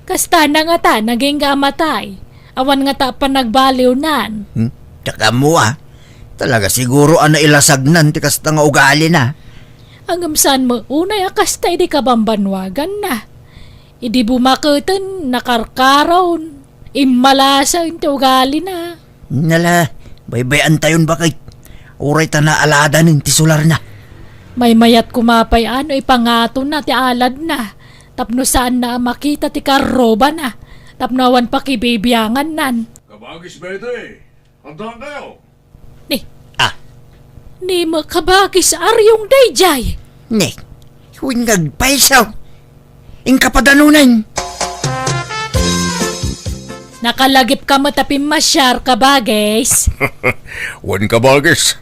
Kastana ngata nagingga a matay. Awan ngata panagbaliwnan. Hmm? Diak ammo a. Talaga siguro a nailasagnan ti kasta nga ugalina. Ngem saan met unay a kasta idi kabambanwaganna. Idi bumaketen, nakarkaron, immalasen ti ugalina. Nala, baybay-antayon baket. Uray ta naaladanen ti solarna. Maymayat koma pay a no ipangatonna ti aladna, tapno saanna a makita ti karrubana, tapno awan pakibibiangannan. Kabagis Betty, addaankayo? Ni. Ah. Ni, makabagis Aryong daydiay. Ni, wen nga agpayso. Inka padanonen. Nakalagipka met a pimmasiar, kabagis. Wen, kabagis.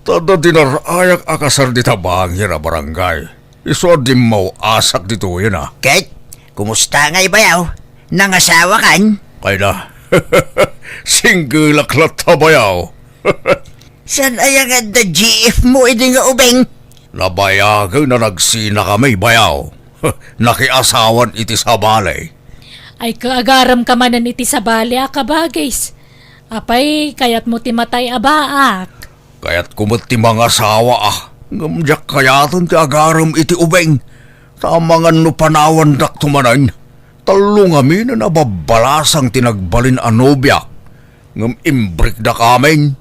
Ta adda dinar-ayak a kasar dita bangir a barangay. Isu a dimmaw-asak ditoyen a. Ket, kumusta ngay, bayaw? Nangasawakan? Kayna, singgelak latta, bayaw. Saan aya nga adda G F mo idi nga ubing? Nabayagen a nagsinakami, bayaw. Nakiasawan iti sabali. Ay, kaagaremka manen iti sabali a kabagis. Apay, kayatmo ti matay a baak? Kayatko met ti mangasawa a, ngem diak kayaten ti agarem iti ubing. Ta amangan no panawandakto manen, tallo ngaminen a babbalasang ti nagbalin a nobiak, ngem imbrikdak amin.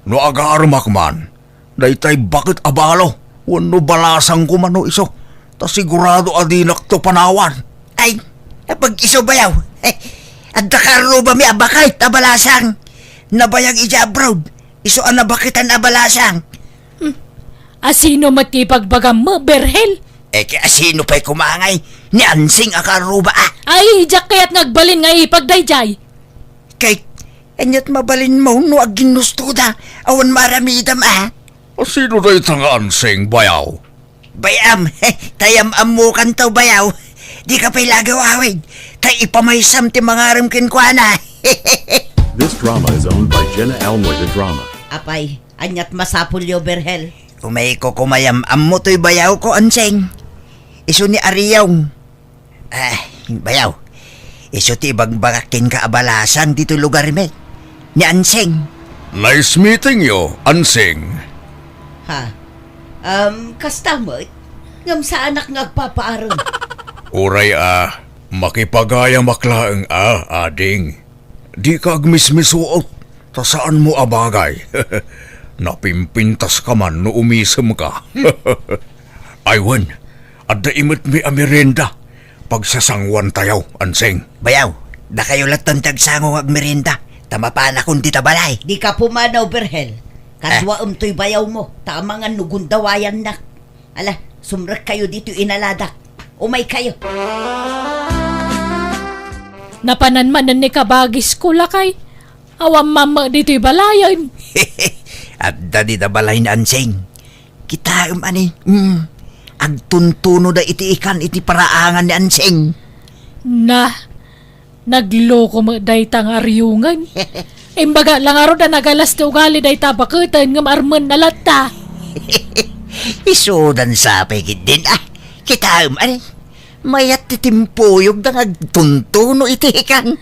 No agaremak man, daytay baket a balo, wenno balasang koma no isu, ta sigurado a dinakto panawan. Ay, apag-isu, bayaw. Eh, adda karrubami a baket a balasang. Nabayag idiay abroad. Isu a nabaketan a balasang. Hmm. Asino met ti ipagbagam met, Berhel? Eh, ket asino pay koma ngay? Ni Ansing a karruba a. Ay, diak kayat nga agbalin nga ipagdaydiay. Ket, aniat mabalinmo no agginnustoda? Awan maaramidam a. Asino dayta nga Ansing, bayaw? Bayam, tayam-ammokanto, bayaw. Dika pay la agawawid, ta ipamaysam ti mangarem kenkuana. This drama is owned by Jenna Almoy de Drama. Apay, Aniat masapulyo, Berhel? Umayko kumayam-ammo toy bayawko, Ansing. Isu ni Ariong. Ah, bayaw. Isu ti ibagbagak kenka a balasang ditoy lugarmi. Ni Ansing. Nice meeting you, Ansing. Ha? Um, kasta met? Ngem saanak nga agpapaarem. Uray a, makipagayamak laeng a, ading. Dika agmismisuot, ta saanmo a bagay. Napimpintaska man no umisemka. Ay wen, adda imetmi a merienda. Pagsasanguantayo, Ansing. Bayaw, dakayo lattan ti agsango nga agmerienda, ta mapanakon dita balay. Dika pumanaw, Berhel. Kaduaem toy bayawmo, ta amangan no gundawayannak. Ala, sumrekkayo ditoy inaladak. Umaykayo. Napanan manen ni kabagisko, lakay. Awan mamma ditoy balayen. Adda dita balay ni Ansing. Kitaem, ani. Mm. Agtuntunoda iti ikan iti paraangan ni Ansing. Na, nagloko met dayta nga ariongen. Imbaga la ngarud a nagalas ti ugali dayta a baketen ngem armenna latta. Isudan sapay ketdin, ah. Kitaem, ani. Mayat ti timpuyogda nga agtuntuno iti ikan.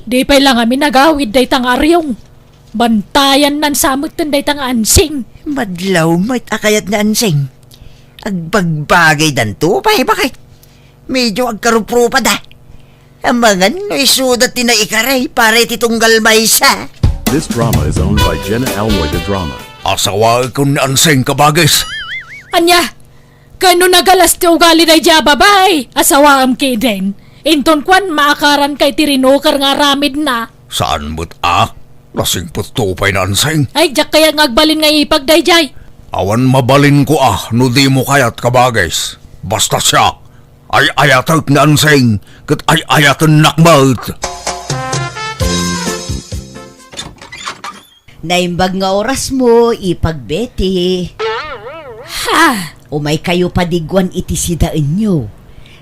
Di pay la ngamin agawid dayta nga ariong. Bantayannan sa metten dayta nga Ansing. Madlaw met a kayat ni Ansing. Agbagbagaydanto pay, baket. Medyo agkaruprupada. Amangan no isuda ti naikaray para iti tunggal maysa. This drama is owned by Jenna Almoy de Drama. Asawaekon ni Ansing, kabagis. Ania? Ken no nagalas ti ugali daydiay a babai, asawaem ketdin. Inton kuan, maakaranka iti rinuker nga aramidna. Saan met a? Nasingpetto pay ni Ansing. Ay, diak kayat nga agbalin nga ipag daydiay. Awan mabalinko a no dimo kayat, kabagis. Basta siak, ay-ayatek ni Ansing, ket ay-ayatennak met. Naimbag nga orasmo, ipag Betty. Ha? Umaykayo padigwan iti sidaenyo.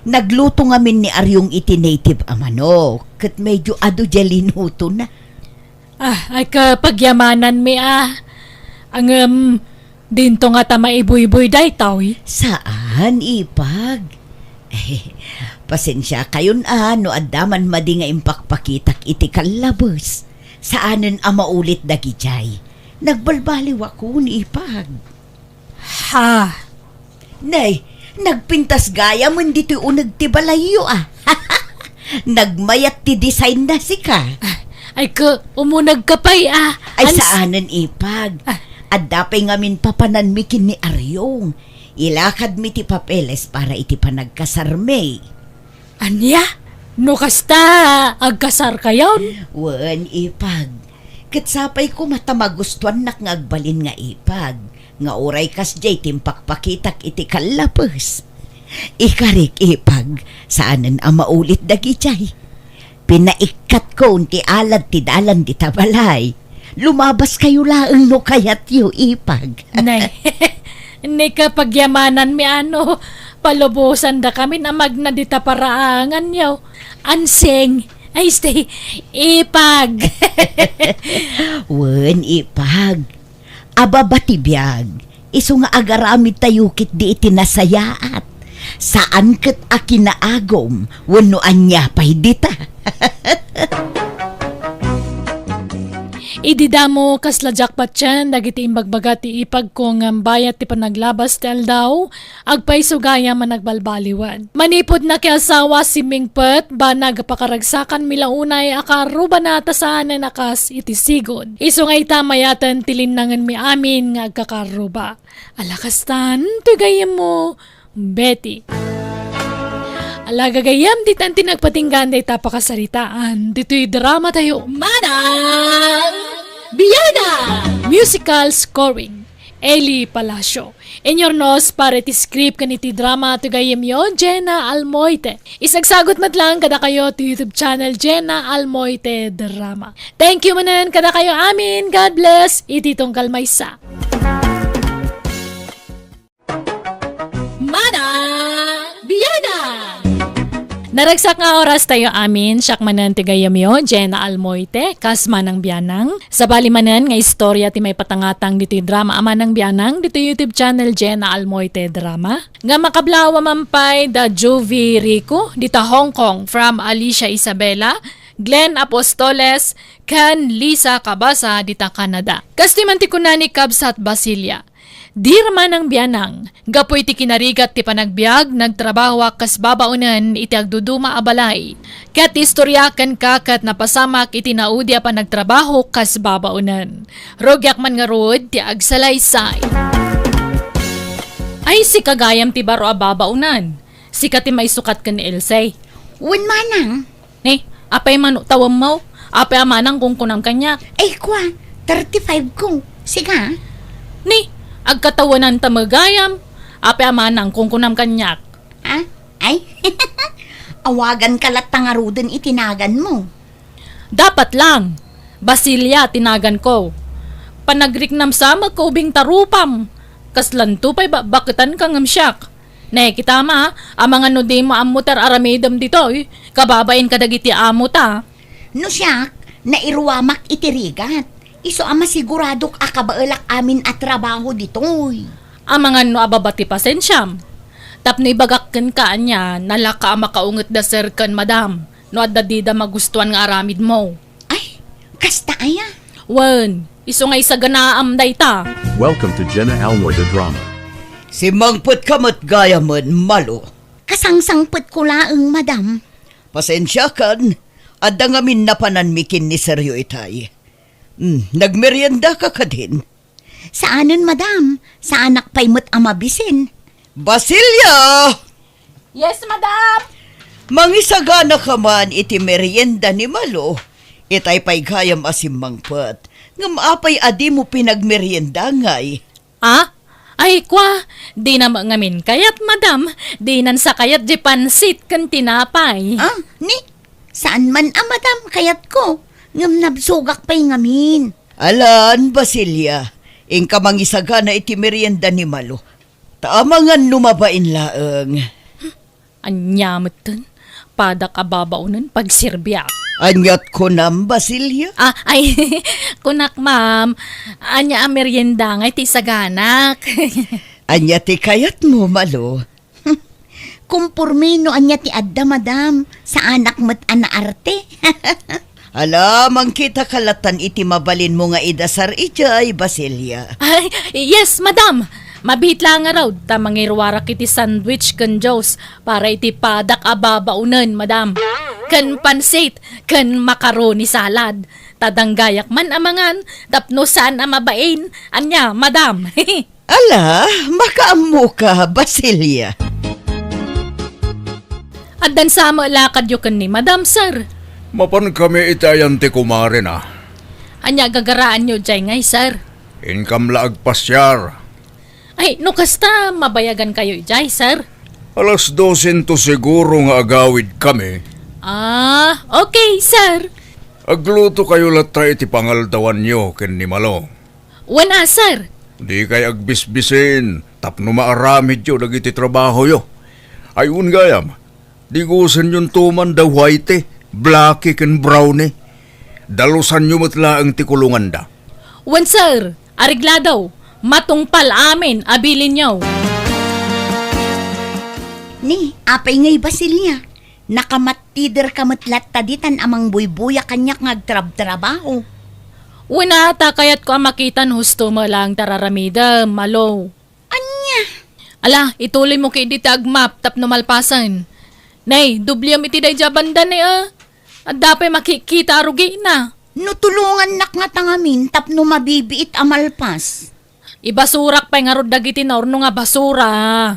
Nagluto ngamin ni Ariong iti native a manok, ket medyo adu diay linutona. Ah, ay ka pagyamananmi a. Ngem, dinto ngata maibuybuy daytoy? Saan, ipag. Pasensiakayon a no adda man madi nga impakpakitak iti kallabes. Saanen a maulit dagidiay. Nagbalbaliwakon, ipag. Ha? Nay, nagpintas gayamen ditoy uneg ti balayyo a. Nagmayat ti design na sika. Ah, ay ka, umunegka pay a. Ay, saanen, ipag. Ah. Adda pay ngamin papananmi ken ni Ariong. Ilakadmi ti papeles para iti panagkasarmi. Ania? No kasta, agkasarkayon? Wen, ipag. Ket sapay koma ta magustuannak nga agbalin nga ipag, nga uray kasdiay ti impakpakitak iti kallabes. Ikarik, ipag, saanen a maulit dagidiay. Pinaikkatko ti alad ti dalan dita balay. Lumabaskayo laeng no kayatyo, ipag. Nay, ni kapagyamananmi a no, palubosandakamin a magna dita paraanganyo. Ansing, ay, stay, ipag. Wen, ipag. Ababa ti biag. Isu nga agaramidtayo ketdi iti nasayaat. Saan ket a kinaagum wenno ania pay dita. Idi damo, kasla jackpot ken dagiti imbagbaga ti ipagko ngem bayat ti panaglabas ti aldaw, agpayso gayam a nagbalbaliwan. Manipud nakiasawa, simmingpet, banag a pakaragsakanmi la unay a kaarrubana ta saanen a kas iti sigud. Isu nga ita mayaten ti linnangenmi amin nga agkakarruba. Ala kastan, toy gayyemmo, Betty. Ala gagayyem, ditan ti nagpatinggaan dayta pakasaritaan ditoy drama tayo. Manang Biana! Musical scoring, Eli Palacio. Inyurnos para iti script ken iti drama ti gayyemyo, Jenna Almoite. Isagsagut met laeng kadakayo ti YouTube channel, Jenna Almoite Drama. Thank you manen kadakayo amin. God bless. Iti tunggal maysa. Manang Biana! Naragsak nga oras tayo amin, siak manen ti gayyemyo, Jenna Almoite, kas Manang Bianang. Sabali manen nga istorya ti maipatangatang ditoy drama a Manang Bianang, ditoy YouTube channel Jenna Almoite Drama. Nga makablawa man pay da Juvie Rico, dita Hong Kong, from Alicia Isabela, Glenn Apostoles, ken Lisa Cabasa, dita Canada. Kastoy man ti kuna ni Kabsat Basilia. Dear Manang Bianang, gapu iti kinarigat ti panagbiag, nagtrabahoak kas babaonen iti agduduma a balay. Ket istorya kenka ket napasamak iti naudi a panagtrabaho kas babaonen. Rugiak man ngarud ti agsalaysay. Ay, sika gayam ti baro a babaonen. Sika ti maisukat ken ni Ilse. Wen, Manang. Ni, apay man tawemmo? Apay a Manang kunkunam kaniak? Ay, kua, thirty-five ko. Sika? Ni, agkatawenanta met gayam. Apay a Manang kunkunam kaniak? Ha? Ay? Awaganka latta ngaruden iti naganmo. Dapat lang. Basilia ti naganko. Panagriknam sa met ko ubing ta rupam. Kaslanto pay ba-, baketanka ngem siak. Ne, kita ma, amangan no dimo ammo ti ar-aramidem ditoy, kababain kadagiti amota. No siak, nairuamak iti rigat. Isu a masiguradok a kabaelak amin a trabaho ditoy. Amangan no ababa ti pasensiam. Tapno ibagak kenka ania, nalaka a makaunget da sir ken madam, no adda dida magustuan nga aramidmo. Ay, kasta aya? Wen, isu nga isaganaam dayta. Welcome to Jenna Almoy the Drama. Simmangpetka met gayamen, Malo. Kasangsangpetko laeng, madam. Pasensiakan, adda ngamin napananmi ken ni Sergio itay. Hmm, nagmeriendaka kadin? Saanen, madam. Saanak pay met a mabisin. Basilia! Yes, madam! Mangisaganaka man iti merienda ni Malo. Itay pay gayam a simmangpet. Ngem apay a dimo pinagmerienda ngay? Ah? Ay, kua, dina met ngamin kayat, madam. Dinan sa kayat di pansit ken tinapay. Ah, ni? Saan man a madam kayatko, ngem nabsogak pay ngamin. Alan, Basilia, inka mangisagana iti merienda ni Malo. Ta amangan no mabain laeng. Ania metten? Padak a babaonen, pagserbiak. Aniat kunam, Basilia? Ah, ay, kunak, ma'am. Ania a merienda nga iti isaganak? Ania ti kayatmo, Malo? Kumporme no ania ti adda, madam. Saanak met a naarte. Ala, mangkitaka lattan iti mabalinmo nga idasar idiay, Basilia. Ay, yes, madam. Mabiit la ngarud, ta mangiruarak iti sandwich ken juice para iti padak a babaonen, madam. Ken pansit, ken macaroni salad. Ta danggayak man a mangan, tapno saan a mabain. Ania, madam? Ala, makaammoka, Basilia. Addan sa met lakadyo ken ni Madam, sir? Mapan kami iti ayan ti kumarena. Ania gagaraanyo idiay ngay, sir? Inkam la agpasiar. Ay, no kasta, mabayagankayo idiay, sir? Alas dosen to siguro nga agawid kami. Ah, okay, sir. Aglutokayo latta iti pangaldawanyo ken ni Malo. Wen a, sir. Dikay agbisbisin tapno maaramidyo dagiti trabahoyo. Ay, wen gayam, digusenyon to man da Whitey, Blackie, ken Brownie. Dalusanyo met laeng ti kulonganda. Wen, sir. Areglado. Matungpal amin a bilinyo. Ni, apay ngay, Basilia? Nakamattiderka met latta ditan a mangbuybuya kaniak nga agtrabtrabaho. Wen a, ta kayatko a makita no husto met laeng ti ar-aramidem, Malo. Ania? Ala, ituloymo ketdi ti agmap tapno malpasen. Nay, dublem iti daydiay a banda, nay, a. Adda pay makikita a rugina. No tulongannak ngata ngamin tapno mabibiit a malpas. Ibasurak pay ngarud dagiti naurno nga basura.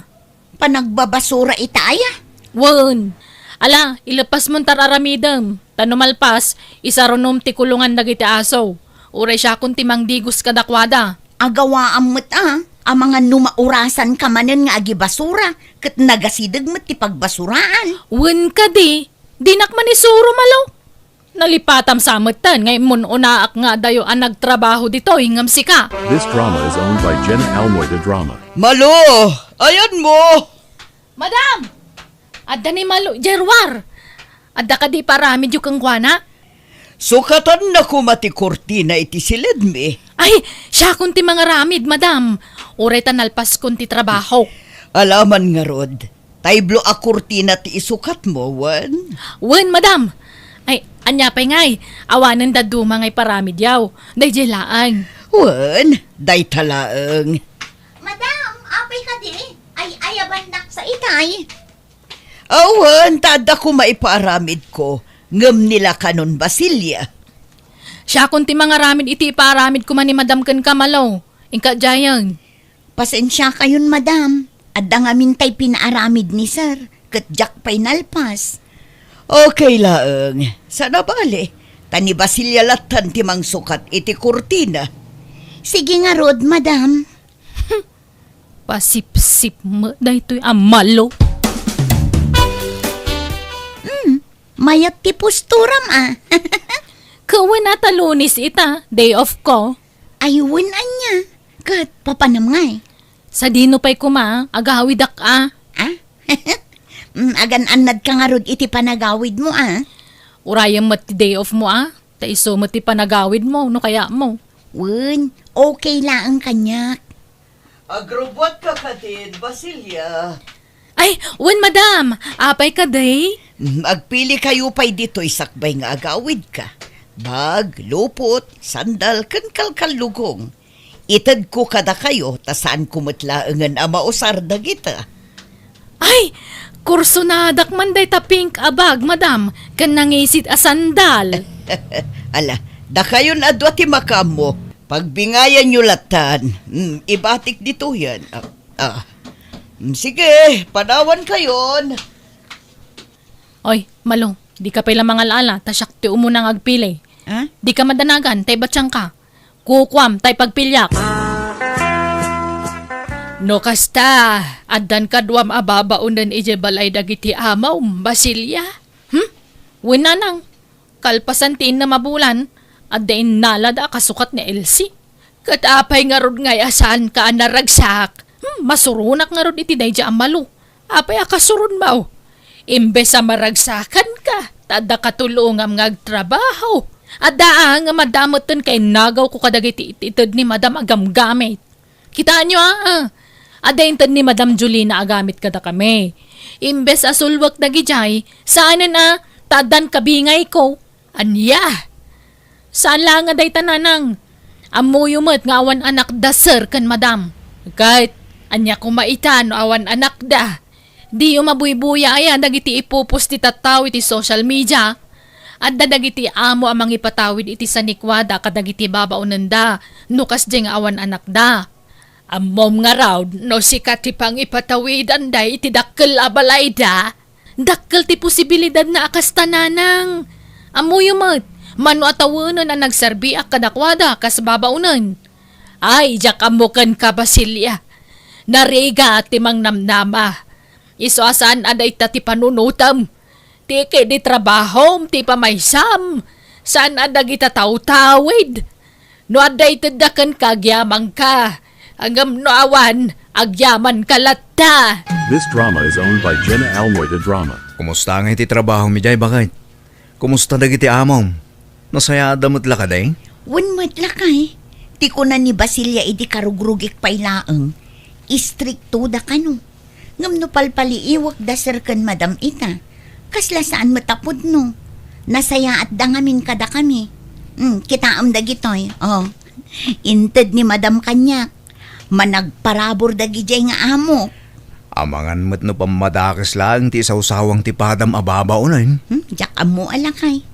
Panagbabasura ita aya? Wen. Ala, ilepasmon ti ar-aramidem. Ta no malpas, isarunom ti kulongan dagiti aso. Uray siakon ti mangdigos kadakuada. Agawaam met a, amangan no maurasanka manen nga agibasura, ket nagasideg met ti pagbasuraan. Wen kadi, dinak man isuro, Malo. Nalipatam sa metten nga immun-unaak nga adayo a nagtrabaho ditoy ngem sika. This drama is owned by Jenna Almoy the Drama. Malo! Ayanmo! Madam! Adda ni Malo idiay ruar. Adda kadi paaramidyo kenkuana? Sukatanna koma ti kurtina iti siledmi. Ay, siakon ti mangaramid, madam. Uray ta nalpaskon ti trabaho. Alaman ngarud, taylo a kurtina ti isukatmo, wen? Wen, madam. Ay, ania pay ngay? Awanen dadduma nga iparamidyaw. Daydiay laeng. Wen, dayta laeng. Madam, apay kadi? Ay, ayabannak sa itay. Awan, ta adda koma ipaaramidko, ngem ni la kanon Basilia. Siakon ti mangaramid iti ipaaramid koma ni Madam ken Kamalo. Inka diayen. Pasensiakayon, madam. Adda ngamin tay pinaaramid ni sir, ket diak pay nalpas. Okay laeng. Saan a bale, ta ni Basilia lattan ti mangsukat iti kurtina. Sige ngarud, madam. Pasipsip met daytoy a Malo. Hmm, mayat ti posturam, a. Kawen a ta Lunes ita, day off ko. Ay, wen ania. Ket, papanam ngay? Sadino pay koma, agawidak a. A? Mm, agan-annadka ngarud iti panagawidmo, a. Urayem met ti day off mo, a. Ta isu met ti panagawidmo, no kayatmo. Wen, okay laeng kaniak. Agrubbuatka kadin, Basilia. Ay, wen, madam. Apay kadi? Mm, agpilikayo pay ditoy sakbay nga agawidka. Bag, lupot, sandal, ken kalkallugong. Itedko kadakayo, ta saanko met laengen a mausar dagita. Ay, kursonadak man dayta pink a bag, madam, ken nangisit a sandal. Ala, dakayon a dua ti makaammo. Pagbingayanyo lattan. Mm, ibatik ditoyen. Ah, ah. Mm, sige, panawankayon. Oy, Malo, dika pay la mangal-ala, ta siak ti umuna nga agpili. Ah? Dika madanagan, tay batiangka. Kukuam, tay pagpiliak. No kasta, addan kaduam a babaonen idiay balay dagiti amom, Basilia? Hmm? Wen, nanang, kalpasan ti innem a bulan, adda innalada a kasukat ni Elsie. Ket apay ngarud ngay a saanka a naragsak? Hmm, masuronak ngarud iti daydiay a Malo. Apay a kasuronmo? Imbes a maragsakanka, ta adda katulongam nga agtrabaho. Adda a nga madameten kainagawko kadagiti it-ited ni Madam a gamgamit. Kitaenyo, a, a. Adda inted ni Madam Jolina a gamit kadakami. Imbes a sulwek dagidiay, saanen a, ta addan kabingayko. Ania? Saan laeng a dayta, nanang. Ammoyo met nga awan anakda, sir ken madam. Ket, ania koma ita no awan anakda? Diyo mabuybuya aya dagiti ipupos ti tattao iti social media? Adda dagiti amo a mangipatawid iti sanikuada kadagiti babaonenda no kasdiay nga awan anakda. Ammom ngarud no sika ti pangipatawidanda iti dakkel a balayda? Dakkel ti posibilidadna a kasta, nanang. Ammoyo met, mano a tawenen a nagserbiak kadakuada kas babaonen. Ay, diak ammo kenka, Basilia. Narigat ti mangnamnama. Isu a saan a dayta ti panunotem. Ti ket di trabahom, ti pamaysam. Saan a dagita tawtawid. No adda itedda kenka, agyamanka. Ngem no awan, agyamanka latta. This drama is owned by Jenna Almoy de Drama. Kumusta ngay ti trabaho mi diay, baket? Kumusta dagiti amom? Nasayaatda met la kadi? Wen met, lakay. Ti kuna ni Basilia idi karugrugik pay laeng, istriktoda kano. Ngem no palpaliiwekda sir ken madam ita, kasla saan met a pudno. Nasayaatda ngamin kadakami. Hmm, kitaem dagitoy. Oh. Inted ni madam kaniak. Managparabur dagidiay nga amok. Amangan met no pammadakes laeng ti isawsawang ti padam a babaonen. Hmm, diak ammo a lakay.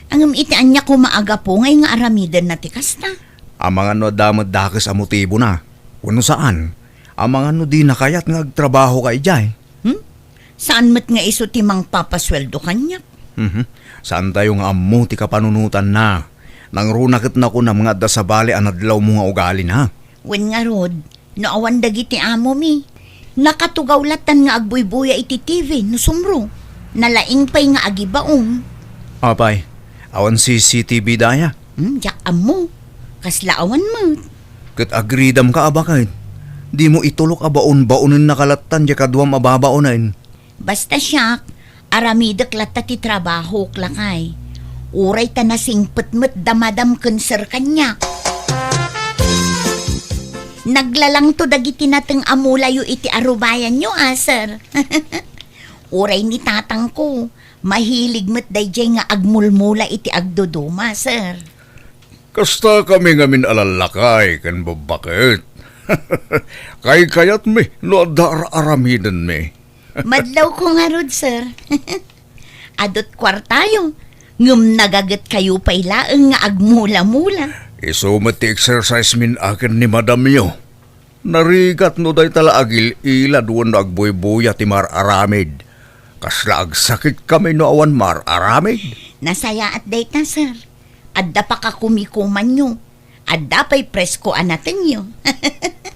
Ngem iti ania koma a gapu ngay nga aramidenna ti kasta? Amangan no adda met dakes a motibona, wenno saan. Amangan no dina kayat nga agtrabahoka idiay. Hmm? Saan met nga isu ti mangpapasueldo kaniak? Mhm. Saantayo nga ammo ti kapanunotanna. Nangruna ket nakunam nga adda sabali a nadlawmo nga ugalina. Wen ngarud, no awan dagiti amomi, nakatugaw lattan nga agbuybuya iti T V no sumro. Nalaing pay nga agibaom. Apay, awan C C T V daya? Hmm, diak ammo. Kasla awan met. Ket agridamka a baket. Dimo itulok a baon-baonennaka lattan diay kaduam a babaonen. Basta siak, Aramidek latta ti trabahok, lakay. Uray ta nasingpet met da madam ken sir kaniak. Naglalangto dagiti nateng a mulayo iti arubayanyo, a, sir. Uray ni tatangko, mahilig met daydiay nga agmulmula iti agduduma, sir. Kasta kami ngamin a lallakay ken babbaket. Kaykayatmi no adda ar-aramidenmi. Madlawko ngarud, sir. Adut kuartayo, ngem nagagetkayo pay laeng nga agmula-mula. Isu met ti exercise-min a ken ni madamyo. Narigat no dayta la agil-ilad wenno agbuybuya ti mar-aramid. Kasla agsakitkami no awan mar-aramid. Nasayaat dayta, sir. Adda pakakumikumanyo. Adda pay presko a natengyo.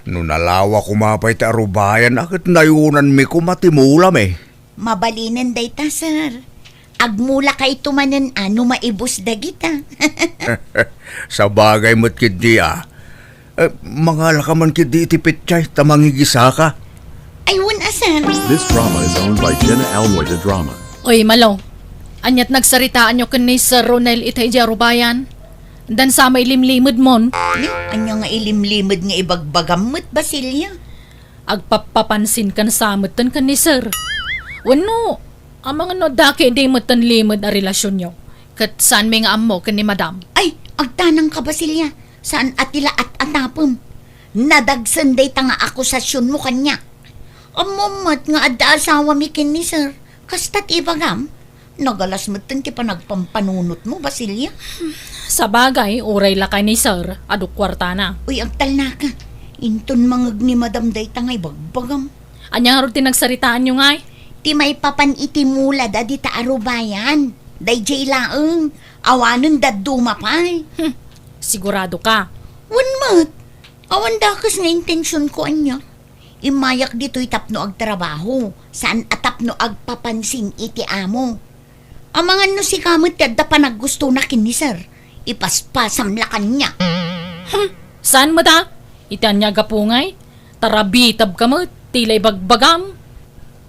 No nalawa koma pay ti arubayan a ket nayunanmi koma ti mulami. Mabalinen dayta, sir. Agmulakayto manen a no maibus dagita. Sabagay met ketdi a. Eh, mangalaka man ketdi iti petsay ta mangigisaka. Ay, wen a, sir. This drama is owned by Jenna Almoy de Drama. Oy, Malo, aniat nagsaritaanyo ken ni Sir Ronel ita idiay arubayan? Dansa mailimlimedmon. Ni, ania nga ilimlimed nga ibagbagam met, Basilia? Agpappapansin kan sa metten ken ni Sir. Wenno, amangan no adda ketdi metten limed a relasionyo, ket saanmi nga ammo ken ni Madam. Ay, agtanangka, Basilia. Saan a ti la at-atapem. Nadagsen dayta nga akusasionmo kaniak. Ammom met nga adda asawami ken ni Sir. Kasta ti ibagam? Nagalas metten ti panagpampanunotmo, Basilia. Sabagay, uray lakay ni Sir, adu kuartana. Uy, agtalnaka. Inton mangeg ni Madam dayta nga ibagbagam. Ania ngarud ti nagsaritaanyo ngay? Ti maipapan iti mulada dita arubayan. Daydiay laeng. Awanen dadduma pay. Hmm, sigurado ka? Wen met. Awan dakes nga intensionko ania. Immayak ditoy tapno agtrabaho, saan a tapno agpapansin iti amo. Amangan no sika met ti adda panaggustona ken ni Sir, ipaspasam la kaniak. Hmm, saan met a? Iti ania gapu ngay? Tarabitab ka met, ti la ibagbagam.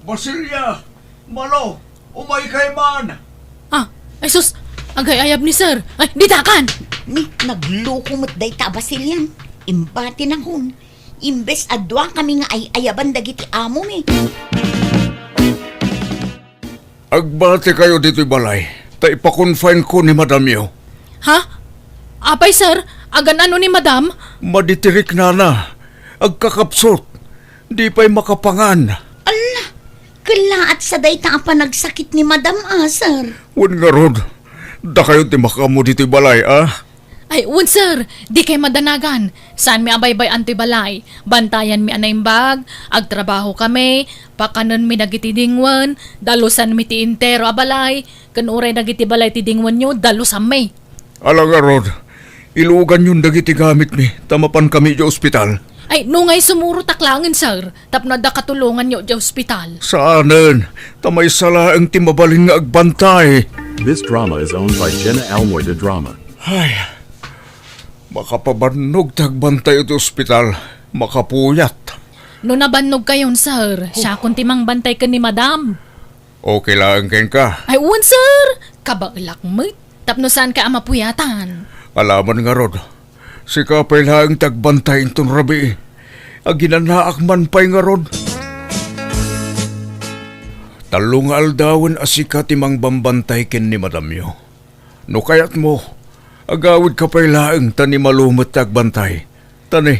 Basilia! Malo! Umaykay man! Ah, ay sus! Agay-ayab ni Sir! Ay, ditakan! Ni, nagloko met dayta a Basilian. Imbati nakon. Imbes a duakami nga ay-ayaban dagiti amomi. Agbatikayo ditoy balay, ta ipa-confine ko ni madamyo. Ha? Apay, sir, agan-ano ni madam? Maditiriknana. Agkakapsut. Di pay makapangan. Alla, kellaat sa dayta a panagsakit ni madam, a, sir. Wen ngarud, dakayo ti makaammo ditoy balay, a? Ay, wen, sir. Dikay madanagan. Saanmi a baybay-an toy balay. Bantayanmi a naimbag, agtrabahokami, pakanenmi dagiti dingwen, dalusanmi ti entero a balay, ken uray dagiti balay ti dingwenyo, dalusanmi. Ala ngarud, iluganyon dagiti gamitmi, ta mapankami idiay ospital. Ay, no ngay sumurotak laengen, sir, tapno adda katulonganyo idiay ospital. Saanen, ta maysa laeng ti mabalin nga agbantay. This drama is owned by Jenna Almoy de Drama. Ay, makapabannog ti agbantay iti ospital. Makapuyat. No nabannogkayon, sir, siakon ti mangbantay ken ni madam. Okay laeng kenka? Ay, wen, sir! Kabaelak met. Tapno saanka a mapuyatan. Alaman ngarud. Sika pay laeng ti agbantay inton rabii. Aginanaak man pay ngarud. Tallo nga aldawen a sika ti mangbambantay ken ni madamyo. No kayatmo, agawidka pay laeng ta ni Malo met ti agbantay. Ta ni,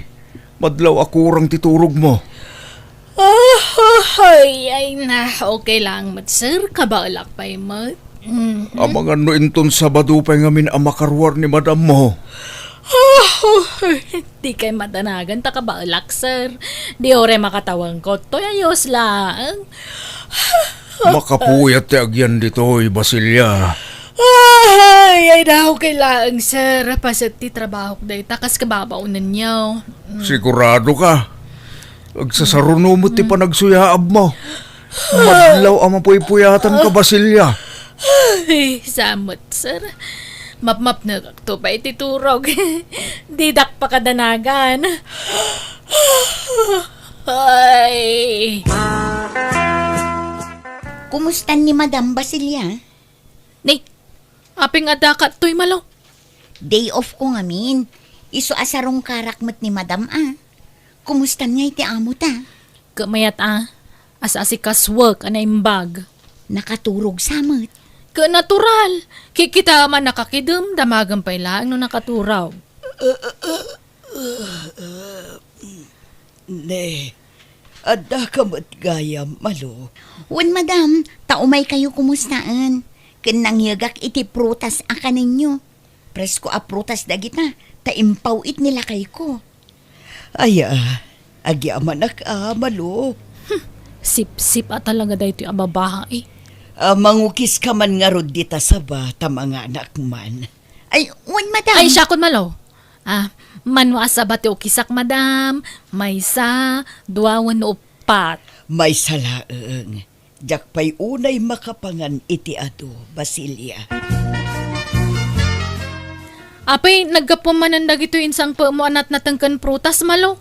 madlaw a kurang ti turogmo. Ah, ay, ay na, okay lang met, sir. Kabaelak pay met. Mm. Amangan no inton Sabado pay ngamin a makaruar ni madammo. Ah, dikay madanagan ta kabaelak, sir. Di uray makatawangko. Toy ayos laeng. Makapuyat ti agyan ditoy, Basilia. Ay, ay, daw kay laeng, sir. Paset ti trabahok dayta, kas kababaonenyo. Mm. Sigurado ka? Agsasaruno met ti panagsuyaabmo. Madlaw a mapuypuyatan ka, Basilia. Ay, samot, sir. Mapmapnekak to pay ti turog. Didak pakadanagan. Ay. Kumustan ni Madam Basilia? Ni, apay nga addaka toy, Malo? Day off ko ngamin. Isu a sarungkarak met ni Madam, a. Kumustan ngay ti amo ta? Ket mayat a, as-asikasuek a naimbag. Nakaturog sa met. Ket natural. Kikita man nakakidem, damagem pay laeng no nakaturog. Ne, addaka met gayam, Malo? Wen, madam, ta umaykayo kumustaen. Ken nangyegak iti prutas a kanenyo. Presko a prutas dagita, ta impaw-it ni lakayko. Aya, agyamanak a, Malo. Hmm, sipsip a talaga daytoy a babai. A, mangukiska man ngarud dita saba, ta manganak man. Ay, wen, madam. Ay, siakon, Malo. Ah, mano a saba ti ukisak, madam? Maysa, dua, wenno uppat? Maysa laeng. Diak pay unay makapangan iti adu, Basilia. Apay, naggapu manen dagitoy insangpetmo a natnateng ken prutas, Malo?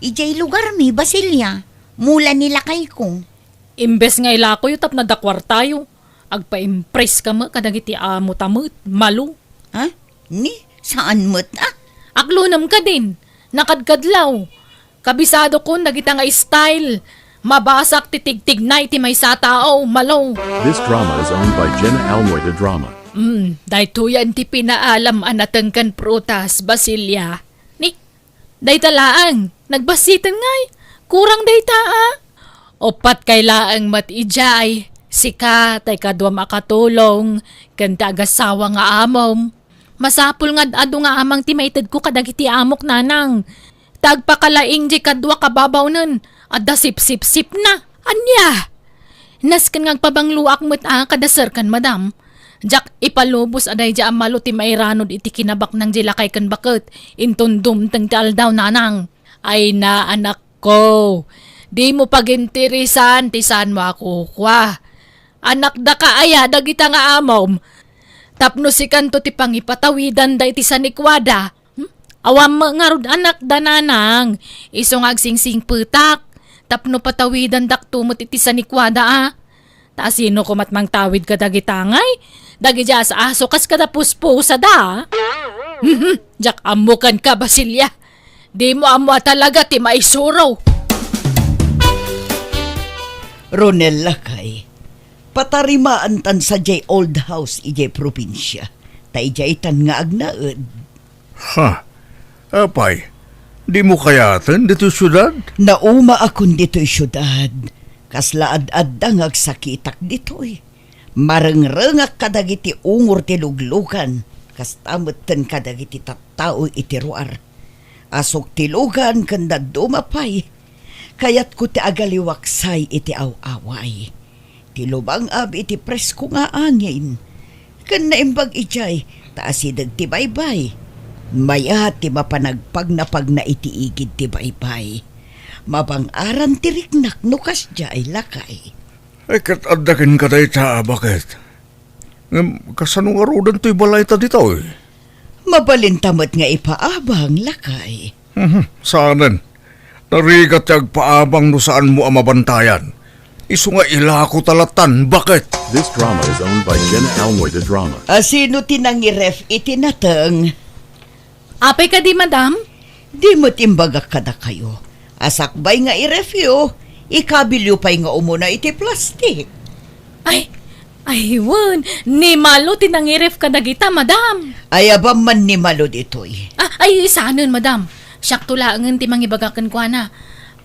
Idiay lugarmi, Basilia. Mula ni lakayko. Imbes nga ilakoyo tapno adda kuartayo, agpaimpreska met kadagiti amo ta met, Malo. Ha? Ni, saan met, a? Aklonem kadin, nakadkadlaw. Kabisadokon dagita nga style. Mabasak ti tigtigna iti maysa a tao, Malo. This drama is owned by Jenna Almoy the Drama. Hmm, daytoyen ti pinaalam a nateng ken prutas, Basilia. Ni, dayta laeng, nagbasiten ngay. Kurang dayta, a. Uppat kay laeng met idiay. Sika, tay kaduam a katulong, ken ti agasawa nga amom. Masapul nga ad-adu nga amang ti maitedko kadagiti amok, nanang. Ta agpakalaing diay kadua kababawnen, adda sipsipsipna. Ania? Nasken nga agpabangloak met a kada serkan, madam. Diak ipalubos a daydiay a Malo ti mairanod iti kinabaknang diay lakay ken baket, inton dumteng ti aldaw, nanang. Ay na, anakko, dimo paginteresan ti saanmo a kukua. Anakdaka aya dagita nga amom? Tapno sikanto ti pangipatawidanda iti sanikuada. Hmm? Awan met ngarud anakda, nanang. Isu nga agsingsingpetak tapno patawidandakto met iti sanikuada, a. Ta asino koma ti mangtawid kadagita ngay? Dagidiay as-aso kas kada puspusa da, a. Mhm, diak ammo kenka, Basilia. Dimo ammo a talaga ti maisuro. Ronel, lakay, patarimaantan sadiay old house idiay probinsia, ta idiaytan nga agnaed. Ha? Apay, dimo kayaten ditoy siudad? Naumaakon ditoy siudad. Kasla ad-adda nga agsakitak ditoy. Marengrengak kadagiti ungor ti luglugan, kasta metten kadagiti tattao iti ruar. Asuk ti lugan ken dadduma pay. Kayatko ti agaliwaksay iti aw-away. Ti lumang-ab iti presko nga angin. Ken naimbag idiay, ta asideg ti baybay. Mayat ti mapanagpagnapagna iti igid ti baybay. Mabang-aran ti riknak no kasdiay, lakay. Ay, ket adda kenka dayta a baket. Ngem, kasano ngaruden toy balayta ditoy? Mabalinta met nga ipaabang, lakay. Mhm, saanen. Narigat ti agpaabang no saanmo a mabantayan. Isu nga ilako ta lattan, baket. This drama is owned by Jenna Almoy the Drama. Asino ti nangiref iti nateng? Apay kadi, madam? Di met imbagak kadakayo a sakbay nga irefyo, ikabilyo pay nga umuna iti plastik. Ay, ay, wen, ni Malo ti nangiref kadagita, madam. Ay, awan man ni Malo ditoy. Ah, ay, saanen, madam. Siakto laengen ti mangibaga kenkuana.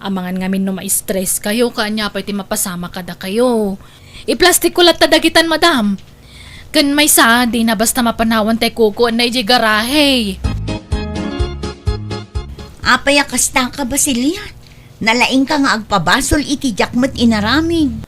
Amangan ngamin no ma-stress kayo, ken ania pay ti mapasamak kadakayo. Iplastikko latta dagitan, madam. Ken maysa, dina basta mapanawan tay kukuanna idiay garahe. Apay a kastaka, Basilia? Nalaingka nga agpabasol iti diak met inaramid.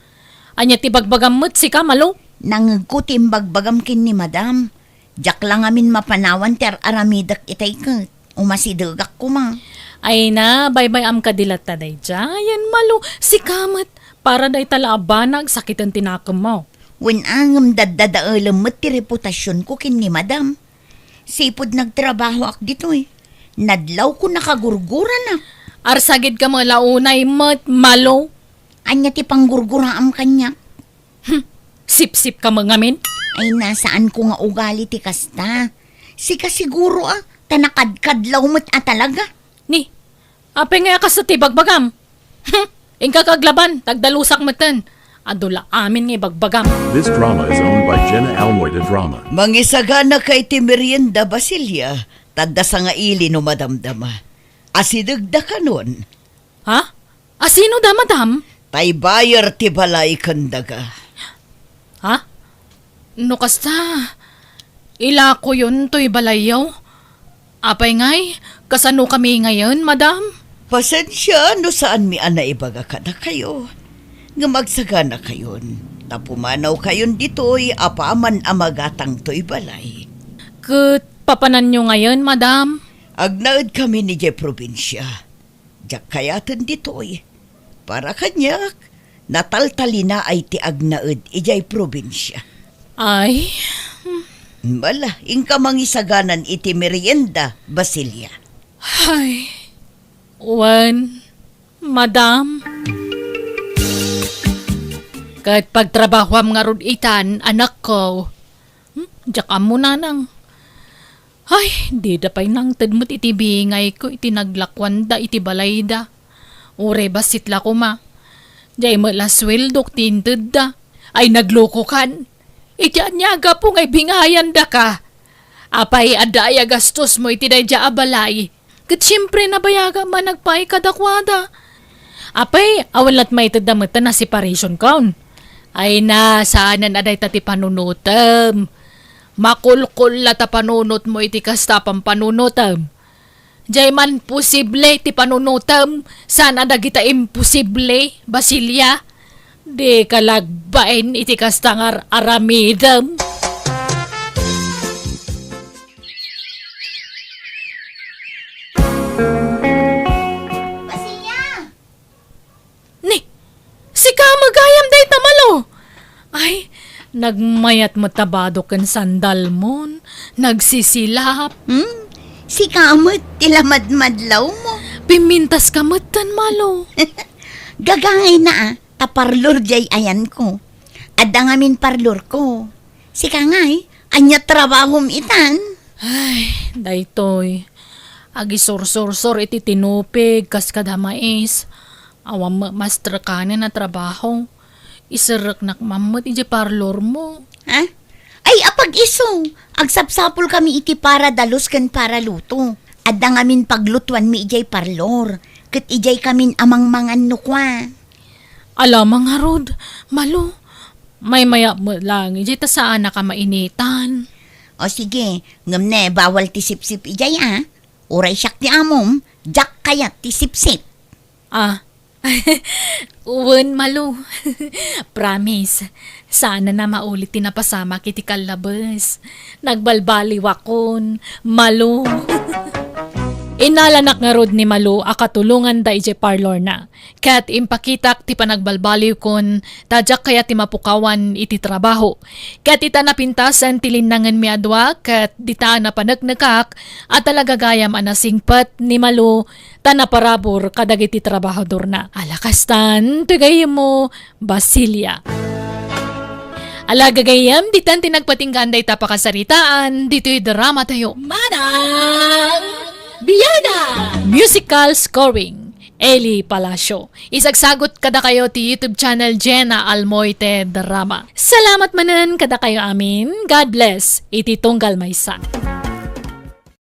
Ania ti bagbagam met sika, Malo? Nangegko ti imbagbagam ken ni madam. Diak la ngamin mapanawan ti ar-aramidek itay ket umasidegak koma. Ay na, baybay-am kadi latta daydiayen, Malo. Sika met, para dayta la a banag, sakiten ti nakemmo. Wen a, ngem daddadaelem met ti reputasionko ken ni madam. Sipud nagtrabahoak ditoy, nadlawko nakagurguranak. Arsagidka met la unay met, Malo. Ania ti panggurguraam kaniak? Sipsip ka met ngamin? Ay, na, saanko nga ugali ti kasta. Sika siguro, a, ta nakadkadlaw met a talaga. Ni, apay nga a kasta ti ibagbagam? Inka kaglaban, ta agdalusak metten. Adu la amin nga ibagbagam. This drama is owned by Jenna Almoy de Drama. Mangisaganaka iti merienda, Basilia, ta adda sangaili no madamdama. Asidegda kanon. Ha? Asino da, madam? Tay buyer ti balay ken daga. Ha? No kasta, ilakoyon toy balayyo? Apay ngay, kasano kami ngayen, madam? Pasensia no saanmi a naibaga kadakayo. Ngem agsaganakayon, ta pumanawkayon ditoy apaman a magatang toy balay. Ket papananyo ngayen, madam? Agnaed kami idiay probinsia. Diak kayaten ditoy. Para kaniak, nataltalinaay ti agnaed idiay probinsia. Ay. Mala, inka mangisaganan iti merienda, Basilia. Ay. Wen, madam. Ket pagtrabahoam ngarud itan, anakko. Hmm? Diak ammo, nanang. Ay, dida pay nangted met iti bingayko iti naglakuanda iti balayda. Uray bassit la koma. Diay met la sueldok ti intedda. Ay, naglokokan. Iti ania a gapu nga ibingayandaka? Apay, adda aya gastosmo iti daydiay a balay? Ket siempre, nabayagam a nagpaay kadakuada. Apay, awan la't maitedda met a separation kon. Ay na, saanen a dayta ti panunotem. Makulkol la ta panunotmo iti kasta a pampanunotem. Diay man posible ti panunotem, saan a dagita imposible, Basilia. Dika lagbain iti kasta nga ar-aramidem. Basilia! Ni, sika met gayam dayta, Malo? Ay, nagmayat met ta bado ken sandalmon, nagsisilap. Hmm? Sika met ti lamadmadlawmo. Pimintas ka metten, Malo. Gagangayna, a, ta parlor diay ayanko. Adda ngamin parlorko. Sika ngay, ania trabahom itan? Ay, daytoy. Agisursursor iti tinupig kas kada mais. Awan met mastrekanen a trabaho. Iserreknak man met idiay parlormo. Ha? Ay, apag-isu, agsapsapulkami iti para dalus ken para luto. Adda ngamin paglutuanmi idiay parlor, ket idiaykamin a mangmangan no kua. Ala, mangarud, Malo, maymayat met laeng idiay ta saannak a mainitan. O sige, ngem ne, bawal ti sipsip idiay, a. Uray siak ti amom, diak kayat ti sipsip. Ah. Wen, Malo. Promise, saanen a maulit ti napasamak iti kallabes. Nagbalbaliwakon, Malo. Innalanak ngarud ni Malo a katulonganda idiay parlorna. Ket impakitak ti panagbalbaliwkon ta diak kayat ti mapukawan iti trabaho. Ket ita napintasen ti linnangenmi a dua, ket dita napaneknekak a talaga gayam a nasingpet ni Malo ta naparabur kadagiti trabahadorna. Ala, kastan ti gayyemmo, Basilia. Ala, gagayyem, ditan ti nagpatinggaan dayta pakasaritaan ditoy dramatayo. Manang Biada! Musical scoring, Eli Palacio. Isagsagot kadakayo ti YouTube channel Jenna Almoite Drama. Salamat manen kadakayo amin. God bless. Iti tunggal maysa.